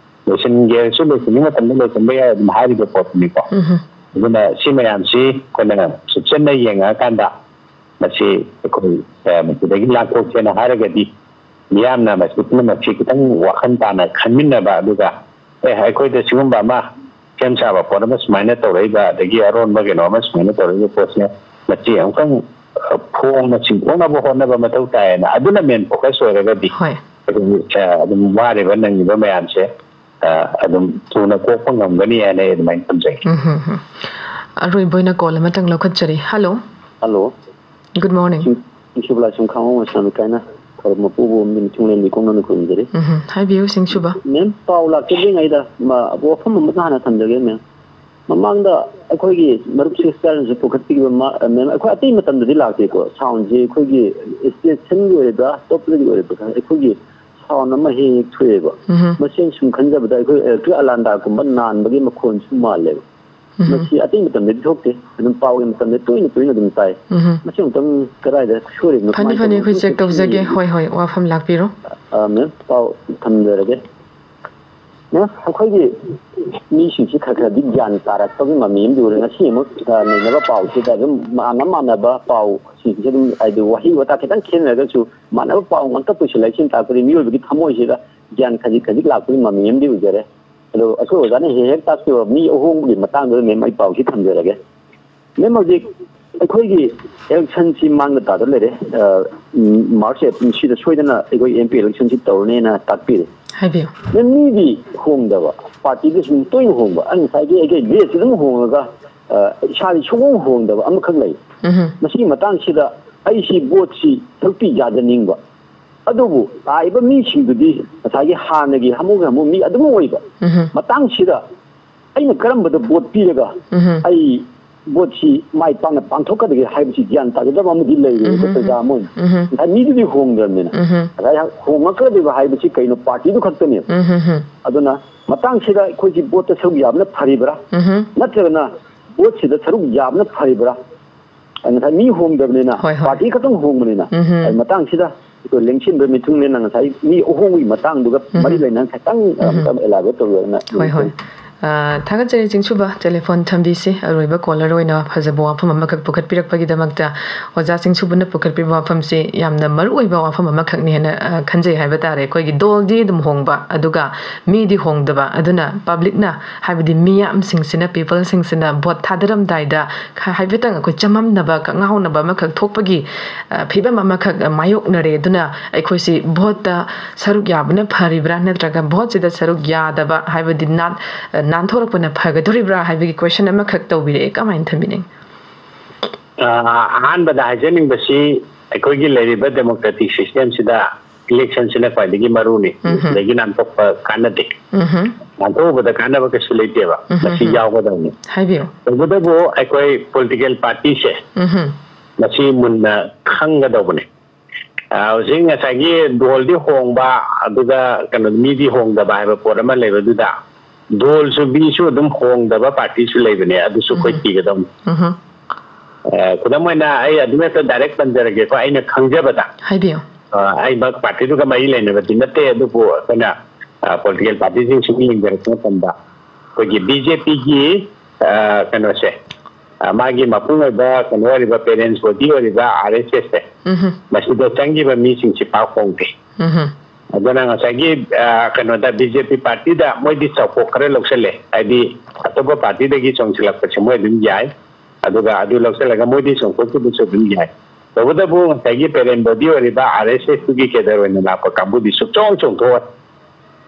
ꯂꯣꯏꯁꯤꯟꯒꯦ ꯍꯥꯏꯔꯁꯨ ꯂꯣꯏꯁꯤꯟꯕ ꯃꯇꯝꯗ ꯂꯣꯏꯁꯤꯟꯕ ꯌꯥꯏ ꯑꯗꯨꯝ ꯍꯥꯏꯔꯤꯕ ꯄꯣꯠꯇꯨꯅꯤꯀꯣ꯫ ꯎꯝ꯫ ꯑꯗꯨꯅ ꯁꯤ ꯃꯌꯥꯝꯁꯤ ꯑꯩꯈꯣꯏꯅ ꯁꯨꯞꯆꯟꯅ ꯌꯦꯡꯉꯛꯑꯀꯥꯟꯗ ꯃꯁꯤ ꯑꯩꯈꯣꯏ, ꯑ, ꯃꯁꯤꯗꯒꯤ ꯂꯥꯟꯊꯣꯛꯁꯦꯅ ꯍꯥꯏꯔꯒꯗꯤ ꯃꯤꯌꯥꯝꯅ ꯃꯁꯤ ꯄꯨꯝꯅꯃꯛꯁꯤ ꯈꯤꯇꯪ ꯋꯥꯈꯜ ꯇꯥꯅ ꯈꯟꯃꯤꯟꯅꯕ, ꯑꯗꯨꯒ ꯑꯦ, ꯑꯩꯈꯣꯏꯗ ꯁꯤꯒꯨꯝꯕ ꯑꯃ ꯁꯦꯝ ꯁꯥꯕ ꯄꯣꯠ ꯑꯃ ꯁꯨꯃꯥꯏꯅ ꯇꯧꯔꯛꯏꯕ, ꯑꯗꯒꯤ ꯑꯔꯣꯟꯕ ꯀꯩꯅꯣ ꯑꯃ ꯁꯨꯃꯥꯏꯅ ꯇꯧꯔꯛꯏꯕ ꯄꯣꯠꯁꯦ, ꯃꯁꯤ ꯑꯃꯨꯛꯇꯪ, ꯑ, ꯐꯣꯡꯅ ꯆꯤꯡꯊꯣꯛꯅꯕ ꯍꯣꯠꯅꯕ ꯃꯊꯧ ꯇꯥꯏꯌꯦꯅ, ꯑꯗꯨꯅ ꯃꯦꯟ ꯐꯣꯀꯁ ꯑꯣꯏꯔꯒꯗꯤ ꯍꯣꯏ꯫ ꯑꯩꯈꯣꯏꯒꯤ, ꯑ, ꯑꯗꯨꯝ ꯋꯥꯔꯤꯕ ꯅꯪꯉꯤꯕ ꯃꯌꯥꯝꯁꯦ, ꯑ, ꯑꯗꯨꯝ ꯊꯨꯅ ꯀꯣꯛꯄ ꯉꯝꯒꯅꯤ ꯍꯥꯏꯅ ꯑꯩ ꯑꯗꯨꯃꯥꯏꯅ ꯊꯝꯖꯒꯦ꯫ ꯎꯝ ꯍꯝ ꯍꯝ꯫ ꯑꯔꯣꯏꯕ ꯑꯣꯏꯅ ꯀꯣꯜ ꯑꯃꯇꯪ ꯂꯧꯈꯠꯆꯔꯤ꯫ ꯍꯜꯂꯣ꯫ ꯍꯜꯂꯣ꯫ Good morning. ꯁꯤꯡ-, ꯁꯤꯡꯁꯨꯕ ꯂꯥꯏꯁ꯭ꯔꯝ ꯈꯥꯉꯣ ꯃꯁꯥ ꯂꯩꯀꯥꯏꯅ ꯊꯧꯔꯝ ꯃꯄꯨꯕꯨ ꯑꯃꯗꯤ ꯃꯤꯊꯨꯡꯂꯦꯟ ꯂꯩꯈꯣꯡꯅ ꯈꯨꯔꯨꯝꯖꯔꯤ꯫ ꯎꯝ ꯍꯝ꯫ ꯍꯥꯏꯕꯤꯌꯨ, ꯁꯤꯡꯁꯨꯕ꯫ ꯃꯦꯝ, ꯄꯥꯎ ꯂꯥꯛꯆꯗ꯭ꯔꯤꯉꯩꯗ ꯃ-, ꯋꯥꯐꯝ ꯑꯃꯇ ꯍꯥꯟꯅ ꯊꯝꯖꯒꯦ, ꯃꯦꯝ꯫ ꯃꯃꯥꯡꯗ ꯑꯩꯈꯣꯏꯒꯤ ꯃꯔꯨꯞ ꯁꯤꯛꯁ ꯁ꯭ꯇꯥꯔꯅꯁꯨ ꯄꯨꯈꯠꯄꯤꯈꯤꯕ ꯃ-, ꯃꯦꯝ, ꯑꯩꯈꯣꯏ ꯑꯇꯩ ꯃꯇꯝꯗꯗꯤ ꯂꯥꯛꯇꯦꯀꯣ꯫ ꯁꯥꯎꯟꯁꯦ ꯑꯩꯈꯣꯏꯒꯤ ꯁ꯭ꯇꯦꯁꯟꯒꯤ ꯑꯣꯏꯔꯤꯕ꯭ꯔꯥ, ꯑꯇꯣꯞꯄꯗꯒꯤ ꯑꯣꯏꯔꯤꯕ꯭ꯔꯥ ꯈꯪꯗꯦ, ꯑꯩꯈꯣꯏꯒꯤ ꯁꯥꯎꯟ ꯑꯃ ꯍꯦꯛ ꯍꯦꯛ ꯊꯣꯛꯑꯦꯕ꯫ ꯎꯝ ꯍꯝ꯫ ꯃꯁꯤ ꯑꯩꯅ ꯁꯨꯝ ꯈꯟꯖꯕꯗ ꯑꯩꯈꯣꯏ ꯏꯂꯦꯛꯇ꯭ꯔꯤꯛ ꯑꯂꯥꯟꯗꯥꯒꯨꯝꯕ ꯅꯥꯟꯕꯒꯤ ꯃꯈꯣꯟꯁꯨ ꯃꯥꯜꯂꯦꯕ꯫ ꯎꯝ꯫ ꯃꯁꯤ ꯑꯇꯩ ꯃꯇꯝꯗꯗꯤ ꯊꯣꯛꯇꯦ, ꯑꯗꯨꯝ ꯄꯥꯎꯒꯤ ꯃꯇꯝꯗ ꯇꯣꯏꯅ ꯇꯣꯏꯅ ꯑꯗꯨꯝ ꯇꯥꯏ꯫ ꯎꯝ꯫ ꯃꯁꯤ ꯑꯃꯨꯛꯇꯪ ꯀꯗꯥꯏꯗ ꯁꯣꯏꯔꯤꯕꯅꯣ, ꯐꯅꯤ, ꯀꯃꯥꯏꯅ ꯐꯅꯤ, ꯇꯧꯔꯤꯕꯅꯣ, ꯑꯩꯈꯣꯏ ꯆꯦꯛ ꯇꯧꯖꯒꯦ꯫ ꯌꯦꯡꯕꯤꯌꯨ꯫ ꯍꯣꯏ, ꯍꯣꯏ, ꯋꯥꯐꯝ ꯂꯥꯛꯄꯤꯔꯣ꯫ ꯑ, ꯃꯦꯝ, ꯄꯥꯎ ꯊꯝꯖꯔꯒꯦ꯫ ꯃꯦꯝ, ꯑꯩꯈꯣꯏꯒꯤ ꯃꯤꯁꯤꯡꯁꯤ ꯈꯔ ꯈꯔꯗꯤ ꯒ꯭ꯌꯥꯟ ꯇꯥꯔꯛꯄꯒꯤ ꯃꯃꯤ ꯑꯃꯗꯤ ꯎꯔꯦ꯫ ꯉꯁꯤ ꯑꯃꯨꯛ, ꯑ, ꯅꯩꯅꯕ ꯄꯥꯎꯁꯤꯗ ꯑꯗꯨꯝ ꯃꯥꯟꯅ ꯃꯥꯟꯅꯕ ꯄꯥꯎꯁꯤꯡꯁꯦ ꯑꯗꯨꯝ, ꯍꯥꯏꯗꯤ, ꯋꯥꯍꯩ ꯋꯥꯇꯥ ꯈꯤꯇꯪ ꯈꯦꯠꯅꯔꯒꯁꯨ ꯃꯥꯟꯅꯕ ꯄꯥꯎ ꯉꯥꯛꯇ ꯄꯨꯁꯤꯜꯂꯛꯏꯁꯤꯅ ꯇꯥꯛꯄꯗꯤ ꯃꯤꯑꯣꯏꯕꯒꯤ ꯊꯃꯣꯏꯁꯤꯗ ꯒ꯭ꯌꯥꯟ ꯈꯖꯤꯛ ꯈꯖꯤꯛ ꯂꯥꯛꯄꯒꯤ ꯃꯃꯤ ꯑꯃꯗꯤ ꯎꯖꯔꯦ꯫ ꯑꯗꯣ ꯑꯩꯈꯣꯏ ꯑꯣꯖꯥꯅ ꯍꯦꯛ ꯍꯦꯛ ꯇꯥꯛꯄꯤꯕ ꯃꯤ ꯑꯍꯣꯡꯕꯒꯤ ꯃꯇꯥꯡꯗꯨꯗ ꯃꯦꯝ ꯑꯩ ꯄꯥꯎꯁꯤ ꯊꯝꯖꯔꯒꯦ꯫ ꯃꯦꯝ, ꯍꯧꯖꯤꯛ ꯑꯩꯈꯣꯏꯒꯤ ꯏꯂꯦꯛꯁꯟꯁꯤ ꯃꯥꯡꯗ ꯇꯥꯗ ꯂꯩꯔꯦ꯫ ꯑ, ꯎꯝ, ꯃꯥꯔꯆ ꯑꯦꯄ꯭ꯔꯤꯜꯁꯤꯗ ꯁꯣꯏꯗꯅ ꯑꯩꯈꯣꯏ ꯑꯦꯝ ꯄꯤ ꯏꯂꯦꯛꯁꯟꯁꯤ ꯇꯧꯔꯅꯦꯅ ꯇꯥꯛꯄꯤꯔꯦ꯫ ꯍꯥꯏꯕꯤꯌꯨ꯫ ꯃꯦꯝ, ꯃꯤꯗꯤ ꯍꯣꯡꯗꯕ, ꯄꯥꯔꯇꯤꯗꯤ ꯁꯨꯝ ꯇꯣꯏꯅ ꯍꯣꯡꯕ, ꯑꯩ ꯉꯁꯥꯏꯒꯤ ꯑꯩꯒꯤ ꯗ꯭ꯔꯦꯁꯁꯤ ꯑꯗꯨꯝ ꯍꯣꯡꯉꯒ, ꯑ, ꯏꯁꯥꯗꯤ ꯁꯨꯡꯍꯣꯡ ꯍꯣꯡꯗꯕ ꯑꯃꯈꯛ ꯂꯩ꯫ ꯎꯝꯍꯨꯝ꯫ ꯃꯁꯤꯒꯤ ꯃꯇꯥꯡꯁꯤꯗ ꯑꯩꯁꯤ ꯚꯣꯠꯁꯤ ꯁꯔꯨꯛꯇꯤ ꯌꯥꯖꯅꯤꯡꯕ, ꯑꯗꯨꯕꯨ ꯂꯥꯛꯏꯕ ꯃꯤꯁꯤꯡꯗꯨꯗꯤ ꯉꯁꯥꯏꯒꯤ ꯍꯥꯟꯅꯒꯤ ꯍꯥꯃꯨꯒ ꯍꯥꯃꯨ ꯃꯤ ꯑꯗꯨꯝ ꯑꯣꯏꯕ꯫ ꯎꯝꯍꯨꯝ꯫ ꯃꯇꯥꯡꯁꯤꯗ ꯑꯩꯅ ꯀꯔꯝꯕꯗ ꯚꯣꯠ ꯄꯤꯔꯒ ꯎꯝꯍꯨꯝ꯫ ꯑꯩ ꯚꯣꯠꯁꯤ ꯃꯥꯏ ꯄꯥꯛꯅ ꯄꯥꯡꯊꯣꯛꯀꯗꯒꯦ ꯍꯥꯏꯕꯁꯤ ꯒ꯭ꯌꯥꯟ ꯇꯥꯖꯗꯕ ꯑꯃꯗꯤ ꯂꯩꯔꯦ ꯎꯝꯍꯨꯝ꯫ ꯄ꯭ꯔꯖꯥ ꯑꯃ ꯑꯣꯏꯅ꯫ ꯎꯝꯍꯨꯝ꯫ ꯉꯁꯥꯏ ꯃꯤꯗꯨꯗꯤ ꯍꯣꯡꯗ꯭ꯔꯕꯅꯤꯅ꯫ ꯎꯝꯍꯨꯝ꯫ ꯉꯁꯥꯏ ꯍꯣꯡꯉꯛꯀꯗꯣꯏꯕ ꯍꯥꯏꯕꯁꯤ ꯀꯩꯅꯣ? ꯄꯥꯔꯇꯤꯗꯨ ꯈꯛꯇꯅꯦꯕ꯫ ꯎꯝꯍꯨꯝ꯫ ꯑꯗꯨꯅ ꯃꯇꯥꯡꯁꯤꯗ ꯑꯩꯈꯣꯏꯁꯤ ꯚꯣꯠꯇ ꯁꯔꯨꯛ ꯌꯥꯕꯅ ꯐꯔꯤꯕ꯭ꯔꯥ? ꯎꯝꯍꯨꯝ꯫ ꯅꯠꯇ꯭ꯔꯒꯅ ꯚꯣꯠꯁꯤꯗ ꯁꯔꯨꯛ ꯌꯥꯕꯅ ꯐꯔꯤꯕ꯭ꯔꯥ? ꯉꯁꯥꯏ ꯃꯤ ꯍꯣꯡꯗꯕꯅꯤꯅ, ꯍꯣꯏ, ꯍꯣꯏ꯫ ꯄꯥꯔꯇꯤ ꯈꯛꯇꯪ ꯍꯣꯡꯕꯅꯤꯅ, ꯎꯝꯍꯨꯝ꯫ ꯑꯩ ꯃꯇꯥꯡꯁꯤꯗ ꯑꯩꯈꯣꯏ ꯂꯦꯡꯁꯤꯟꯕ ꯃꯤꯊꯨꯡꯂꯦꯟꯅ ꯉꯁꯥꯏ ꯃꯤ ꯑꯍꯣꯡꯕꯒꯤ ꯃꯇꯥꯡꯗꯨꯒ ꯎꯝꯍꯨꯝ꯫ ꯃꯔꯤ ꯂꯩꯅꯅ ꯈꯤꯇꯪ ꯎꯝꯍꯨꯝ꯫ ꯑꯃꯨꯛꯇꯪ elaborate ꯇꯧꯕꯤꯌꯣꯅ ꯍꯣꯏ, ꯍꯣꯏ꯫ ꯅꯤꯡꯁꯤꯡꯉꯤ꯫ ꯑ, ꯊꯥꯒꯠꯆꯔꯤ ꯆꯤꯡꯁꯨꯕ, ꯇꯦꯂꯤꯐꯣꯟ ꯊꯝꯕꯤꯁꯤ꯫ ꯑꯔꯣꯏꯕ ꯀꯣꯂꯔ ꯑꯣꯏꯅ ꯐꯖꯕ ꯋꯥꯐꯝ ꯑꯃꯈꯛ ꯄꯨꯈꯠꯄꯤꯔꯛꯄꯒꯤꯗꯃꯛꯇ꯫ ꯑꯣꯖꯥ ꯆꯤꯡꯁꯨꯕꯅ ꯄꯨꯈꯠꯄꯤꯕ ꯋꯥꯐꯝꯁꯤ ꯌꯥꯝꯅ ꯃꯔꯨ ꯑꯣꯏꯕ ꯋꯥꯐꯝ ꯑꯃꯈꯛꯅꯤ ꯍꯥꯏꯅ, ꯑ, ꯈꯟꯖꯩ ꯍꯥꯏꯕ ꯇꯥꯔꯦ꯫ ꯑꯩꯈꯣꯏꯒꯤ ꯗꯣꯜꯗꯤ ꯑꯗꯨꯝ ꯍꯣꯡꯕ, ꯑꯗꯨꯒ ꯃꯤꯗꯤ ꯍꯣꯡꯗꯕ꯫ ꯑꯗꯨꯅ ꯄꯕ꯭ꯂꯤꯛꯅ, ꯍꯥꯏꯕꯗꯤ ꯃꯤꯌꯥꯝꯁꯤꯡꯁꯤꯅ, ꯄꯤꯄꯜꯁꯤꯡꯁꯤꯅ ꯚꯣꯠ ꯊꯥꯗꯔꯝꯗꯥꯏꯗ ꯈ-, ꯍꯥꯏꯐꯦꯠꯇꯪ ꯑꯩꯈꯣꯏ ꯆꯃꯝꯅꯕ, ꯀꯛꯉꯥꯎꯅꯕ ꯑꯃꯈꯛ ꯊꯣꯛꯄꯒꯤ, ꯑ, ꯐꯤꯕꯝ ꯑꯃꯈꯛ, ꯑ, ꯃꯥꯌꯣꯛꯅꯔꯦ꯫ ꯑꯗꯨꯅ ꯑꯩꯈꯣꯏꯁꯤ ꯚꯣꯠꯇ ꯁꯔꯨꯛ ꯌꯥꯕꯅ ꯐꯔꯤꯕ꯭ꯔꯥ, ꯅꯠꯇ꯭ꯔꯒ ꯚꯣꯠꯁꯤꯗ ꯁꯔꯨꯛ ꯌꯥꯗꯕ, ꯍꯥꯏꯕꯗꯤ ꯅꯥꯟ-, ꯑ, ꯅꯥꯟꯊꯣꯔꯛꯄꯅ ꯐꯒꯗꯧꯔꯤꯕ꯭ꯔꯥ ꯍꯥꯏꯕꯒꯤ ꯀꯣꯏꯁꯟ ꯑꯃꯈꯛ ꯇꯧꯕꯤꯔꯛꯑꯦ꯫ ꯀꯃꯥꯏꯅ ꯊꯝꯕꯤꯅꯤꯡꯉꯤ? ꯑ, ꯑꯍꯥꯟꯕꯗ ꯍꯥꯏꯖꯅꯤꯡꯕꯁꯤ, ꯑꯩꯈꯣꯏꯒꯤ ꯂꯩꯔꯤꯕ democratic systemꯁꯤꯗ ꯏꯂꯦꯛꯁꯟꯁꯤꯅ ꯈ꯭ꯋꯥꯏꯗꯒꯤ ꯃꯔꯨꯅꯤ꯫ ꯎꯝꯍꯨꯝ꯫ ꯁꯤꯗꯒꯤ ꯅꯥꯟꯊꯣꯛꯄ ꯀꯥꯟꯅꯗꯦ꯫ ꯎꯝꯍꯨꯝ꯫ ꯅꯥꯟꯊꯣꯛꯎꯕꯗ ꯀꯥꯟꯅꯕ ꯀꯩꯁꯨ ꯂꯩꯇꯦꯕ꯫ ꯎꯝꯍꯨꯝ꯫ ꯃꯁꯤ ꯌꯥꯎꯒꯗꯕꯅꯤ꯫ ꯍꯥꯏꯕꯤꯌꯨ꯫ ꯇꯧꯕꯇꯕꯨ ꯑꯩꯈꯣꯏ political partyꯁꯦ ꯎꯝꯍꯨꯝ꯫ ꯃꯁꯤ ꯃꯨꯟꯅ ꯈꯪꯒꯗꯧꯕꯅꯤ꯫ ꯑ, ꯍꯧꯖꯤꯛ ꯉꯁꯥꯏꯒꯤ ꯗꯣꯜꯗꯤ ꯍꯣꯡꯕ, ꯑꯗꯨꯒ ꯀꯩꯅꯣ, ꯃꯤꯗꯤ ꯍꯣꯡꯗꯕ ꯍꯥꯏꯕ ꯄꯣꯠ ꯑꯃ ꯂꯩꯕꯗꯨꯗ, ꯗꯣꯜꯁꯨ ꯃꯤꯁꯨ ꯑꯗꯨꯝ ꯍꯣꯡꯗꯕ ꯄꯥꯔꯇꯤꯁꯨ ꯂꯩꯕꯅꯦ, ꯑꯗꯨꯁꯨ ꯑꯩꯈꯣꯏ ꯎꯝꯍꯨꯝ꯫ ꯊꯤꯒꯗꯧꯅꯤ꯫ ꯎꯝꯍꯨꯝ꯫ ꯑ, ꯈꯨꯗꯝ ꯑꯣꯏꯅ ꯑꯩ ꯑꯗꯨꯝ ꯍꯦꯛꯇ direct ꯄꯟꯖꯔꯒꯦꯀꯣ, ꯑꯩꯅ ꯈꯪꯖꯕꯗ꯫ ꯍꯥꯏꯕꯤꯌꯨ꯫ ꯑ, ꯑꯩꯃꯛ ꯄꯥꯔꯇꯤꯗꯨꯒ ꯃꯔꯤ ꯂꯩꯅꯕꯗꯤ ꯅꯠꯇꯦ, ꯑꯗꯨꯕꯨ ꯑꯩꯈꯣꯏꯅ ꯄꯣꯂꯤꯇꯤꯀꯦꯜ ꯄꯥꯔꯇꯤꯁꯤꯡ ꯁꯨꯝ ꯌꯦꯡꯖꯔꯛꯄ ꯃꯇꯝꯗ ꯑꯩꯈꯣꯏꯒꯤ ꯕꯤ ꯖꯦ ꯄꯤꯒꯤ ꯀꯩꯅꯣꯁꯦ, ꯑ, ꯃꯥꯒꯤ ꯃꯄꯨꯡ ꯑꯣꯏꯕ ꯀꯩꯅꯣ ꯑꯣꯏꯔꯤꯕ, ꯄꯦꯔꯦꯟꯁ ꯕꯣꯗꯤ ꯑꯣꯏꯔꯤꯕ ꯑꯥꯔ ꯑꯦꯁ ꯑꯦꯁꯁꯦ, ꯎꯝꯍꯨꯝ꯫ ꯃꯁꯤꯗ ꯆꯪꯈꯤꯕ ꯃꯤꯁꯤꯡꯁꯤ ꯄꯥꯛ ꯍꯣꯡꯗꯦ꯫ ꯎꯝꯍꯨꯝ꯫ ꯑꯗꯨꯅ ꯉꯁꯥꯏꯒꯤ, ꯑ, ꯀꯩꯅꯣꯗ ꯕꯤ ꯖꯦ ꯄꯤ ꯄꯥꯔꯇꯤꯗ ꯃꯣꯏꯗꯤ ꯆꯥꯎꯊꯣꯛ ꯈꯔ ꯂꯧꯁꯜꯂꯦ, ꯍꯥꯏꯗꯤ ꯑꯇꯣꯞꯄ ꯄꯥꯔꯇꯤꯗꯒꯤ ꯆꯣꯡꯁꯤꯜꯂꯛꯄꯁꯦ ꯃꯣꯏ ꯑꯗꯨꯝ ꯌꯥꯏ꯫ ꯑꯗꯨꯒ ꯑꯗꯨ ꯂꯧꯁꯤꯜꯂꯒ ꯃꯣꯏꯗꯤ ꯆꯣꯡꯊꯣꯛꯈꯤꯕꯁꯨ ꯑꯗꯨꯝ ꯌꯥꯏ꯫ ꯇꯧꯕꯇꯕꯨ ꯉꯁꯥꯏꯒꯤ ꯄꯦꯔꯦꯟ ꯕꯣꯗꯤ ꯑꯣꯏꯔꯤꯕ ꯑꯥꯔ ꯑꯦꯁ ꯑꯦꯁꯇꯨꯒꯤ ꯀꯦꯗꯔ ꯑꯣꯏꯅ ꯂꯥꯛꯄ ꯀꯥꯡꯕꯨꯗꯤ ꯁꯨꯛꯆꯣꯡ ꯆꯣꯡꯊꯣꯛꯑꯣꯏ꯫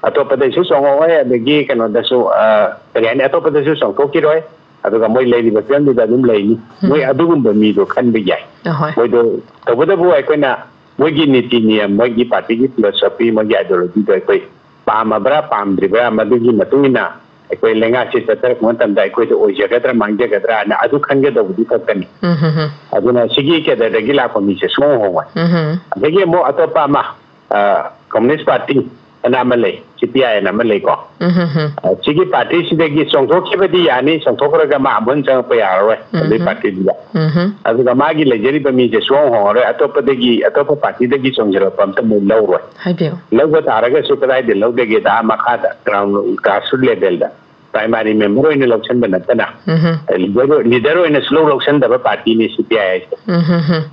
ꯑꯇꯣꯞꯄꯗꯁꯨ ꯆꯣꯡꯉꯛꯑꯣꯏ, ꯑꯗꯒꯤ ꯀꯩꯅꯣꯗꯁꯨ, ꯑ, ꯀꯔꯤ ꯍꯥꯏꯅꯤ, ꯑꯇꯣꯞꯄꯗꯁꯨ ꯆꯣꯡꯊꯣꯛꯈꯤꯔꯣꯏ꯫ ꯑꯗꯨꯒ ꯃꯣꯏ ꯂꯩꯔꯤꯕ ꯐꯤꯕꯝꯗꯨꯗ ꯑꯗꯨꯝ ꯂꯩꯅꯤ꯫ ꯎꯝ꯫ ꯃꯣꯏ ꯑꯗꯨꯒꯨꯝꯕ ꯃꯤꯗꯣ ꯈꯟꯕ ꯌꯥꯏ꯫ ꯑꯍꯣꯏ꯫ ꯃꯣꯏꯗꯣ, ꯇꯧꯕꯇꯕꯨ ꯑꯩꯈꯣꯏꯅ ꯃꯣꯏꯒꯤ ꯅꯤꯇꯤ ꯅꯤꯌꯝ, ꯃꯣꯏꯒꯤ ꯄꯥꯔꯇꯤꯒꯤ ꯐꯤꯂꯣꯁꯣꯐꯤ, ꯃꯣꯏꯒꯤ ꯑꯥꯏꯗꯤꯌꯣꯂꯣꯖꯤꯗꯣ ꯑꯩꯈꯣꯏ ꯄꯥꯝꯃꯕ꯭ꯔꯥ ꯄꯥꯝꯗ꯭ꯔꯤꯕ꯭ꯔꯥ, ꯃꯗꯨꯒꯤ ꯃꯇꯨꯡ ꯏꯟꯅ ꯑꯩꯈꯣꯏ ꯂꯩꯉꯥꯛꯁꯦ ꯆꯠꯊꯔꯛꯄ ꯃꯇꯝꯗ ꯑꯩꯈꯣꯏꯗ ꯑꯣꯏꯖꯒꯗ꯭ꯔꯥ ꯃꯥꯡꯖꯒꯗ꯭ꯔꯥꯅ ꯑꯗꯨ ꯈꯟꯒꯗꯧꯕꯗꯨ ꯈꯛꯇꯅꯤ꯫ ꯎꯝ, ꯍꯝ, ꯍꯝ꯫ ꯑꯗꯨꯅ ꯁꯤꯒꯤ ꯀꯦꯗꯔꯗꯒꯤ ꯂꯥꯛꯄ ꯃꯤꯁꯦ ꯁꯨꯡꯍꯣꯡ ꯍꯣꯡꯉꯣꯏ꯫ ꯎꯝ, ꯍꯝ꯫ ꯑꯗꯒꯤ ꯑꯃꯨꯛ ꯑꯇꯣꯞꯄ ꯑꯃ, ꯑ, ꯀꯝꯌꯨꯅꯤꯁ ꯄꯥꯔꯇꯤ ꯑꯅ ꯑꯃ ꯂꯩ, ꯁꯤ ꯄꯤ ꯑꯥꯏ ꯑꯅ ꯑꯃ ꯂꯩꯀꯣ꯫ ꯎꯝ, ꯍꯝ, ꯍꯝ꯫ ꯑ, ꯁꯤꯒꯤ ꯄꯥꯔꯇꯤꯁꯤꯗꯒꯤ ꯆꯣꯡꯊꯣꯛꯈꯤꯕꯗꯤ ꯌꯥꯅꯤ, ꯆꯣꯡꯊꯣꯛꯈ꯭ꯔꯒ ꯃꯥ ꯑꯃꯨꯛ ꯍꯟꯅ ꯆꯪꯉꯛꯄ ꯌꯥꯔꯔꯣꯏ ꯑꯗꯨꯒꯤ ꯎꯝ, ꯍꯝ꯫ ꯄꯥꯔꯇꯤꯗꯨꯗ꯫ ꯎꯝ, ꯍꯝ꯫ ꯑꯗꯨꯒ ꯃꯥꯒꯤ ꯂꯩꯖꯔꯤꯕ ꯃꯤꯁꯦ ꯁꯨꯡꯍꯣꯡ ꯍꯣꯡꯉꯔꯣꯏ, ꯑꯇꯣꯞꯄꯗꯒꯤ, ꯑꯇꯣꯞꯄ ꯄꯥꯔꯇꯤꯗꯒꯤ ꯆꯣꯡꯁꯤꯜꯂꯛꯄ ꯑꯝꯇ ꯃꯣꯏ ꯂꯧꯔꯣꯏ꯫ ꯍꯥꯏꯕꯤꯌꯨ꯫ ꯂꯧꯕ ꯇꯥꯔꯒꯁꯨ ꯀꯗꯥꯏꯗ ꯂꯧꯗꯒꯦꯗ, ꯑꯥ ꯃꯈꯥꯗ ꯒ꯭ꯔꯥꯎꯟ, ꯒ꯭ꯔꯥꯁꯔꯨꯠ ꯂꯦꯚꯦꯜꯗ ꯄ꯭ꯔꯥꯏꯃꯥꯔꯤ ꯃꯦꯝꯕꯔ ꯑꯣꯏꯅ ꯂꯧꯁꯤꯟꯕ ꯅꯠꯇꯅ, ꯎꯝ, ꯍꯝ꯫ ꯂꯤꯗꯔ, ꯂꯤꯗꯔ ꯑꯣꯏꯅ ꯁꯨꯡꯂꯧ ꯂꯧꯁꯤꯟꯗꯕ ꯄꯥꯔꯇꯤꯅꯤ ꯁꯤ ꯄꯤ ꯑꯥꯏ ꯍꯥꯏꯁꯦ꯫ ꯎꯝ, ꯍꯝ, ꯍꯝ꯫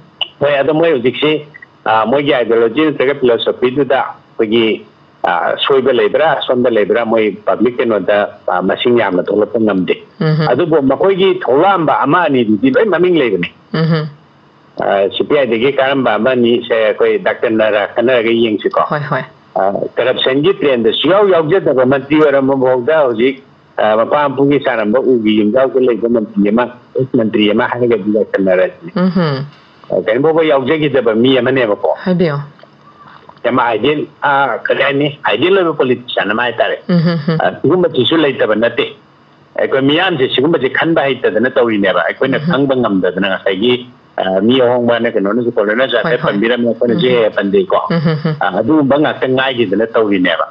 ꯍꯣꯏ, ꯑꯗꯣ ꯃꯣꯏ ꯍꯧꯖꯤꯛꯁꯤ, ꯑ, ꯃꯣꯏꯒꯤ ꯑꯥꯏꯗꯤꯌꯣꯂꯣꯖꯤ ꯅꯠꯇ꯭ꯔꯒ ꯐꯤꯂꯣꯁꯣꯐꯤꯗꯨꯗ ꯑꯩꯈꯣꯏꯒꯤ, ꯑ, ꯁꯣꯏꯕ ꯂꯩꯕ꯭ꯔꯥ, ꯑꯁꯣꯟꯕ ꯂꯩꯕ꯭ꯔꯥ, ꯃꯣꯏ ꯄꯕ꯭ꯂꯤꯛ ꯀꯩꯅꯣꯗ, ꯑ, ꯃꯁꯤꯡ ꯌꯥꯝꯅ ꯊꯣꯛꯂꯛꯄ ꯉꯝꯗꯦ꯫ ꯎꯝ, ꯍꯝ꯫ ꯑꯗꯨꯕꯨ ꯃꯈꯣꯏꯒꯤ ꯊꯣꯛꯂꯛꯑꯝꯕ ꯑꯃ ꯑꯅꯤꯗꯨꯗꯤ ꯂꯣꯏ ꯃꯃꯤꯡ ꯂꯩꯕꯅꯤ꯫ ꯎꯝ, ꯍꯝ꯫ ꯑ, ꯁꯤ ꯄꯤ ꯑꯥꯏꯗꯒꯤ ꯀꯔꯝꯕ ꯑꯃꯅꯤ ꯁꯦ ꯑꯩꯈꯣꯏ ꯗꯥꯛꯇꯔ ꯅꯔꯥ ꯈꯟꯅꯔꯒ ꯌꯦꯡꯁꯤꯀꯣ꯫ ꯍꯣꯏ, ꯍꯣꯏ꯫ ꯑ, ꯀꯔꯞꯁꯟꯒꯤ ꯇ꯭ꯔꯦꯟꯗ ꯁꯨꯌꯥꯎ ꯌꯥꯎꯖꯗꯕ ꯃꯟꯇ꯭ꯔꯤ ꯑꯣꯏꯔꯝꯕ ꯐꯥꯎꯗ ꯍꯧꯖꯤꯛ, ꯑ, ꯃꯄꯥ ꯃꯄꯨꯒꯤ ꯁꯥꯔꯝꯕ ꯎꯒꯤ ꯌꯨꯝꯖꯥꯎꯗ ꯂꯩꯕ ꯃꯟꯇ꯭ꯔꯤ ꯑꯃ, ꯑꯦꯛꯁ ꯃꯟꯇ꯭ꯔꯤ ꯑꯃ ꯍꯥꯏꯔꯒꯗꯤ ꯗꯥꯛꯇꯔ ꯅꯔꯥ ꯁꯤꯅꯤ꯫ ꯎꯝ, ꯍꯝ꯫ ꯑ, ꯀꯔꯤꯝ ꯐꯥꯎꯕ ꯌꯥꯎꯖꯈꯤꯗꯕ ꯃꯤ ꯑꯃꯅꯦꯕꯀꯣ꯫ ꯍꯥꯏꯕꯤꯌꯨ꯫ ꯌꯥꯝ ꯑꯥꯏꯗꯤꯌꯦꯜ, ꯑ, ꯀꯔꯤ ꯍꯥꯏꯅꯤ, ꯑꯥꯏꯗꯤꯌꯦꯜ ꯑꯣꯏꯕ ꯄꯣꯂꯤꯇꯤꯁꯤꯌꯥꯟ ꯑꯃ ꯍꯥꯏꯇꯥꯔꯦ꯫ ꯎꯝ, ꯍꯝ, ꯍꯝ꯫ ꯑ, ꯁꯤꯒꯨꯝꯕꯁꯤꯁꯨ ꯂꯩꯇꯕ ꯅꯠꯇꯦ꯫ ꯑꯩꯈꯣꯏ ꯃꯤꯌꯥꯝꯁꯦ ꯁꯤꯒꯨꯝꯕꯁꯦ ꯈꯟꯕ ꯍꯩꯇꯗꯅ ꯇꯧꯔꯤꯅꯦꯕ꯫ ꯑꯩꯈꯣꯏꯅ ꯎꯝ꯫ ꯈꯪꯕ ꯉꯝꯗꯗꯅ ꯉꯁꯥꯏꯒꯤ, ꯑ, ꯃꯤ ꯑꯍꯣꯡꯕ ꯍꯥꯏꯅ ꯀꯩꯅꯣꯅꯁꯨ, ꯀꯣꯂꯣꯅꯔꯁꯨ ꯍꯥꯏꯐꯦꯠ ꯍꯣꯏ꯫ ꯄꯟꯕꯤꯔꯝꯃꯦ, ꯑꯩꯈꯣꯏꯅꯁꯨ ꯎꯝ꯫ ꯍꯦꯛ ꯍꯦꯛ ꯄꯟꯖꯩꯀꯣ꯫ ꯎꯝ, ꯎꯝ, ꯎꯝ꯫ ꯑ, ꯑꯗꯨꯒꯨꯝꯕ ꯉꯥꯛꯇ ꯉꯥꯏꯈꯤꯗꯅ ꯇꯧꯔꯤꯅꯦꯕ꯫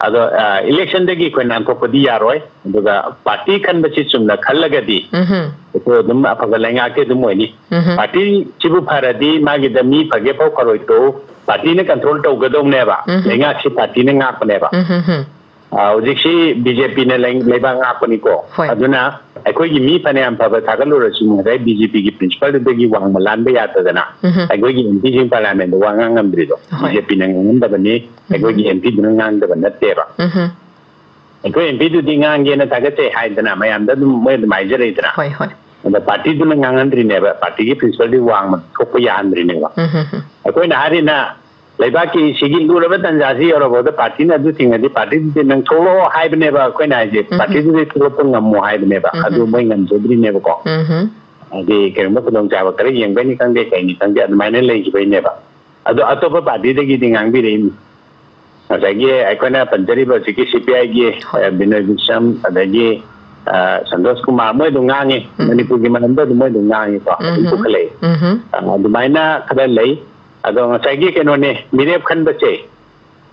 ꯑꯗꯣ, ꯑ, ꯏꯂꯦꯛꯁꯟꯗꯒꯤ ꯑꯩꯈꯣꯏ ꯅꯥꯟꯊꯣꯛꯄꯗꯤ ꯌꯥꯔꯣꯏ꯫ ꯑꯗꯨꯒ ꯄꯥꯔꯇꯤ ꯈꯟꯕꯁꯤ ꯆꯨꯝꯅ ꯈꯜꯂꯒꯗꯤ ꯎꯝ, ꯎꯝ꯫ ꯑꯩꯈꯣꯏ ꯑꯗꯨꯝ ꯑꯐꯕ ꯂꯩꯉꯥꯛꯇꯤ ꯑꯗꯨꯝ ꯑꯣꯏꯅꯤ꯫ ꯎꯝ, ꯎꯝ꯫ ꯄꯥꯔꯇꯤꯁꯤꯕꯨ ꯐꯔꯗꯤ ꯃꯥꯒꯤꯗ ꯃꯤ ꯐꯒꯦ ꯐꯧ ꯐꯔꯣꯏ ꯇꯣꯛꯎ, ꯄꯥꯔꯇꯤꯅ ꯀꯟꯇ꯭ꯔꯣꯜ ꯇꯧꯒꯗꯧꯅꯦꯕ꯫ ꯎꯝ꯫ ꯂꯩꯉꯥꯛꯁꯤ ꯄꯥꯔꯇꯤꯅ ꯉꯥꯛꯄꯅꯦꯕ꯫ ꯎꯝ, ꯍꯝ, ꯍꯝ꯫ ꯑ, ꯍꯧꯖꯤꯛꯁꯤ ꯕꯤ ꯖꯦ ꯄꯤꯅ ꯂꯩ-, ꯂꯩꯕꯥꯛ ꯉꯥꯛꯄꯅꯤꯀꯣ꯫ ꯍꯣꯏ꯫ ꯑꯗꯨꯅ ꯑꯩꯈꯣꯏꯒꯤ ꯃꯤ ꯐꯅꯌꯥꯝ ꯐꯕ ꯊꯥꯒꯠꯂꯨꯔꯁꯨ ꯉꯁꯥꯏ ꯕꯤ ꯖꯦ ꯄꯤꯒꯤ ꯄ꯭ꯔꯤꯟꯁꯤꯄꯜꯗꯨꯗꯒꯤ ꯋꯥꯡꯃ ꯂꯥꯟꯕ ꯌꯥꯗꯗꯅ ꯍꯝ, ꯍꯝ꯫ ꯑꯩꯈꯣꯏꯒꯤ ꯑꯦꯝ ꯄꯤꯁꯤꯡ ꯄꯥꯔꯂꯤꯌꯥꯃꯦꯟꯗ ꯋꯥ ꯉꯥꯡ ꯉꯝꯗ꯭ꯔꯤꯗꯣ꯫ ꯍꯣꯏ꯫ ꯕꯤ ꯖꯦ ꯄꯤꯅ ꯉꯥꯡꯉꯝꯗꯕꯅꯤ, ꯎꯝ꯫ ꯑꯩꯈꯣꯏꯒꯤ ꯑꯦꯝ ꯄꯤꯗꯨꯅ ꯉꯥꯡꯗꯕ ꯅꯠꯇꯦꯕ꯫ ꯎꯝ, ꯍꯝ꯫ ꯑꯩꯈꯣꯏ ꯑꯦꯝ ꯄꯤꯗꯨꯗꯤ ꯉꯥꯡꯒꯦꯅ ꯊꯥꯒꯠꯆꯩ ꯍꯥꯏꯗꯅ ꯃꯌꯥꯝꯗ ꯑꯗꯨꯝ ꯃꯣꯏ ꯑꯗꯨꯝ ꯍꯥꯏꯖꯔꯛꯏꯗꯅ꯫ ꯍꯣꯏ, ꯍꯣꯏ꯫ ꯑꯗ ꯄꯥꯔꯇꯤꯗꯨꯅ ꯉꯥꯡꯍꯟꯗ꯭ꯔꯤꯅꯦꯕ, ꯄꯥꯔꯇꯤꯒꯤ ꯄ꯭ꯔꯤꯟꯁꯤꯄꯜꯗꯤ ꯋꯥꯡꯃ ꯊꯣꯛꯄ ꯌꯥꯍꯟꯗ꯭ꯔꯤꯅꯦꯕ꯫ ꯎꯝ, ꯍꯝ, ꯍꯝ꯫ ꯑꯩꯈꯣꯏꯅ ꯍꯥꯏꯔꯤꯅ ꯂꯩꯕꯥꯛꯀꯤ ꯁꯤꯒꯤ ꯂꯨꯔꯕ ꯇꯥꯟꯖꯥꯁꯤ ꯌꯧꯔꯐꯥꯎꯗ ꯄꯥꯔꯇꯤꯅ ꯑꯗꯨ ꯊꯤꯡꯉꯗꯤ ꯄꯥꯔꯇꯤꯗꯨꯗꯤ ꯅꯪ ꯊꯣꯛꯂꯛꯑꯣ ꯍꯥꯏꯕꯅꯦꯕ ꯑꯩꯈꯣꯏꯅ ꯍꯥꯏꯁꯦ꯫ ꯎꯝ, ꯍꯝ꯫ ꯄꯥꯔꯇꯤꯗꯨꯗꯤ ꯊꯣꯛꯂꯛꯄ ꯉꯝꯃꯣ ꯍꯥꯏꯕꯅꯦꯕ꯫ ꯎꯝ, ꯑꯗꯨ ꯍꯝ꯫ ꯃꯣꯏ ꯉꯝꯖꯗ꯭ꯔꯤꯅꯦꯕꯀꯣ꯫ ꯎꯝ, ꯍꯝ꯫ ꯍꯥꯏꯗꯤ ꯀꯔꯤꯒꯨꯝꯕ ꯈꯨꯗꯣꯡꯆꯥꯕ ꯈꯔ ꯌꯦꯡꯕꯩꯅꯤ ꯈꯪꯗꯦ, ꯀꯩꯅꯤ ꯈꯪꯗꯦ, ꯑꯗꯨꯃꯥꯏꯅ ꯂꯩꯈꯤꯕꯩꯅꯦꯕ꯫ ꯑꯗꯣ ꯑꯇꯣꯞꯄ ꯄꯥꯔꯇꯤꯗꯒꯤꯗꯤ ꯉꯥꯡꯕꯤꯔꯛꯏꯅꯤ꯫ ꯉꯁꯥꯏꯒꯤ ꯑꯩꯈꯣꯏꯅ ꯄꯟꯖꯔꯤꯕ ꯍꯧꯖꯤꯛꯀꯤ ꯁꯤ ꯄꯤ ꯑꯥꯏꯒꯤ, ꯍꯣꯏ꯫ ꯑ, ꯕꯤꯅꯣꯏ ꯕꯤꯁꯝ, ꯑꯗꯒꯤ, ꯑ, ꯁꯟꯇꯣꯁ ꯀꯨꯃꯥꯔ, ꯃꯣꯏ ꯑꯗꯨꯝ ꯉꯥꯡꯉꯤ꯫ ꯎꯝ꯫ ꯃꯅꯤꯄꯨꯔꯒꯤ ꯃꯔꯝꯗ ꯑꯗꯨꯝ ꯃꯣꯏ ꯑꯗꯨꯝ ꯉꯥꯡꯉꯤꯀꯣ, ꯑꯗꯨꯝ ꯎꯝ꯫ ꯄꯨꯈꯠꯂꯛꯏ꯫ ꯎꯝ꯫ ꯑ, ꯑꯗꯨꯃꯥꯏꯅ ꯈꯔ ꯂꯩ꯫ ꯑꯗꯣ ꯉꯁꯥꯏꯒꯤ ꯀꯩꯅꯣꯅꯦ, ꯃꯤꯔꯦꯞ ꯈꯟꯕꯁꯦ,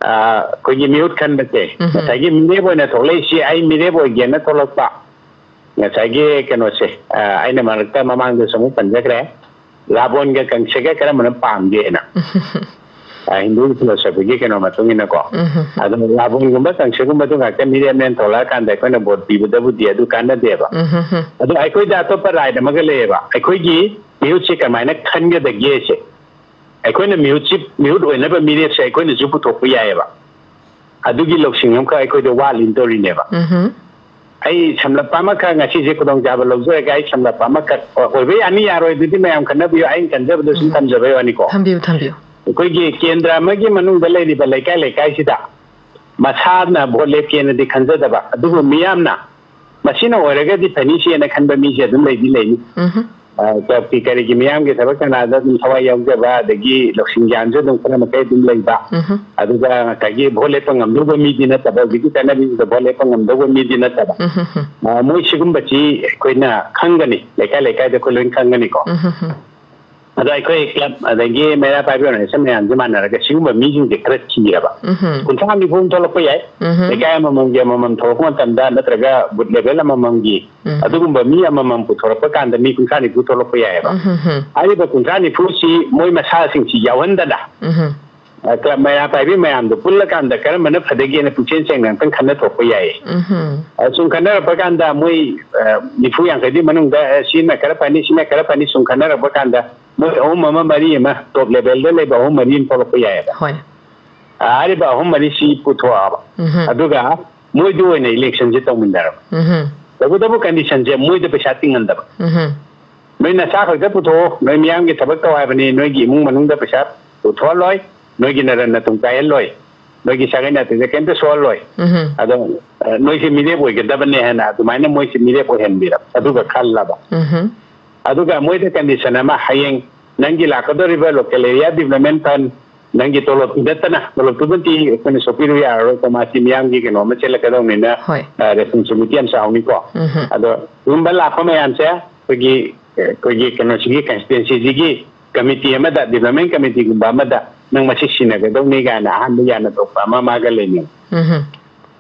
ꯑ, ꯑꯩꯈꯣꯏꯒꯤ ꯃꯤꯍꯨꯠ ꯈꯟꯕꯁꯦ, ꯎꯝ꯫ ꯉꯁꯥꯏꯒꯤ ꯃꯤꯔꯦꯞ ꯑꯣꯏꯅ ꯊꯣꯛꯂꯛꯏꯁꯤ ꯑꯩ ꯃꯤꯔꯦꯞ ꯑꯣꯏꯒꯦꯅ ꯊꯣꯛꯂꯛꯄ, ꯉꯁꯥꯏꯒꯤ ꯀꯩꯅꯣꯁꯦ, ꯑ, ꯑꯩꯅ ꯃꯔꯛꯇ ꯃꯃꯥꯡꯗꯁꯨ ꯑꯃꯨꯛ ꯄꯟꯖꯈ꯭ꯔꯦ, ꯔꯥꯕꯣꯟꯒ ꯀꯪꯁꯒ ꯀꯔꯝꯕꯅ ꯄꯥꯝꯒꯦꯅ꯫ ꯑ, ꯍꯤꯟꯗꯨꯒꯤ ꯐꯤꯂꯣꯁꯣꯐꯤꯒꯤ ꯀꯩꯅꯣ ꯃꯇꯨꯡ ꯏꯟꯅꯀꯣ꯫ ꯎꯝ, ꯍꯝ, ꯍꯝ꯫ ꯑꯗꯣ ꯔꯥꯕꯣꯟꯒꯨꯝꯕ ꯀꯪꯁꯒꯨꯝꯕꯗꯨ ꯉꯥꯛꯇ ꯃꯤꯔꯦꯞꯅꯦꯅ ꯊꯣꯛꯂꯛꯑꯀꯥꯟꯗ ꯑꯩꯈꯣꯏꯅ ꯚꯣꯠ ꯄꯤꯕꯗꯕꯨꯗꯤ ꯑꯗꯨ ꯀꯥꯟꯅꯗꯦꯕ꯫ ꯎꯝ, ꯍꯝ, ꯍꯝ꯫ ꯑꯗꯣ ꯑꯩꯈꯣꯏꯗ ꯑꯇꯣꯞꯄ ꯔꯥꯏꯠ ꯑꯃꯒ ꯂꯩꯌꯦꯕ, ꯑꯩꯈꯣꯏꯒꯤ ꯃꯤꯍꯨꯠꯁꯦ ꯀꯃꯥꯏꯅ ꯈꯟꯒꯗꯒꯦꯁꯦ꯫ ꯑꯩꯈꯣꯏꯅ ꯃꯤꯍꯨꯠꯁꯤ, ꯃꯤꯍꯨꯠ ꯑꯣꯏꯅꯕ ꯃꯤꯔꯦꯞꯁꯦ ꯑꯩꯈꯣꯏꯅꯁꯨ ꯄꯨꯊꯣꯛꯄ ꯌꯥꯏꯌꯦꯕ꯫ ꯑꯗꯨꯒꯤ ꯂꯧꯁꯤꯡ ꯑꯃꯈꯛ ꯑꯩꯈꯣꯏꯗ ꯋꯥꯠꯂꯤꯅ ꯇꯧꯔꯤꯅꯦꯕ꯫ ꯎꯝ꯫ ꯑꯩ ꯁꯝꯂꯞꯄ ꯑꯃꯈꯛ ꯉꯁꯤꯁꯦ ꯈꯨꯗꯣꯡꯆꯥꯕ ꯂꯧꯖꯔꯒ ꯑꯩ ꯁꯝꯂꯞꯄ ꯑꯃꯈꯛ ꯑꯣꯏꯕ ꯌꯥꯅꯤ ꯌꯥꯔꯣꯏ ꯑꯗꯨꯗꯤ ꯃꯌꯥꯝ ꯈꯟꯅꯕꯤꯌꯨ, ꯑꯩꯅ ꯈꯟꯖꯕꯗ ꯁꯨꯝ ꯎꯝ꯫ ꯊꯝꯖꯕꯩ ꯋꯥꯅꯤꯀꯣ꯫ ꯊꯝꯕꯤꯌꯨ, ꯊꯝꯕꯤꯌꯨ꯫ ꯑꯩꯈꯣꯏꯒꯤ ꯀꯦꯟꯗ꯭ꯔ ꯑꯃꯒꯤ ꯃꯅꯨꯡꯗ ꯂꯩꯔꯤꯕ ꯂꯩꯀꯥꯏ ꯂꯩꯀꯥꯏꯁꯤꯗ ꯃꯁꯥꯅ ꯚꯣꯠ ꯂꯦꯞꯀꯦꯅꯗꯤ ꯈꯟꯖꯗꯕ, ꯑꯗꯨꯕꯨ ꯃꯤꯌꯥꯝꯅ ꯃꯁꯤꯅ ꯑꯣꯏꯔꯒꯗꯤ ꯐꯅꯤꯁꯦꯅ ꯈꯟꯕ ꯃꯤꯁꯦ ꯑꯗꯨꯝ ꯂꯩꯗꯤ ꯂꯩꯅꯤ꯫ ꯎꯝ꯫ ꯑ, ꯀ꯭ꯂꯕꯀꯤ ꯀꯔꯤꯒꯤ ꯃꯤꯌꯥꯝꯒꯤ ꯊꯕꯛ ꯀꯅꯥꯗ ꯑꯗꯨꯝ ꯊꯋꯥꯏ ꯌꯥꯎꯖꯕ, ꯑꯗꯒꯤ ꯂꯧꯁꯤꯡ ꯒ꯭ꯌꯥꯟꯁꯨ ꯑꯗꯨꯝ ꯈꯔ ꯃꯈꯩ ꯑꯗꯨꯝ ꯂꯩꯕ, ꯎꯝ꯫ ꯑꯗꯨꯒ ꯉꯁꯥꯏꯒꯤ ꯚꯣꯠ ꯂꯦꯞꯄ ꯉꯝꯗꯧꯕ ꯃꯤꯗꯤ ꯅꯠꯇꯕ, ꯍꯧꯖꯤꯛꯀꯤ ꯆꯠꯅꯕꯤꯁꯤꯗ ꯚꯣꯠ ꯂꯦꯞꯄ ꯉꯝꯗꯧꯕ ꯃꯤꯗꯤ ꯅꯠꯇꯕ, ꯎꯝ꯫ ꯑ, ꯃꯣꯏ ꯁꯤꯒꯨꯝꯕꯁꯤ ꯑꯩꯈꯣꯏꯅ ꯈꯪꯒꯅꯤ, ꯂꯩꯀꯥꯏ ꯂꯩꯀꯥꯏꯗ ꯑꯩꯈꯣꯏ ꯂꯣꯏꯅ ꯈꯪꯒꯅꯤꯀꯣ꯫ ꯎꯝ꯫ ꯑꯗꯣ ꯑꯩꯈꯣꯏ ꯀ꯭ꯂꯕ ꯑꯗꯒꯤ ꯃꯩꯔꯥ ꯄꯥꯏꯕꯤ ꯑꯣꯔꯒꯅꯥꯏꯖꯦꯁꯟ ꯃꯌꯥꯝꯁꯦ ꯃꯥꯟꯅꯔꯒ ꯁꯤꯒꯨꯝꯕ ꯃꯤꯁꯤꯡꯁꯦ ꯈꯔ ꯊꯤꯔꯕ꯫ ꯎꯝꯍꯨꯝ꯫ ꯀꯨꯟꯊ꯭ꯔꯥ ꯅꯤꯐꯨ ꯑꯃ ꯊꯣꯛꯂꯛꯄ ꯌꯥꯏ꯫ ꯎꯝꯍꯨꯝ꯫ ꯂꯩꯀꯥꯏ ꯑꯃꯃꯝꯒꯤ ꯑꯃꯃꯝ ꯊꯣꯛꯂꯛꯄ ꯃꯇꯝꯗ, ꯅꯠꯇ꯭ꯔꯒ ꯕꯨꯠ ꯂꯦꯚꯦꯜ ꯑꯃꯃꯝꯒꯤ ꯎꯝ꯫ ꯑꯗꯨꯒꯨꯝꯕ ꯃꯤ ꯑꯃꯃꯝ ꯄꯨꯊꯣꯔꯛꯄ ꯀꯥꯟꯗ ꯃꯤ ꯀꯨꯟꯊ꯭ꯔꯥ ꯅꯤꯐꯨ ꯊꯣꯛꯂꯛꯄ ꯌꯥꯏꯑꯕ꯫ ꯎꯝꯍꯨꯝ꯫ ꯍꯥꯏꯔꯤꯕ ꯀꯨꯟꯊ꯭ꯔꯥ ꯅꯤꯐꯨꯁꯤ ꯃꯣꯏ ꯃꯁꯥꯁꯤꯡꯁꯤ ꯌꯥꯎꯍꯟꯗꯅ, ꯎꯝꯍꯨꯝ꯫ ꯑ, ꯀ꯭ꯂꯕ ꯃꯩꯔꯥ ꯄꯥꯏꯕꯤ ꯃꯌꯥꯝꯗꯣ ꯄꯨꯜꯂꯀꯥꯟꯗ ꯀꯔꯝꯕꯅ ꯐꯗꯒꯦꯅ ꯄꯨꯛꯆꯦꯟ ꯁꯦꯡꯅ ꯑꯝꯇꯪ ꯈꯟꯅ ꯊꯣꯛꯄ ꯌꯥꯏꯌꯦ꯫ ꯎꯝꯍꯨꯝ꯫ ꯑ, ꯁꯨꯝ ꯈꯟꯅꯔꯛꯄ ꯀꯥꯟꯗ ꯃꯣꯏ, ꯑ, ꯅꯤꯐꯨ ꯌꯥꯡꯈꯩꯗꯤ ꯃꯅꯨꯡꯗ, ꯑ, ꯁꯤꯅ ꯈꯔ ꯐꯅꯤ, ꯁꯤꯅ ꯈꯔ ꯐꯅꯤ, ꯁꯨꯝ ꯈꯟꯅꯔꯛꯄ ꯀꯥꯟꯗ ꯃꯣꯏ ꯑꯍꯨꯝ ꯑꯃ, ꯃꯔꯤ ꯑꯃ, ꯇꯣꯞ ꯂꯦꯚꯦꯜꯗ ꯂꯩꯕ ꯑꯍꯨꯝ ꯃꯔꯤ ꯑꯃ ꯊꯣꯛꯂꯛꯄ ꯌꯥꯏꯑꯕ꯫ ꯍꯣꯏ꯫ ꯑ, ꯍꯥꯏꯔꯤꯕ ꯑꯍꯨꯝ ꯃꯔꯤꯁꯤ ꯄꯨꯊꯣꯛꯑꯕ꯫ ꯎꯝꯍꯨꯝ꯫ ꯑꯗꯨꯒ ꯃꯣꯏꯗ ꯑꯣꯏꯅ ꯏꯂꯦꯛꯁꯟꯁꯦ ꯇꯧꯃꯤꯟꯅꯔꯕ꯫ ꯎꯝꯍꯨꯝ꯫ ꯇꯧꯕꯇꯕꯨ ꯀꯟꯗꯤꯁꯟꯁꯦ ꯃꯣꯏꯗ ꯄꯩꯁꯥ ꯇꯤꯡꯍꯟꯗꯕ꯫ ꯎꯝꯍꯨꯝ꯫ ꯅꯣꯏ ꯅꯆꯥ ꯈꯛꯇ ꯄꯨꯊꯣꯛꯑꯣ, ꯅꯣꯏ ꯃꯤꯌꯥꯝꯒꯤ ꯊꯕꯛ ꯇꯧ ꯍꯥꯏꯕꯅꯤ, ꯅꯣꯏꯒꯤ ꯏꯃꯨꯡ ꯃꯅꯨꯡꯗ ꯄꯩꯁꯥ ꯄꯨꯊꯣꯛꯍꯜꯂꯣꯏ, ꯅꯣꯏꯒꯤ ꯅꯔꯟ ꯅꯊꯨꯝ ꯀꯥꯏꯍꯜꯂꯣꯏ, ꯅꯣꯏꯒꯤ ꯁꯥꯒꯩ ꯅꯥꯇꯩꯗ ꯀꯩꯝꯇ ꯁꯣꯛꯍꯜꯂꯣꯏ꯫ ꯎꯝꯍꯨꯝ꯫ ꯑꯗꯣ, ꯑ, ꯅꯣꯏꯁꯦ ꯃꯤꯔꯦꯞ ꯑꯣꯏꯒꯗꯕꯅꯦ ꯍꯥꯏꯅ ꯑꯗꯨꯃꯥꯏꯅ ꯃꯣꯏꯁꯦ ꯃꯤꯔꯦꯞ ꯑꯣꯏꯍꯟꯕꯤꯔꯕ꯫ ꯑꯗꯨꯒ ꯈꯜꯂꯕ꯫ ꯎꯝꯍꯨꯝ꯫ ꯑꯗꯨꯒ ꯃꯣꯏꯗ ꯀꯟꯗꯤꯁꯟ ꯑꯃ, ꯍꯌꯦꯡ ꯅꯪꯒꯤ ꯂꯥꯛꯀꯗꯧꯔꯤꯕ local area development fund, ꯅꯪꯒꯤ ꯇꯣꯂꯣꯞꯇꯨ ꯅꯠꯇꯅ, ꯇꯣꯂꯣꯞꯇꯨꯃꯗꯤ ꯑꯩꯈꯣꯏꯅ ꯁꯣꯛꯄꯤꯔꯨ ꯌꯥꯔꯔꯣꯏꯀꯣ, ꯃꯥꯁꯤ ꯃꯤꯌꯥꯝꯒꯤ ꯀꯩꯅꯣ ꯑꯃ ꯆꯦꯜꯂꯛꯀꯗꯧꯅꯤꯅ, ꯍꯣꯏ꯫ ꯑ, responsibility ꯌꯥꯝ ꯆꯥꯎꯅꯤꯀꯣ꯫ ꯎꯝꯍꯨꯝ꯫ ꯑꯗꯣ ꯁꯤꯒꯨꯝꯕ ꯂꯥꯛꯄ ꯃꯌꯥꯝꯁꯦ ꯑꯩꯈꯣꯏꯒꯤ, ꯑꯩꯈꯣꯏꯒꯤ ꯀꯩꯅꯣꯁꯤꯒꯤ, constituencyꯁꯤꯒꯤ committee ꯑꯃꯗ, development committeeꯒꯨꯝꯕ ꯑꯃꯗ ꯅꯪ ꯃꯁꯤ ꯁꯤꯟꯅꯒꯗꯧꯅꯤ ꯀꯥꯏꯅ ꯑꯍꯥꯟꯕ ꯌꯥꯅꯊꯣꯛꯄ ꯑꯃ ꯃꯥꯒ ꯂꯩꯅꯩ꯫ ꯎꯝꯍꯨꯝ꯫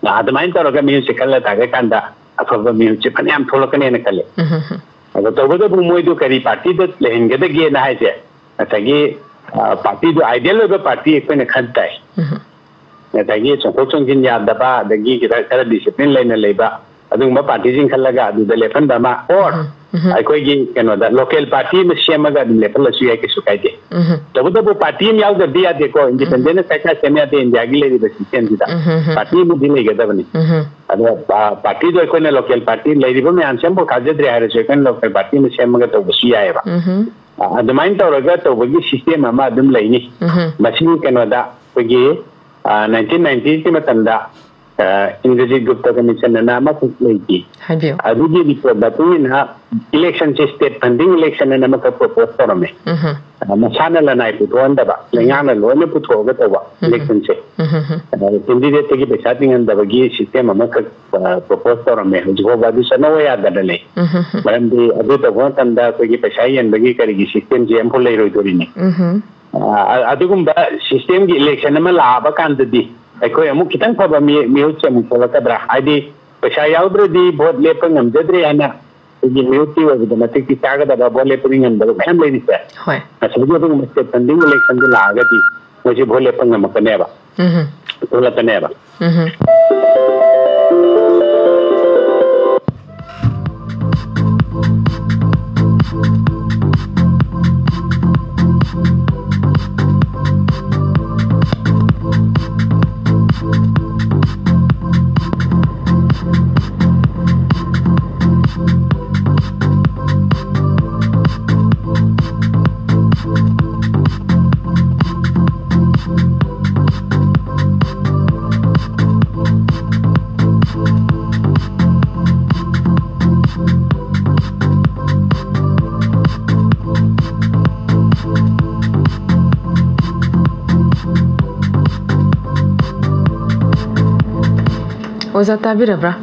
ꯑꯗꯨꯃꯥꯏꯅ ꯇꯧꯔꯒ ꯃꯤꯍꯨꯠꯁꯦ ꯈꯜꯂ ꯊꯥꯔꯀꯥꯟꯗ ꯑꯐꯕ ꯃꯤꯍꯨꯠꯁꯦ ꯐꯅꯌꯥꯝ ꯊꯣꯛꯂꯛꯀꯅꯦꯅ ꯈꯜꯂꯦ꯫ ꯎꯝꯍꯨꯝ꯫ ꯑꯗꯣ ꯇꯧꯕꯇꯕꯨ ꯃꯣꯏꯗꯨ ꯀꯔꯤ partyꯗ ꯂꯩꯍꯟꯒꯗꯒꯦꯅ ꯍꯥꯏꯁꯦ, ꯉꯁꯥꯏꯒꯤ, ꯑ, partyꯗꯨ ideal ꯑꯣꯏꯕ party ꯑꯩꯈꯣꯏꯅ ꯈꯟ ꯇꯥꯏ꯫ ꯎꯝꯍꯨꯝ꯫ ꯉꯁꯥꯏꯒꯤ ꯆꯣꯡꯊꯣꯛ ꯆꯣꯡꯁꯤꯟ ꯌꯥꯗꯕ, ꯑꯗꯒꯤ ꯈꯤꯇꯪ ꯈꯔ discipline ꯂꯩꯅ ꯂꯩꯕ, ꯑꯗꯨꯒꯨꯝꯕ partyꯁꯤꯡ ꯈꯜꯂꯒ ꯑꯗꯨꯗ ꯂꯦꯞꯍꯟꯕ ꯑꯃ, or ꯎꯝꯍꯨꯝ꯫ ꯎꯝꯍꯨꯝ꯫ ꯑꯩꯈꯣꯏꯒꯤ ꯀꯩꯅꯣꯗ local party ꯑꯃ ꯁꯦꯝꯃꯒ ꯑꯗꯨꯝ ꯂꯦꯞꯍꯜꯂꯁꯨ ꯌꯥꯏ, ꯀꯩꯁꯨ ꯀꯥꯏꯗꯦ꯫ ꯎꯝꯍꯨꯝ꯫ ꯇꯧꯕꯇꯕꯨ party ꯑꯃ ꯌꯥꯎꯗꯕꯗꯤ ꯌꯥꯗꯦꯀꯣ, independentꯅ ꯀꯥꯏ ꯀꯥꯏ ꯁꯦꯝ ꯌꯥꯗꯦ ꯏꯟꯗꯤꯌꯥꯒꯤ ꯂꯩꯔꯤꯕ systemꯁꯤꯗ꯫ ꯎꯝꯍꯨꯝ꯫ Party ꯑꯃꯗꯤ ꯂꯩꯒꯗꯕꯅꯤ꯫ ꯎꯝꯍꯨꯝ꯫ ꯑꯗꯣ, ꯑ, partyꯗꯣ ꯑꯩꯈꯣꯏꯅ local party ꯂꯩꯔꯤꯕ ꯃꯌꯥꯝꯁꯦ ꯑꯃꯐꯥꯎ ꯊꯥꯖꯗ꯭ꯔꯦ ꯍꯥꯏꯔꯁꯨ ꯑꯩꯈꯣꯏꯅ local party ꯑꯃ ꯁꯦꯝꯃꯒ ꯇꯧꯕꯁꯨ ꯌꯥꯏꯑꯕ꯫ ꯎꯝꯍꯨꯝ꯫ ꯑ, ꯑꯗꯨꯃꯥꯏꯅ ꯇꯧꯔꯒ ꯇꯧꯕꯒꯤ system ꯑꯃ ꯑꯗꯨꯝ ꯂꯩꯅꯤ꯫ ꯎꯝꯍꯨꯝ꯫ ꯃꯁꯤ ꯀꯩꯅꯣꯗ ꯑꯩꯈꯣꯏꯒꯤ, ꯑ, nineteen ninetyꯒꯤ ꯃꯇꯝꯗ ꯏꯟꯗ꯭ꯔꯖꯤꯠ ꯒꯨꯞꯇ ꯀꯃꯤꯁꯟ ꯑꯅ ꯑꯃꯈꯛ ꯂꯩꯈꯤ꯫ ꯍꯥꯏꯕꯤꯌꯨ꯫ ꯑꯗꯨꯒꯤ ꯔꯤꯄꯣꯔꯠ ꯃꯇꯨꯡ ꯏꯟꯅ ꯏꯂꯦꯛꯁꯟꯁꯦ ꯁ꯭ꯇꯦꯠ ꯐꯟꯗꯤꯡ ꯏꯂꯦꯛꯁꯟ ꯑꯅ ꯑꯃꯈꯛ ꯄ꯭ꯔꯣꯄꯣꯁ ꯇꯧꯔꯝꯃꯦ꯫ ꯎꯝꯍꯨꯝ꯫ ꯑ, ꯃꯁꯥꯅ ꯂꯅꯥꯏ ꯄꯨꯊꯣꯛꯍꯟꯗꯕ, ꯎꯝ꯫ ꯂꯩꯉꯥꯛꯅ ꯂꯣꯏꯅ ꯄꯨꯊꯣꯛꯑꯒ ꯇꯧꯕ ꯎꯝꯍꯨꯝ꯫ ꯏꯂꯦꯛꯁꯟꯁꯦ꯫ ꯎꯝꯍꯨꯝ꯫ ꯑ, ꯀꯦꯟꯗꯤꯗꯦꯠꯇꯒꯤ ꯄꯩꯁꯥ ꯇꯤꯡꯍꯟꯗꯕꯒꯤ ꯁꯤꯁꯇꯦꯝ ꯑꯃꯈꯛ, ꯑ, ꯄ꯭ꯔꯣꯄꯣꯁ ꯇꯧꯔꯝꯃꯦ꯫ ꯍꯧꯖꯤꯛ ꯐꯥꯎꯕ ꯑꯗꯨ ꯆꯠꯅꯧ ꯌꯥꯗꯅ ꯂꯩ꯫ ꯎꯝꯍꯨꯝ꯫ ꯃꯔꯝꯗꯤ ꯑꯗꯨ ꯇꯧꯕ ꯃꯇꯝꯗ ꯑꯩꯈꯣꯏꯒꯤ ꯄꯩꯁꯥ ꯌꯦꯟꯕꯒꯤ ꯀꯔꯤꯒꯤ ꯁꯤꯁꯇꯦꯝꯁꯦ ꯑꯃꯐꯥꯎ ꯂꯩꯔꯣꯏꯗꯣꯔꯤꯅꯤ꯫ ꯎꯝꯍꯨꯝ꯫ ꯑ, ꯑ-, ꯑꯗꯨꯒꯨꯝꯕ ꯁꯤꯁꯇꯦꯝꯒꯤ ꯏꯂꯦꯛꯁꯟ ꯑꯃ ꯂꯥꯛꯑꯕ ꯀꯥꯟꯗꯗꯤ ꯑꯩꯈꯣꯏ ꯑꯃꯨꯛ ꯈꯤꯇꯪ ꯐꯕ ꯃꯤ-, ꯃꯤꯍꯨꯠꯁꯦ ꯑꯃꯨꯛ ꯊꯣꯛꯂꯛꯀꯗ꯭ꯔꯥ? ꯍꯥꯏꯗꯤ ꯄꯩꯁꯥ ꯌꯥꯎꯗ꯭ꯔꯗꯤ ꯚꯣꯠ ꯂꯦꯞꯄ ꯉꯝꯖꯗ꯭ꯔꯦ ꯍꯥꯏꯅ ꯑꯩꯈꯣꯏꯒꯤ ꯃꯤꯍꯨꯠꯀꯤ ꯑꯣꯏꯕꯗ ꯃꯇꯤꯛ ꯆꯥꯒꯗꯕ ꯚꯣꯠ ꯂꯦꯞꯄꯗꯤ ꯉꯝꯗꯕ ꯃꯌꯥꯝ ꯂꯩꯔꯤꯁꯦ꯫ ꯍꯣꯏ꯫ ꯉꯁꯥꯏꯒꯤ ꯑꯗꯨꯒꯨꯝꯕ ꯁ꯭ꯇꯦꯠ ꯐꯟꯗꯤꯡ ꯏꯂꯦꯛꯁꯟꯗꯨ ꯂꯥꯛꯑꯒꯗꯤ ꯃꯣꯏꯁꯦ ꯚꯣꯠ ꯂꯦꯞꯄ ꯉꯝꯃꯛꯀꯅꯦꯕ꯫ ꯎꯝꯍꯨꯝ꯫ ꯊꯣꯛꯂꯛꯀꯅꯦꯕ꯫ ꯎꯝꯍꯨꯝ꯫ ꯑꯣꯖꯥ ꯇꯥꯕꯤꯔꯕ꯭ꯔꯥ?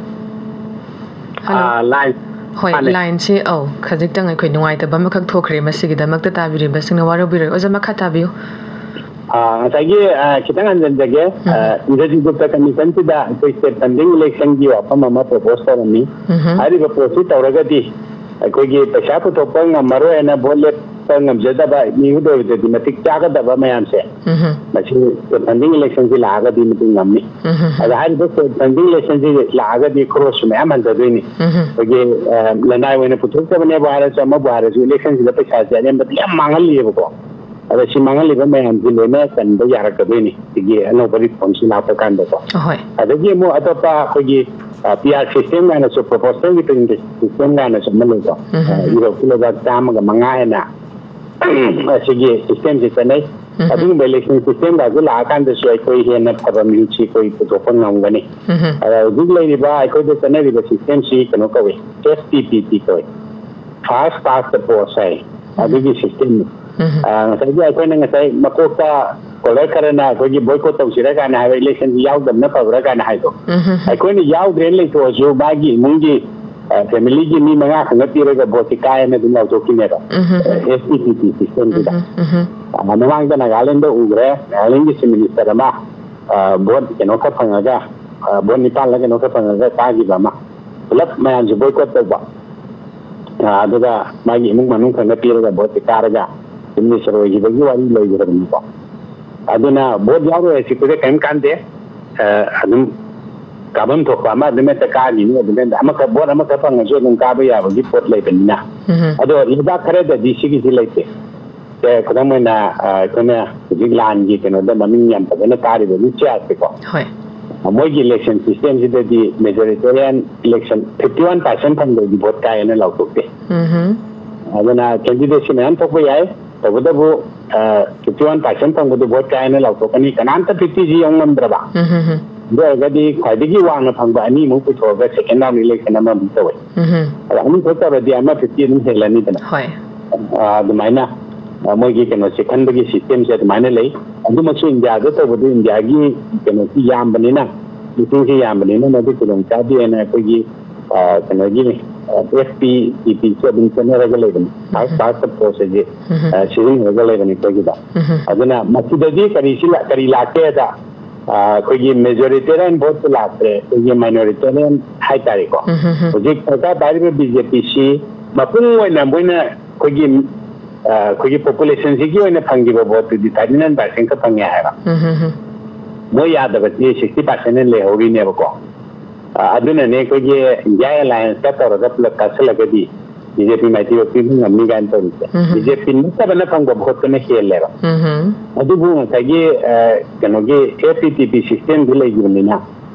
ꯍꯜꯂꯣ꯫ ꯑꯥ, ꯂꯥꯏꯟ ꯍꯣꯏ, ꯃꯥꯅꯦ꯫ ꯂꯥꯏꯟꯁꯦ, ꯑꯧ, ꯈꯖꯤꯛꯇꯪ ꯑꯩꯈꯣꯏ ꯅꯨꯡꯉꯥꯏꯇꯕ ꯑꯃꯈꯛ ꯊꯣꯛꯈ꯭ꯔꯦ꯫ ꯃꯁꯤꯒꯤꯗꯃꯛꯇ ꯇꯥꯕꯤꯔꯤꯕꯁꯤꯡꯅ ꯋꯥꯔꯧꯕꯤꯔꯣꯏ꯫ ꯑꯣꯖꯥ, ꯃꯈꯥ ꯇꯥꯕꯤꯌꯨ꯫ ꯑꯥ, ꯉꯁꯥꯏꯒꯤ, ꯑꯥ, ꯈꯤꯇꯪ ꯍꯟꯖꯤꯟꯖꯒꯦ꯫ ꯎꯝ꯫ ꯑꯥ, ꯏꯟꯗ꯭ꯔꯖꯤꯠ ꯒꯨꯞꯇ ꯀꯃꯤꯁꯟꯁꯤꯗ ꯑꯩꯈꯣꯏ ꯁ꯭ꯇꯦꯠ ꯐꯟꯗꯤꯡ ꯏꯂꯦꯛꯁꯟꯒꯤ ꯋꯥꯐꯝ ꯑꯃ ꯄ꯭ꯔꯣꯄꯣꯁ ꯇꯧꯔꯝꯃꯤ꯫ ꯎꯝ꯫ ꯍꯥꯏꯔꯤꯕ ꯄꯣꯠꯁꯤ ꯇꯧꯔꯒꯗꯤ ꯑꯩꯈꯣꯏꯒꯤ ꯄꯩꯁꯥ ꯄꯨꯊꯣꯛꯄ ꯉꯝꯃꯔꯣꯏ ꯍꯥꯏꯅ ꯚꯣꯠ ꯂꯦꯞꯄ ꯉꯝꯖꯗꯕ ꯃꯤꯍꯨꯠ ꯑꯣꯏꯕꯗꯗꯤ ꯃꯇꯤꯛ ꯆꯥꯒꯗꯕ ꯃꯌꯥꯝꯁꯦ, ꯎꯝ꯫ ꯃꯁꯤ ꯁ꯭ꯇꯦꯠ ꯐꯟꯗꯤꯡ ꯏꯂꯦꯛꯁꯟꯁꯤ ꯂꯥꯛꯑꯒꯗꯤ ꯃꯇꯤꯛ ꯉꯝꯅꯤ꯫ ꯎꯝ꯫ ꯑꯗ ꯍꯥꯏꯔꯤꯕ ꯁ꯭ꯇꯦꯠ ꯐꯟꯗꯤꯡ ꯏꯂꯦꯛꯁꯟꯁꯤ ꯂꯥꯛꯑꯒꯗꯤ ꯈꯣꯔꯣꯁꯁꯨ ꯃꯌꯥꯝ ꯍꯟꯊꯗꯣꯏꯅꯤ꯫ ꯎꯝ꯫ ꯑꯩꯈꯣꯏꯒꯤ, ꯑ, ꯂꯅꯥꯏ ꯑꯣꯏꯅ ꯄꯨꯊꯣꯛꯆꯕꯅꯦꯕꯨ ꯍꯥꯏꯔꯁꯨ, ꯑꯃꯕꯨ ꯍꯥꯏꯔꯁꯨ, ꯏꯂꯦꯛꯁꯟꯁꯤꯗ ꯄꯩꯁꯥꯁꯦ ꯑꯔꯦꯝꯕꯗ ꯌꯥꯝ ꯃꯥꯡꯍꯜꯂꯤꯑꯕꯀꯣ꯫ ꯑꯗ ꯁꯤ ꯃꯥꯡꯍꯜꯂꯤꯕ ꯃꯌꯥꯝꯁꯤ ꯂꯣꯏꯅ ꯆꯟꯕ ꯌꯥꯔꯛꯀꯗꯣꯏꯅꯤ, ꯁꯤꯒꯤ ꯑꯅꯧꯕ ꯔꯤꯐꯣꯔꯝꯁꯤ ꯂꯥꯛꯄ ꯀꯥꯟꯗꯀꯣ꯫ ꯑꯍꯣꯏ꯫ ꯑꯗꯒꯤ ꯑꯃꯨꯛ ꯑꯇꯣꯞꯄ ꯑꯩꯈꯣꯏꯒꯤ, ꯑ, ꯄꯤ ꯑꯥꯔ ꯁꯤꯁꯇꯦꯝ ꯀꯥꯏꯅꯁꯨ, ꯄ꯭ꯔꯣꯄꯣꯔꯁꯅꯦꯜ ꯔꯤꯄ꯭ꯔꯖꯦꯟꯇꯦꯁꯟ ꯁꯤꯁꯇꯦꯝ ꯀꯥꯏꯅꯁꯨ ꯑꯃ ꯂꯩꯀꯣ꯫ ꯎꯝ꯫ ꯑ, ꯌꯨꯔꯣꯞꯀꯤ ꯂꯩꯕꯥꯛ ꯆꯥꯝꯃꯒ ꯃꯉꯥ ꯍꯦꯟꯅ ꯑꯁꯤꯒꯤ ꯁꯤꯁꯇꯦꯝꯁꯤ ꯆꯠꯅꯩ꯫ ꯎꯝ꯫ ꯑꯗꯨꯒꯨꯝꯕ ꯏꯂꯦꯛꯁꯟ ꯁꯤꯁꯇꯦꯝꯒꯁꯨ ꯂꯥꯛꯑꯀꯥꯟꯗꯁꯨ ꯑꯩꯈꯣꯏ ꯍꯦꯟꯅ ꯐꯕ ꯃꯤꯍꯨꯠꯁꯤ ꯑꯩꯈꯣꯏ ꯄꯨꯊꯣꯛꯄ ꯉꯝꯒꯅꯤ꯫ ꯎꯝ꯫ ꯑꯗ ꯍꯧꯖꯤꯛ ꯂꯩꯔꯤꯕ ꯑꯩꯈꯣꯏꯗ ꯆꯠꯅꯔꯤꯕ ꯁꯤꯁꯇꯦꯝꯁꯤ ꯀꯩꯅꯣ ꯀꯧꯏ, ꯑꯦꯁ ꯄꯤ ꯄꯤ ꯇꯤ ꯀꯧꯏ, ꯐꯥꯔꯁ ꯄꯥꯁ ꯗ ꯄꯣꯁ ꯍꯥꯏ꯫ ꯎꯝ꯫ ꯑꯗꯨꯒꯤ ꯁꯤꯁꯇꯦꯝꯅꯤ꯫ ꯎꯝ꯫ ꯑ, ꯉꯁꯥꯏꯒꯤ ꯑꯩꯈꯣꯏꯅ ꯉꯁꯥꯏ ꯃꯀꯣꯛꯇ ꯁ꯭ꯀꯣꯂꯔ ꯈꯔꯅ ꯑꯩꯈꯣꯏꯒꯤ ꯕꯣꯏꯀꯣꯠ ꯇꯧꯁꯤꯔ ꯀꯥꯏꯅ ꯍꯥꯏꯕ, ꯏꯂꯦꯛꯁꯟꯁꯤ ꯌꯥꯎꯗꯕꯅ ꯐꯕ꯭ꯔꯥ ꯀꯥꯏꯅ ꯍꯥꯏꯗꯣ꯫ ꯎꯝ꯫ ꯑꯩꯈꯣꯏꯅ ꯌꯥꯎꯗ꯭ꯔꯦꯅ ꯂꯩꯊꯣꯛꯑꯁꯨ ꯃꯥꯒꯤ ꯏꯃꯨꯡꯒꯤ, ꯑ, ꯐꯦꯃꯤꯂꯤꯒꯤ ꯃꯤ ꯃꯉꯥ ꯈꯛꯅ ꯄꯤꯔꯒ ꯚꯣꯠꯁꯤ ꯀꯥꯏꯌꯦꯅ ꯑꯗꯨꯝ ꯂꯥꯎꯊꯣꯛꯈꯤꯅꯦꯕ꯫ ꯎꯝ꯫ S P P T ꯁꯤꯁꯇꯦꯝꯁꯤꯗ꯫ ꯎꯝ꯫ ꯎꯝ꯫ ꯑ, ꯃꯃꯥꯡꯗ ꯅꯥꯒꯥꯂꯦꯟꯗ ꯎꯈ꯭ꯔꯦ, ꯅꯥꯒꯥꯂꯦꯟꯒꯤ ꯆꯤꯐ ꯃꯤꯅꯤꯁꯇꯔ ꯑꯃ, ꯑ, ꯚꯣꯠ ꯀꯩꯅꯣ ꯈꯔ ꯐꯪꯉꯒ, ꯑ, ꯚꯣꯠ ꯅꯤꯄꯥꯜꯂ ꯀꯩꯅꯣ ꯈꯔ ꯐꯪꯉꯒ ꯀꯥꯈꯤꯕ ꯑꯃ꯫ ꯄꯨꯂꯞ ꯃꯌꯥꯝꯁꯦ ꯕꯣꯏꯀꯣꯠ ꯇꯧꯕ꯫ ꯑ, ꯑꯗꯨꯒ ꯃꯥꯒꯤ ꯏꯃꯨꯡ ꯃꯅꯨꯡ ꯈꯪꯅ ꯄꯤꯔꯒ ꯚꯣꯠꯁꯦ ꯀꯥꯔꯒ ꯆꯤꯐ ꯃꯤꯅꯤꯁꯇꯔ ꯑꯣꯏꯈꯤꯕꯒꯤ ꯋꯥꯔꯤ ꯂꯩꯈ꯭ꯔꯕꯅꯤꯀꯣ꯫ ꯑꯗꯨꯅ ꯚꯣꯠ ꯌꯥꯎꯔꯣꯏ ꯍꯥꯏꯁꯤ ꯑꯩꯈꯣꯏꯗ ꯀꯔꯤꯝ ꯀꯥꯟꯗꯦ꯫ ꯑ, ꯑꯗꯨꯝ ꯀꯥꯐꯝ ꯊꯣꯛꯄ ꯑꯃ ꯑꯗꯨꯝ ꯍꯦꯛꯇ ꯀꯥꯈꯤꯅꯤ, ꯑꯗꯨꯝ ꯍꯦꯛꯇ ꯑꯃꯈꯛ, ꯚꯣꯠ ꯑꯃꯈꯛ ꯐꯪꯉꯁꯨ ꯑꯗꯨꯝ ꯀꯥꯕ ꯌꯥꯕꯒꯤ ꯄꯣꯠ ꯂꯩꯕꯅꯤꯅ꯫ ꯎꯝ꯫ ꯑꯗꯣ ꯂꯩꯕꯥꯛ ꯈꯔꯗꯗꯤ ꯁꯤꯒꯤꯁꯤ ꯂꯩꯇꯦ꯫ ꯁꯦ, ꯈꯨꯗꯝ ꯑꯣꯏꯅ, ꯑ, ꯑꯩꯈꯣꯏꯅ ꯍꯧꯖꯤꯛ ꯂꯥꯟꯒꯤ ꯀꯩꯅꯣꯗ ꯃꯃꯤꯡ ꯌꯥꯝ ꯐꯖꯅ ꯇꯥꯔꯤꯕ ꯍꯧꯖꯤꯛ ꯆꯦꯌꯔꯁꯦꯀꯣ꯫ ꯍꯣꯏ꯫ ꯃꯣꯏꯒꯤ ꯏꯂꯦꯛꯁꯟ ꯁꯤꯁꯇꯦꯝꯁꯤꯗꯗꯤ majoritarian election fifty one percent ꯐꯪꯗ꯭ꯔꯗꯤ ꯚꯣꯠ ꯀꯥꯏꯌꯦꯅ ꯂꯥꯎꯊꯣꯛꯇꯦ꯫ ꯎꯝ꯫ ꯑꯗꯨꯅ ꯀꯦꯟꯗꯤꯗꯦꯠꯁꯤ ꯃꯌꯥꯝ ꯊꯣꯛꯄ ꯌꯥꯏ, ꯇꯧꯕꯇꯕꯨ, ꯑ, ꯐꯤꯐꯇꯤ ꯋꯥꯟ ꯄꯥꯔꯁꯦꯟ ꯐꯪꯕꯗꯨ ꯚꯣꯠ ꯀꯥꯏꯌꯦꯅ ꯂꯥꯎꯊꯣꯛꯀꯅꯤ, ꯀꯅꯥꯝꯇ ꯐꯤꯐꯇꯤꯁꯤ ꯌꯧ ꯉꯝꯗ꯭ꯔꯕ꯫ ꯎꯝ꯫ ꯑꯗꯨ ꯑꯣꯏꯔꯒꯗꯤ ꯈ꯭ꯋꯥꯏꯗꯒꯤ ꯋꯥꯡꯅ ꯐꯪꯕ ꯑꯅꯤꯃꯨꯛ ꯄꯨꯊꯣꯛꯑꯒ ꯁꯦꯀꯦꯟ ꯔꯥꯎꯟ ꯏꯂꯦꯛꯁꯟ ꯑꯃꯃꯨꯛ ꯇꯧꯋꯦ꯫ ꯎꯝ꯫ ꯑꯗ ꯑꯅꯤꯈꯛ ꯇꯧꯔꯗꯤ ꯑꯃ ꯐꯤꯐꯇꯤ ꯑꯗꯨꯝ ꯍꯦꯜꯂꯅꯤꯗꯅ꯫ ꯍꯣꯏ꯫ ꯑ, ꯑꯗꯨꯃꯥꯏꯅ, ꯑ, ꯃꯣꯏꯒꯤ ꯀꯩꯅꯣꯁꯦ ꯈꯟꯕꯒꯤ ꯁꯤꯁꯇꯦꯝꯁꯦ ꯑꯗꯨꯃꯥꯏꯅ ꯂꯩ꯫ ꯑꯗꯨꯃꯛꯁꯨ ꯏꯟꯗꯤꯌꯥꯗ ꯇꯧꯕꯗꯤ ꯏꯟꯗꯤꯌꯥꯒꯤ ꯀꯩꯅꯣꯁꯤ ꯌꯥꯝꯕꯅꯤꯅ, ꯃꯤꯁꯤꯡꯁꯤ ꯌꯥꯝꯕꯅꯤꯅ ꯃꯗꯨ ꯈꯨꯗꯣꯡ ꯆꯥꯗꯦꯅ ꯑꯩꯈꯣꯏꯒꯤ, ꯑ, ꯀꯩꯅꯣꯒꯤ, ꯑ, ꯑꯦꯐ ꯄꯤ ꯏ ꯄꯤꯁꯨ ꯑꯗꯨꯝ ꯆꯠꯅꯔꯒ ꯂꯩꯕꯅꯤ꯫ ꯐꯥꯔꯁ ꯄꯥꯁ ꯗ ꯄꯣꯁ ꯍꯥꯏꯁꯦ, ꯎꯝ꯫ ꯑ, ꯁꯤꯖꯤꯟꯅꯔꯒ ꯂꯩꯕꯅꯤ ꯑꯩꯈꯣꯏꯒꯤꯗ꯫ ꯎꯝ꯫ ꯑꯗꯨꯅ ꯃꯁꯤꯗꯗꯤ ꯀꯔꯤꯁꯤ ꯂꯥꯛ-, ꯀꯔꯤ ꯂꯥꯛꯀꯦꯗ, ꯑ, ꯑꯩꯈꯣꯏꯒꯤ ꯃꯦꯖꯣꯔꯤꯇꯦꯔꯤꯌꯟ ꯚꯣꯠꯇꯨ ꯂꯥꯛꯇ꯭ꯔꯦ, ꯑꯩꯈꯣꯏꯒꯤ ꯃꯥꯏꯅꯣꯔꯤꯇꯦꯔꯤꯌꯟ ꯍꯥꯏꯇꯥꯔꯦꯀꯣ꯫ ꯎꯝ꯫ ꯍꯧꯖꯤꯛ ꯁꯔꯀꯥꯔ ꯄꯥꯏꯔꯤꯕ ꯕꯤ ꯖꯦ ꯄꯤꯁꯤ ꯃꯄꯨꯡ ꯑꯣꯏꯅ ꯃꯣꯏꯅ ꯑꯩꯈꯣꯏꯒꯤ, ꯑ, ꯑꯩꯈꯣꯏꯒꯤ ꯄꯣꯄꯨꯂꯦꯁꯟꯁꯤꯒꯤ ꯑꯣꯏꯅ ꯐꯪꯈꯤꯕ ꯚꯣꯠꯇꯨꯗꯤ ꯊꯥꯔꯇꯤ ꯅꯥꯏꯟ ꯄꯥꯔꯁꯦꯟ ꯈꯛ ꯐꯪꯉꯦ ꯍꯥꯏꯕ꯫ ꯎꯝ꯫ ꯃꯣꯏ ꯌꯥꯗꯕꯁꯤ ꯁꯤꯛꯁꯇꯤ ꯄꯥꯔꯁꯦꯟ ꯂꯩꯍꯧꯔꯤꯅꯦꯕꯀꯣ꯫ ꯑ, ꯑꯗꯨꯅꯅꯦ ꯑꯩꯈꯣꯏꯒꯤ ꯏꯟꯗꯤꯌꯥ ꯑꯦꯂꯥꯏꯟꯁꯀ ꯇꯧꯔꯒ ꯄꯨꯂꯞ ꯀꯛꯁꯜꯂꯒꯗꯤ ꯕꯤ ꯖꯦ ꯄꯤ ꯃꯥꯏꯊꯤꯕ ꯄꯤꯕ ꯉꯝꯅꯤ ꯀꯥꯏꯅ ꯇꯧꯔꯤꯁꯦ꯫ ꯎꯝ꯫ ꯕꯤ ꯖꯦ ꯄꯤ ꯅꯠꯇꯕꯅ ꯐꯪꯕ ꯚꯣꯠꯇꯨꯅ ꯍꯦꯜꯂꯦꯕ꯫ ꯎꯝ꯫ ꯑꯗꯨꯕꯨ ꯉꯁꯥꯏꯒꯤ, ꯑ, ꯀꯩꯅꯣꯒꯤ ꯑꯦꯐ ꯄꯤ ꯇꯤ ꯄꯤ ꯁꯤꯁꯇꯦꯝꯗꯨ ꯂꯩꯈꯤꯕꯅꯤꯅ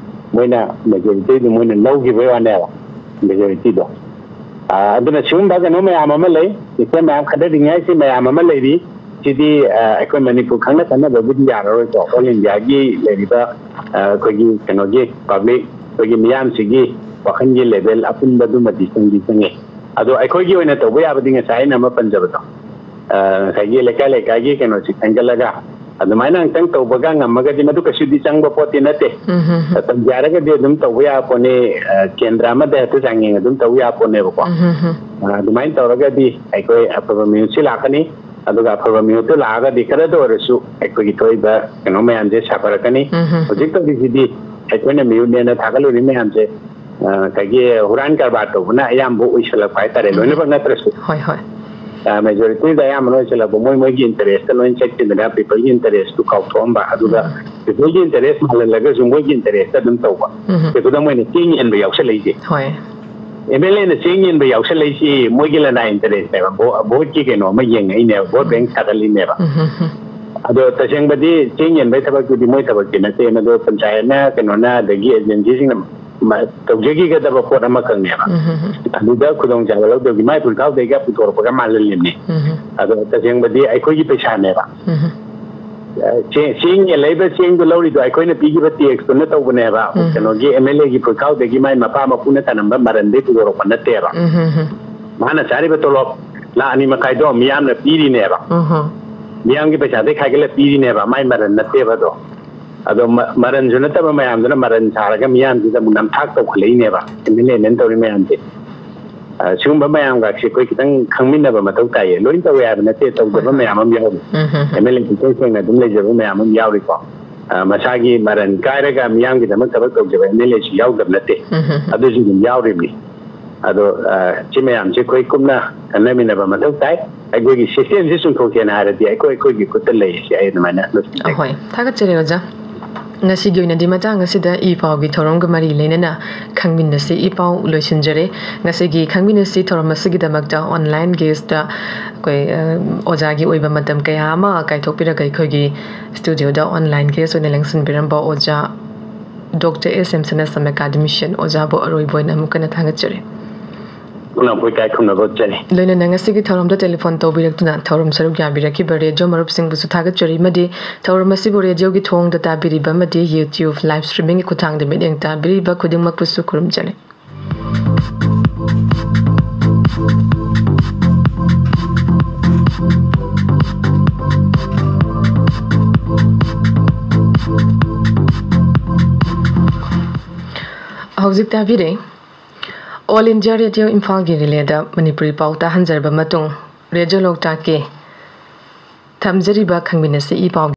ꯃꯣꯏꯅ ꯃꯦꯖꯣꯔꯤꯇꯤꯗꯨ ꯃꯣꯏꯅ ꯂꯧꯈꯤꯕꯩ ꯋꯥꯅꯦꯕ, ꯃꯦꯖꯣꯔꯤꯇꯤꯗꯣ꯫ ꯑ, ꯑꯗꯨꯅ ꯁꯤꯒꯨꯝꯕ ꯀꯩꯅꯣ ꯃꯌꯥꯝ ꯑꯃ ꯂꯩ, ꯁꯤꯁꯇꯦꯝ ꯃꯌꯥꯝ ꯈꯟꯊꯅꯤꯡꯉꯥꯏꯁꯤ ꯃꯌꯥꯝ ꯑꯃ ꯂꯩꯔꯤ꯫ ꯁꯤꯗꯤ, ꯑ, ꯑꯩꯈꯣꯏ ꯃꯅꯤꯄꯨꯔ ꯈꯪꯅ ꯈꯟꯅꯕꯕꯨꯗꯤ ꯌꯥꯔꯔꯣꯏꯀꯣ꯫ All Indiaꯒꯤ ꯂꯩꯔꯤꯕ, ꯑ, ꯑꯩꯈꯣꯏꯒꯤ ꯀꯩꯅꯣꯒꯤ public, ꯑꯩꯈꯣꯏꯒꯤ ꯃꯤꯌꯥꯝꯁꯤꯒꯤ ꯋꯥꯈꯜꯒꯤ level ꯑꯄꯨꯟꯕꯗꯨꯃꯗꯤ ꯆꯪꯗꯤ ꯆꯪꯉꯦ꯫ ꯑꯗꯣ ꯑꯩꯈꯣꯏꯒꯤ ꯑꯣꯏꯅ ꯇꯧꯕ ꯌꯥꯕꯗꯤ ꯉꯁꯥꯏ ꯑꯩꯅ ꯑꯃ ꯄꯟꯖꯕꯗꯣ, ꯑ, ꯉꯁꯥꯏꯒꯤ ꯂꯩꯀꯥꯏ ꯂꯩꯀꯥꯏꯒꯤ ꯀꯩꯅꯣꯁꯤ ꯈꯟꯒꯠꯂꯒ ꯑꯗꯨꯃꯥꯏꯅ ꯑꯃꯨꯛꯇꯪ ꯇꯧꯕꯒ ꯉꯝꯃꯒꯗꯤ, ꯃꯗꯨ ꯀꯩꯁꯨꯗꯤ ꯆꯪꯕ ꯄꯣꯠꯇꯤ ꯅꯠꯇꯦ꯫ ꯎꯝ, ꯍꯝ, ꯍꯝ꯫ ꯇꯧꯖꯔꯒꯗꯤ ꯑꯗꯨꯝ ꯇꯧꯕ ꯌꯥꯕ ꯄꯣꯠꯅꯤ꯫ ꯑ, ꯀꯦꯟꯗ꯭ꯔ ꯑꯃꯗ ꯍꯦꯛꯇ ꯆꯥꯡꯌꯦꯡ ꯑꯗꯨꯝ ꯇꯧꯕ ꯌꯥꯕ ꯄꯣꯠꯅꯦꯕꯀꯣ꯫ ꯎꯝ, ꯍꯝ, ꯍꯝ꯫ ꯑ, ꯑꯗꯨꯃꯥꯏꯅ ꯇꯧꯔꯒꯗꯤ ꯑꯩꯈꯣꯏ ꯑꯐꯕ ꯃꯤꯍꯨꯠꯁꯤ ꯂꯥꯛꯀꯅꯤ꯫ ꯑꯗꯨꯒ ꯑꯐꯕ ꯃꯤꯍꯨꯠꯇꯨ ꯂꯥꯛꯑꯒꯗꯤ ꯈꯔꯗ ꯑꯣꯏꯔꯁꯨ ꯑꯩꯈꯣꯏꯒꯤ ꯊꯣꯛꯏꯕ ꯀꯩꯅꯣ ꯃꯌꯥꯝꯁꯦ ꯁꯥꯐꯔꯛꯀꯅꯤ꯫ ꯎꯝ, ꯍꯝ, ꯍꯝ꯫ ꯍꯧꯖꯤꯛ ꯇꯧꯔꯤꯁꯤꯗꯤ ꯑꯩꯈꯣꯏꯅ ꯃꯤꯍꯨꯠꯅꯦꯅ ꯊꯥꯒꯠꯂꯨꯔꯤ ꯃꯌꯥꯝꯁꯦ, ꯑ, ꯉꯁꯥꯏꯒꯤ ꯍꯨꯔꯥꯟ ꯀꯔꯕꯥꯔ ꯇꯧꯕꯅ ꯑꯌꯥꯝꯕ ꯑꯣꯏꯁꯜꯂꯛꯄ ꯍꯥꯏꯇꯥꯔꯦ, ꯎꯝ꯫ ꯂꯣꯏꯅꯃꯛ ꯅꯠꯇ꯭ꯔꯁꯨ꯫ ꯍꯣꯏ, ꯍꯣꯏ꯫ ꯑ, majorityꯗ ꯑꯌꯥꯝꯕꯅ ꯑꯣꯏꯁꯜꯂꯛꯄ, ꯃꯣꯏ ꯃꯣꯏꯒꯤ interestꯇ ꯂꯣꯏ ꯆꯠꯈꯤꯗꯅ peopleꯒꯤ interestꯇꯨ ꯀꯥꯎꯊꯣꯛꯑꯝꯕ, ꯑꯗꯨꯒ ꯎꯝ꯫ peopleꯒꯤ interest ꯃꯥꯜꯍꯜꯂꯒꯁꯨ ꯃꯣꯏꯒꯤ interestꯇ ꯑꯗꯨꯝ ꯇꯧꯕ꯫ ꯎꯝ꯫ ꯁꯤ ꯈꯨꯗꯝ ꯑꯣꯏꯅ ꯆꯦꯡ ꯌꯦꯟꯕ ꯌꯥꯎꯁꯜꯂꯛꯏꯁꯦ꯫ ꯍꯣꯏ꯫ MLAꯅ ꯆꯦꯡ ꯌꯦꯟꯕ ꯌꯥꯎꯁꯜꯂꯛꯏꯁꯤ ꯃꯣꯏꯒꯤ ꯂꯅꯥꯏ interest ꯅꯦꯕ, ꯚꯣ-, voteꯀꯤ ꯀꯩꯅꯣ ꯑꯃ ꯌꯦꯡꯉꯛꯏꯅꯦꯕ, vote ꯎꯝ꯫ Bank ꯁꯥꯒꯠꯂꯤꯅꯦꯕ꯫ ꯎꯝ, ꯎꯝ, ꯎꯝ꯫ ꯑꯗꯣ ꯇꯁꯦꯡꯕꯗꯤ ꯆꯦꯡ ꯌꯦꯟꯕꯒꯤ ꯊꯕꯛꯇꯨꯗꯤ ꯃꯣꯏ ꯊꯕꯛꯇꯤ ꯅꯠꯇꯦ, ꯃꯗꯨ ꯄꯟꯆꯥꯌꯠꯅ, ꯀꯩꯅꯣꯅ, ꯑꯗꯒꯤ agencyꯁꯤꯡꯅ ꯃ-, ꯇꯧꯖꯈꯤꯒꯗꯕ ꯄꯣꯠ ꯑꯃꯈꯛꯅꯦꯕ꯫ ꯎꯝ, ꯎꯝ, ꯎꯝ꯫ ꯑꯗꯨꯗ ꯈꯨꯗꯣꯡꯆꯥꯕ ꯂꯧꯗꯕꯒꯤ ꯃꯥꯏ ꯄꯨꯈ꯭ꯔꯤꯀꯥꯎꯗꯒꯤ ꯄꯨꯊꯣꯔꯛꯄꯒ ꯃꯥꯜꯍꯜꯂꯤꯕꯅꯤ꯫ ꯎꯝ, ꯎꯝ꯫ ꯑꯗꯣ ꯇꯁꯦꯡꯕꯗꯤ ꯑꯩꯈꯣꯏꯒꯤ ꯄꯩꯁꯥꯅꯦꯕ꯫ ꯎꯝ, ꯎꯝ꯫ ꯑ, ꯆꯦ-, ꯆꯦꯡ ꯌꯦꯜꯂꯛꯏꯕ ꯆꯦꯡꯗꯣ ꯂꯧꯔꯤꯗꯣ ꯑꯩꯈꯣꯏꯅ ꯄꯤꯈꯤꯕ taxꯇꯨꯅ ꯇꯧꯕꯅꯦꯕ꯫ ꯎꯝ, ꯎꯝ꯫ ꯀꯩꯅꯣꯒꯤ MLAꯒꯤ ꯄꯨꯈ꯭ꯔꯤꯀꯥꯎꯗꯒꯤ ꯃꯥꯏ ꯃꯄꯥ ꯃꯄꯨꯅ ꯇꯥꯜꯂꯝꯕ ꯃꯔꯟꯗꯩ ꯄꯨꯊꯣꯔꯛꯄ ꯅꯠꯇꯦꯕ꯫ ꯎꯝ, ꯎꯝ, ꯎꯝ꯫ ꯃꯥꯅ ꯆꯥꯔꯤꯕ ꯇꯣꯂꯣꯞ ꯂꯥꯈ ꯑꯅꯤ ꯃꯈꯥꯏꯗꯣ ꯃꯤꯌꯥꯝꯅ ꯄꯤꯔꯤꯅꯦꯕ꯫ ꯎꯝ, ꯎꯝ꯫ ꯃꯤꯌꯥꯝꯒꯤ ꯄꯩꯁꯥꯗꯩ ꯈꯥꯏꯒꯠꯂ ꯄꯤꯔꯤꯅꯦꯕ, ꯃꯥꯏ ꯃꯔꯟ ꯅꯠꯇꯦꯕ ꯑꯗꯣ꯫ ꯑꯗꯣ ꯃ-, ꯃꯔꯟꯁꯨ ꯅꯠꯇꯕ ꯃꯌꯥꯝꯗꯨꯅ ꯃꯔꯟ ꯁꯥꯔꯒ ꯃꯤꯌꯥꯝꯁꯤꯗ ꯑꯃꯨꯛ ꯅꯝꯊꯥꯛ ꯇꯧꯈꯠꯂꯛꯏꯅꯦꯕ, MLAꯅ ꯇꯧꯔꯤ ꯃꯌꯥꯝꯁꯦ꯫ ꯑ, ꯁꯤꯒꯨꯝꯕ ꯃꯌꯥꯝꯒꯁꯦ ꯑꯩꯈꯣꯏ ꯈꯤꯇꯪ ꯈꯪꯃꯤꯟꯅꯕ ꯃꯊꯧ ꯇꯥꯏꯌꯦ꯫ ꯂꯣꯏ ꯇꯧꯋꯦ ꯍꯥꯏꯕ ꯅꯠꯇꯦ, ꯇꯧꯗꯕ ꯍꯣꯏ, ꯍꯣꯏ꯫ ꯃꯌꯥꯝ ꯑꯃ ꯌꯥꯎꯔꯤ꯫ ꯎꯝ, ꯍꯝ, ꯍꯝ꯫ MLA ꯄꯨꯛꯆꯦꯜ ꯁꯦꯡꯅ ꯑꯗꯨꯝ ꯂꯩꯖꯕ ꯃꯌꯥꯝ ꯑꯃ ꯌꯥꯎꯔꯤꯀꯣ꯫ ꯑ, ꯃꯁꯥꯒꯤ ꯃꯔꯟ ꯀꯥꯏꯔꯒ ꯃꯤꯌꯥꯝꯒꯤꯗꯃꯛ ꯊꯕꯛ ꯇꯧꯖꯕ MLAꯁꯨ ꯌꯥꯎꯗꯕ ꯅꯠꯇꯦ꯫ ꯎꯝ, ꯍꯝ, ꯍꯝ꯫ ꯑꯗꯨꯁꯨ ꯑꯗꯨꯝ ꯌꯥꯎꯔꯤꯕꯅꯤ꯫ ꯑꯗꯣ, ꯑ, ꯁꯤ ꯃꯌꯥꯝꯁꯦ ꯑꯩꯈꯣꯏ ꯀꯨꯞꯅ ꯈꯟꯅꯃꯤꯟꯅꯕ ꯃꯊꯧ ꯇꯥꯏ꯫ ꯑꯩꯈꯣꯏꯒꯤ systemꯁꯤ ꯆꯨꯝꯊꯣꯛꯁꯦꯅ ꯍꯥꯏꯔꯗꯤ ꯑꯩꯈꯣꯏ ꯑꯩꯈꯣꯏꯒꯤ ꯈꯨꯠꯇ ꯂꯩ꯫ ꯁꯤ ꯑꯩ ꯑꯗꯨꯃꯥꯏꯅ ꯂꯣꯏꯁꯤꯟꯖꯒꯦ꯫ ꯑꯍꯣꯏ, ꯊꯥꯒꯠꯆꯔꯤ ꯑꯣꯖꯥ꯫ ꯉꯁꯤꯒꯤ ꯑꯣꯏꯅꯗꯤ ꯃꯇꯥꯡ ꯑꯁꯤꯗ ꯏ ꯄꯥꯎꯒꯤ ꯊꯧꯔꯝꯒ ꯃꯔꯤ ꯂꯩꯅꯅ ꯈꯪꯃꯤꯟꯅꯁꯤ ꯏ ꯄꯥꯎ ꯂꯣꯏꯁꯤꯟꯖꯔꯦ꯫ ꯉꯁꯤꯒꯤ ꯈꯪꯃꯤꯟꯅꯁꯤ ꯊꯧꯔꯝ ꯑꯁꯤꯒꯤꯗꯃꯛꯇ online guestꯇ ꯑꯩꯈꯣꯏ, ꯑ, ꯑꯣꯖꯥꯒꯤ ꯑꯣꯏꯕ ꯃꯇꯝ ꯀꯌꯥ ꯑꯃ ꯀꯥꯏꯊꯣꯛꯄꯤꯔꯒ ꯑꯩꯈꯣꯏꯒꯤ studioꯗ online guest ꯑꯣꯏꯅ ꯂꯦꯡꯁꯤꯟꯕꯤꯔꯝꯕ ꯑꯣꯖꯥ Doctor S M Sanasam Academician ꯑꯣꯖꯥꯕꯨ ꯑꯔꯣꯏꯕ ꯑꯣꯏꯅ ꯑꯃꯨꯛ ꯍꯟꯅ ꯊꯥꯒꯠꯆꯔꯤ꯫ ꯄꯨꯝꯅꯃꯛꯄꯨ ꯏꯀꯥꯏ ꯈꯨꯝꯅꯕ ꯎꯠꯆꯔꯤ꯫ ꯂꯣꯏꯅꯅ ꯉꯁꯤꯒꯤ ꯊꯧꯔꯝꯗ ꯇꯦꯂꯤꯐꯣꯟ ꯇꯧꯕꯤꯔꯛꯇꯨꯅ ꯊꯧꯔꯝ ꯁꯔꯨꯛ ꯌꯥꯕꯤꯔꯛꯈꯤꯕ ꯔꯦꯗꯤꯑꯣ ꯃꯔꯨꯞꯁꯤꯡꯕꯨꯁꯨ ꯊꯥꯒꯠꯆꯔꯤ ꯑꯃꯗꯤ ꯊꯧꯔꯝ ꯑꯁꯤꯕꯨ ꯔꯦꯗꯤꯑꯣꯒꯤ ꯊꯣꯡꯗ ꯇꯥꯕꯤꯔꯤꯕ ꯑꯃꯗꯤ YouTube live streamingꯒꯤ ꯈꯨꯠꯊꯥꯡꯗ ꯃꯤꯠꯌꯦꯡ ꯇꯥꯕꯤꯔꯤꯕ ꯈꯨꯗꯤꯡꯃꯛꯄꯨꯁꯨ ꯈꯨꯔꯨꯝꯖꯔꯤ꯫ ꯍꯧꯖꯤꯛ ꯇꯥꯕꯤꯔꯦ All India Radio ꯏꯝꯐꯥꯜꯒꯤ ꯔꯤꯂꯦꯗ ꯃꯅꯤꯄꯨꯔꯤ ꯄꯥꯎ ꯇꯥꯍꯟꯖꯔꯕ ꯃꯇꯨꯡ, ꯔꯦꯗꯤꯑꯣ ꯂꯣꯛꯇꯥꯛꯀꯤ ꯊꯝꯖꯔꯤꯕ ꯈꯪꯃꯤꯟꯅꯁꯤ ꯏ ꯄꯥꯎ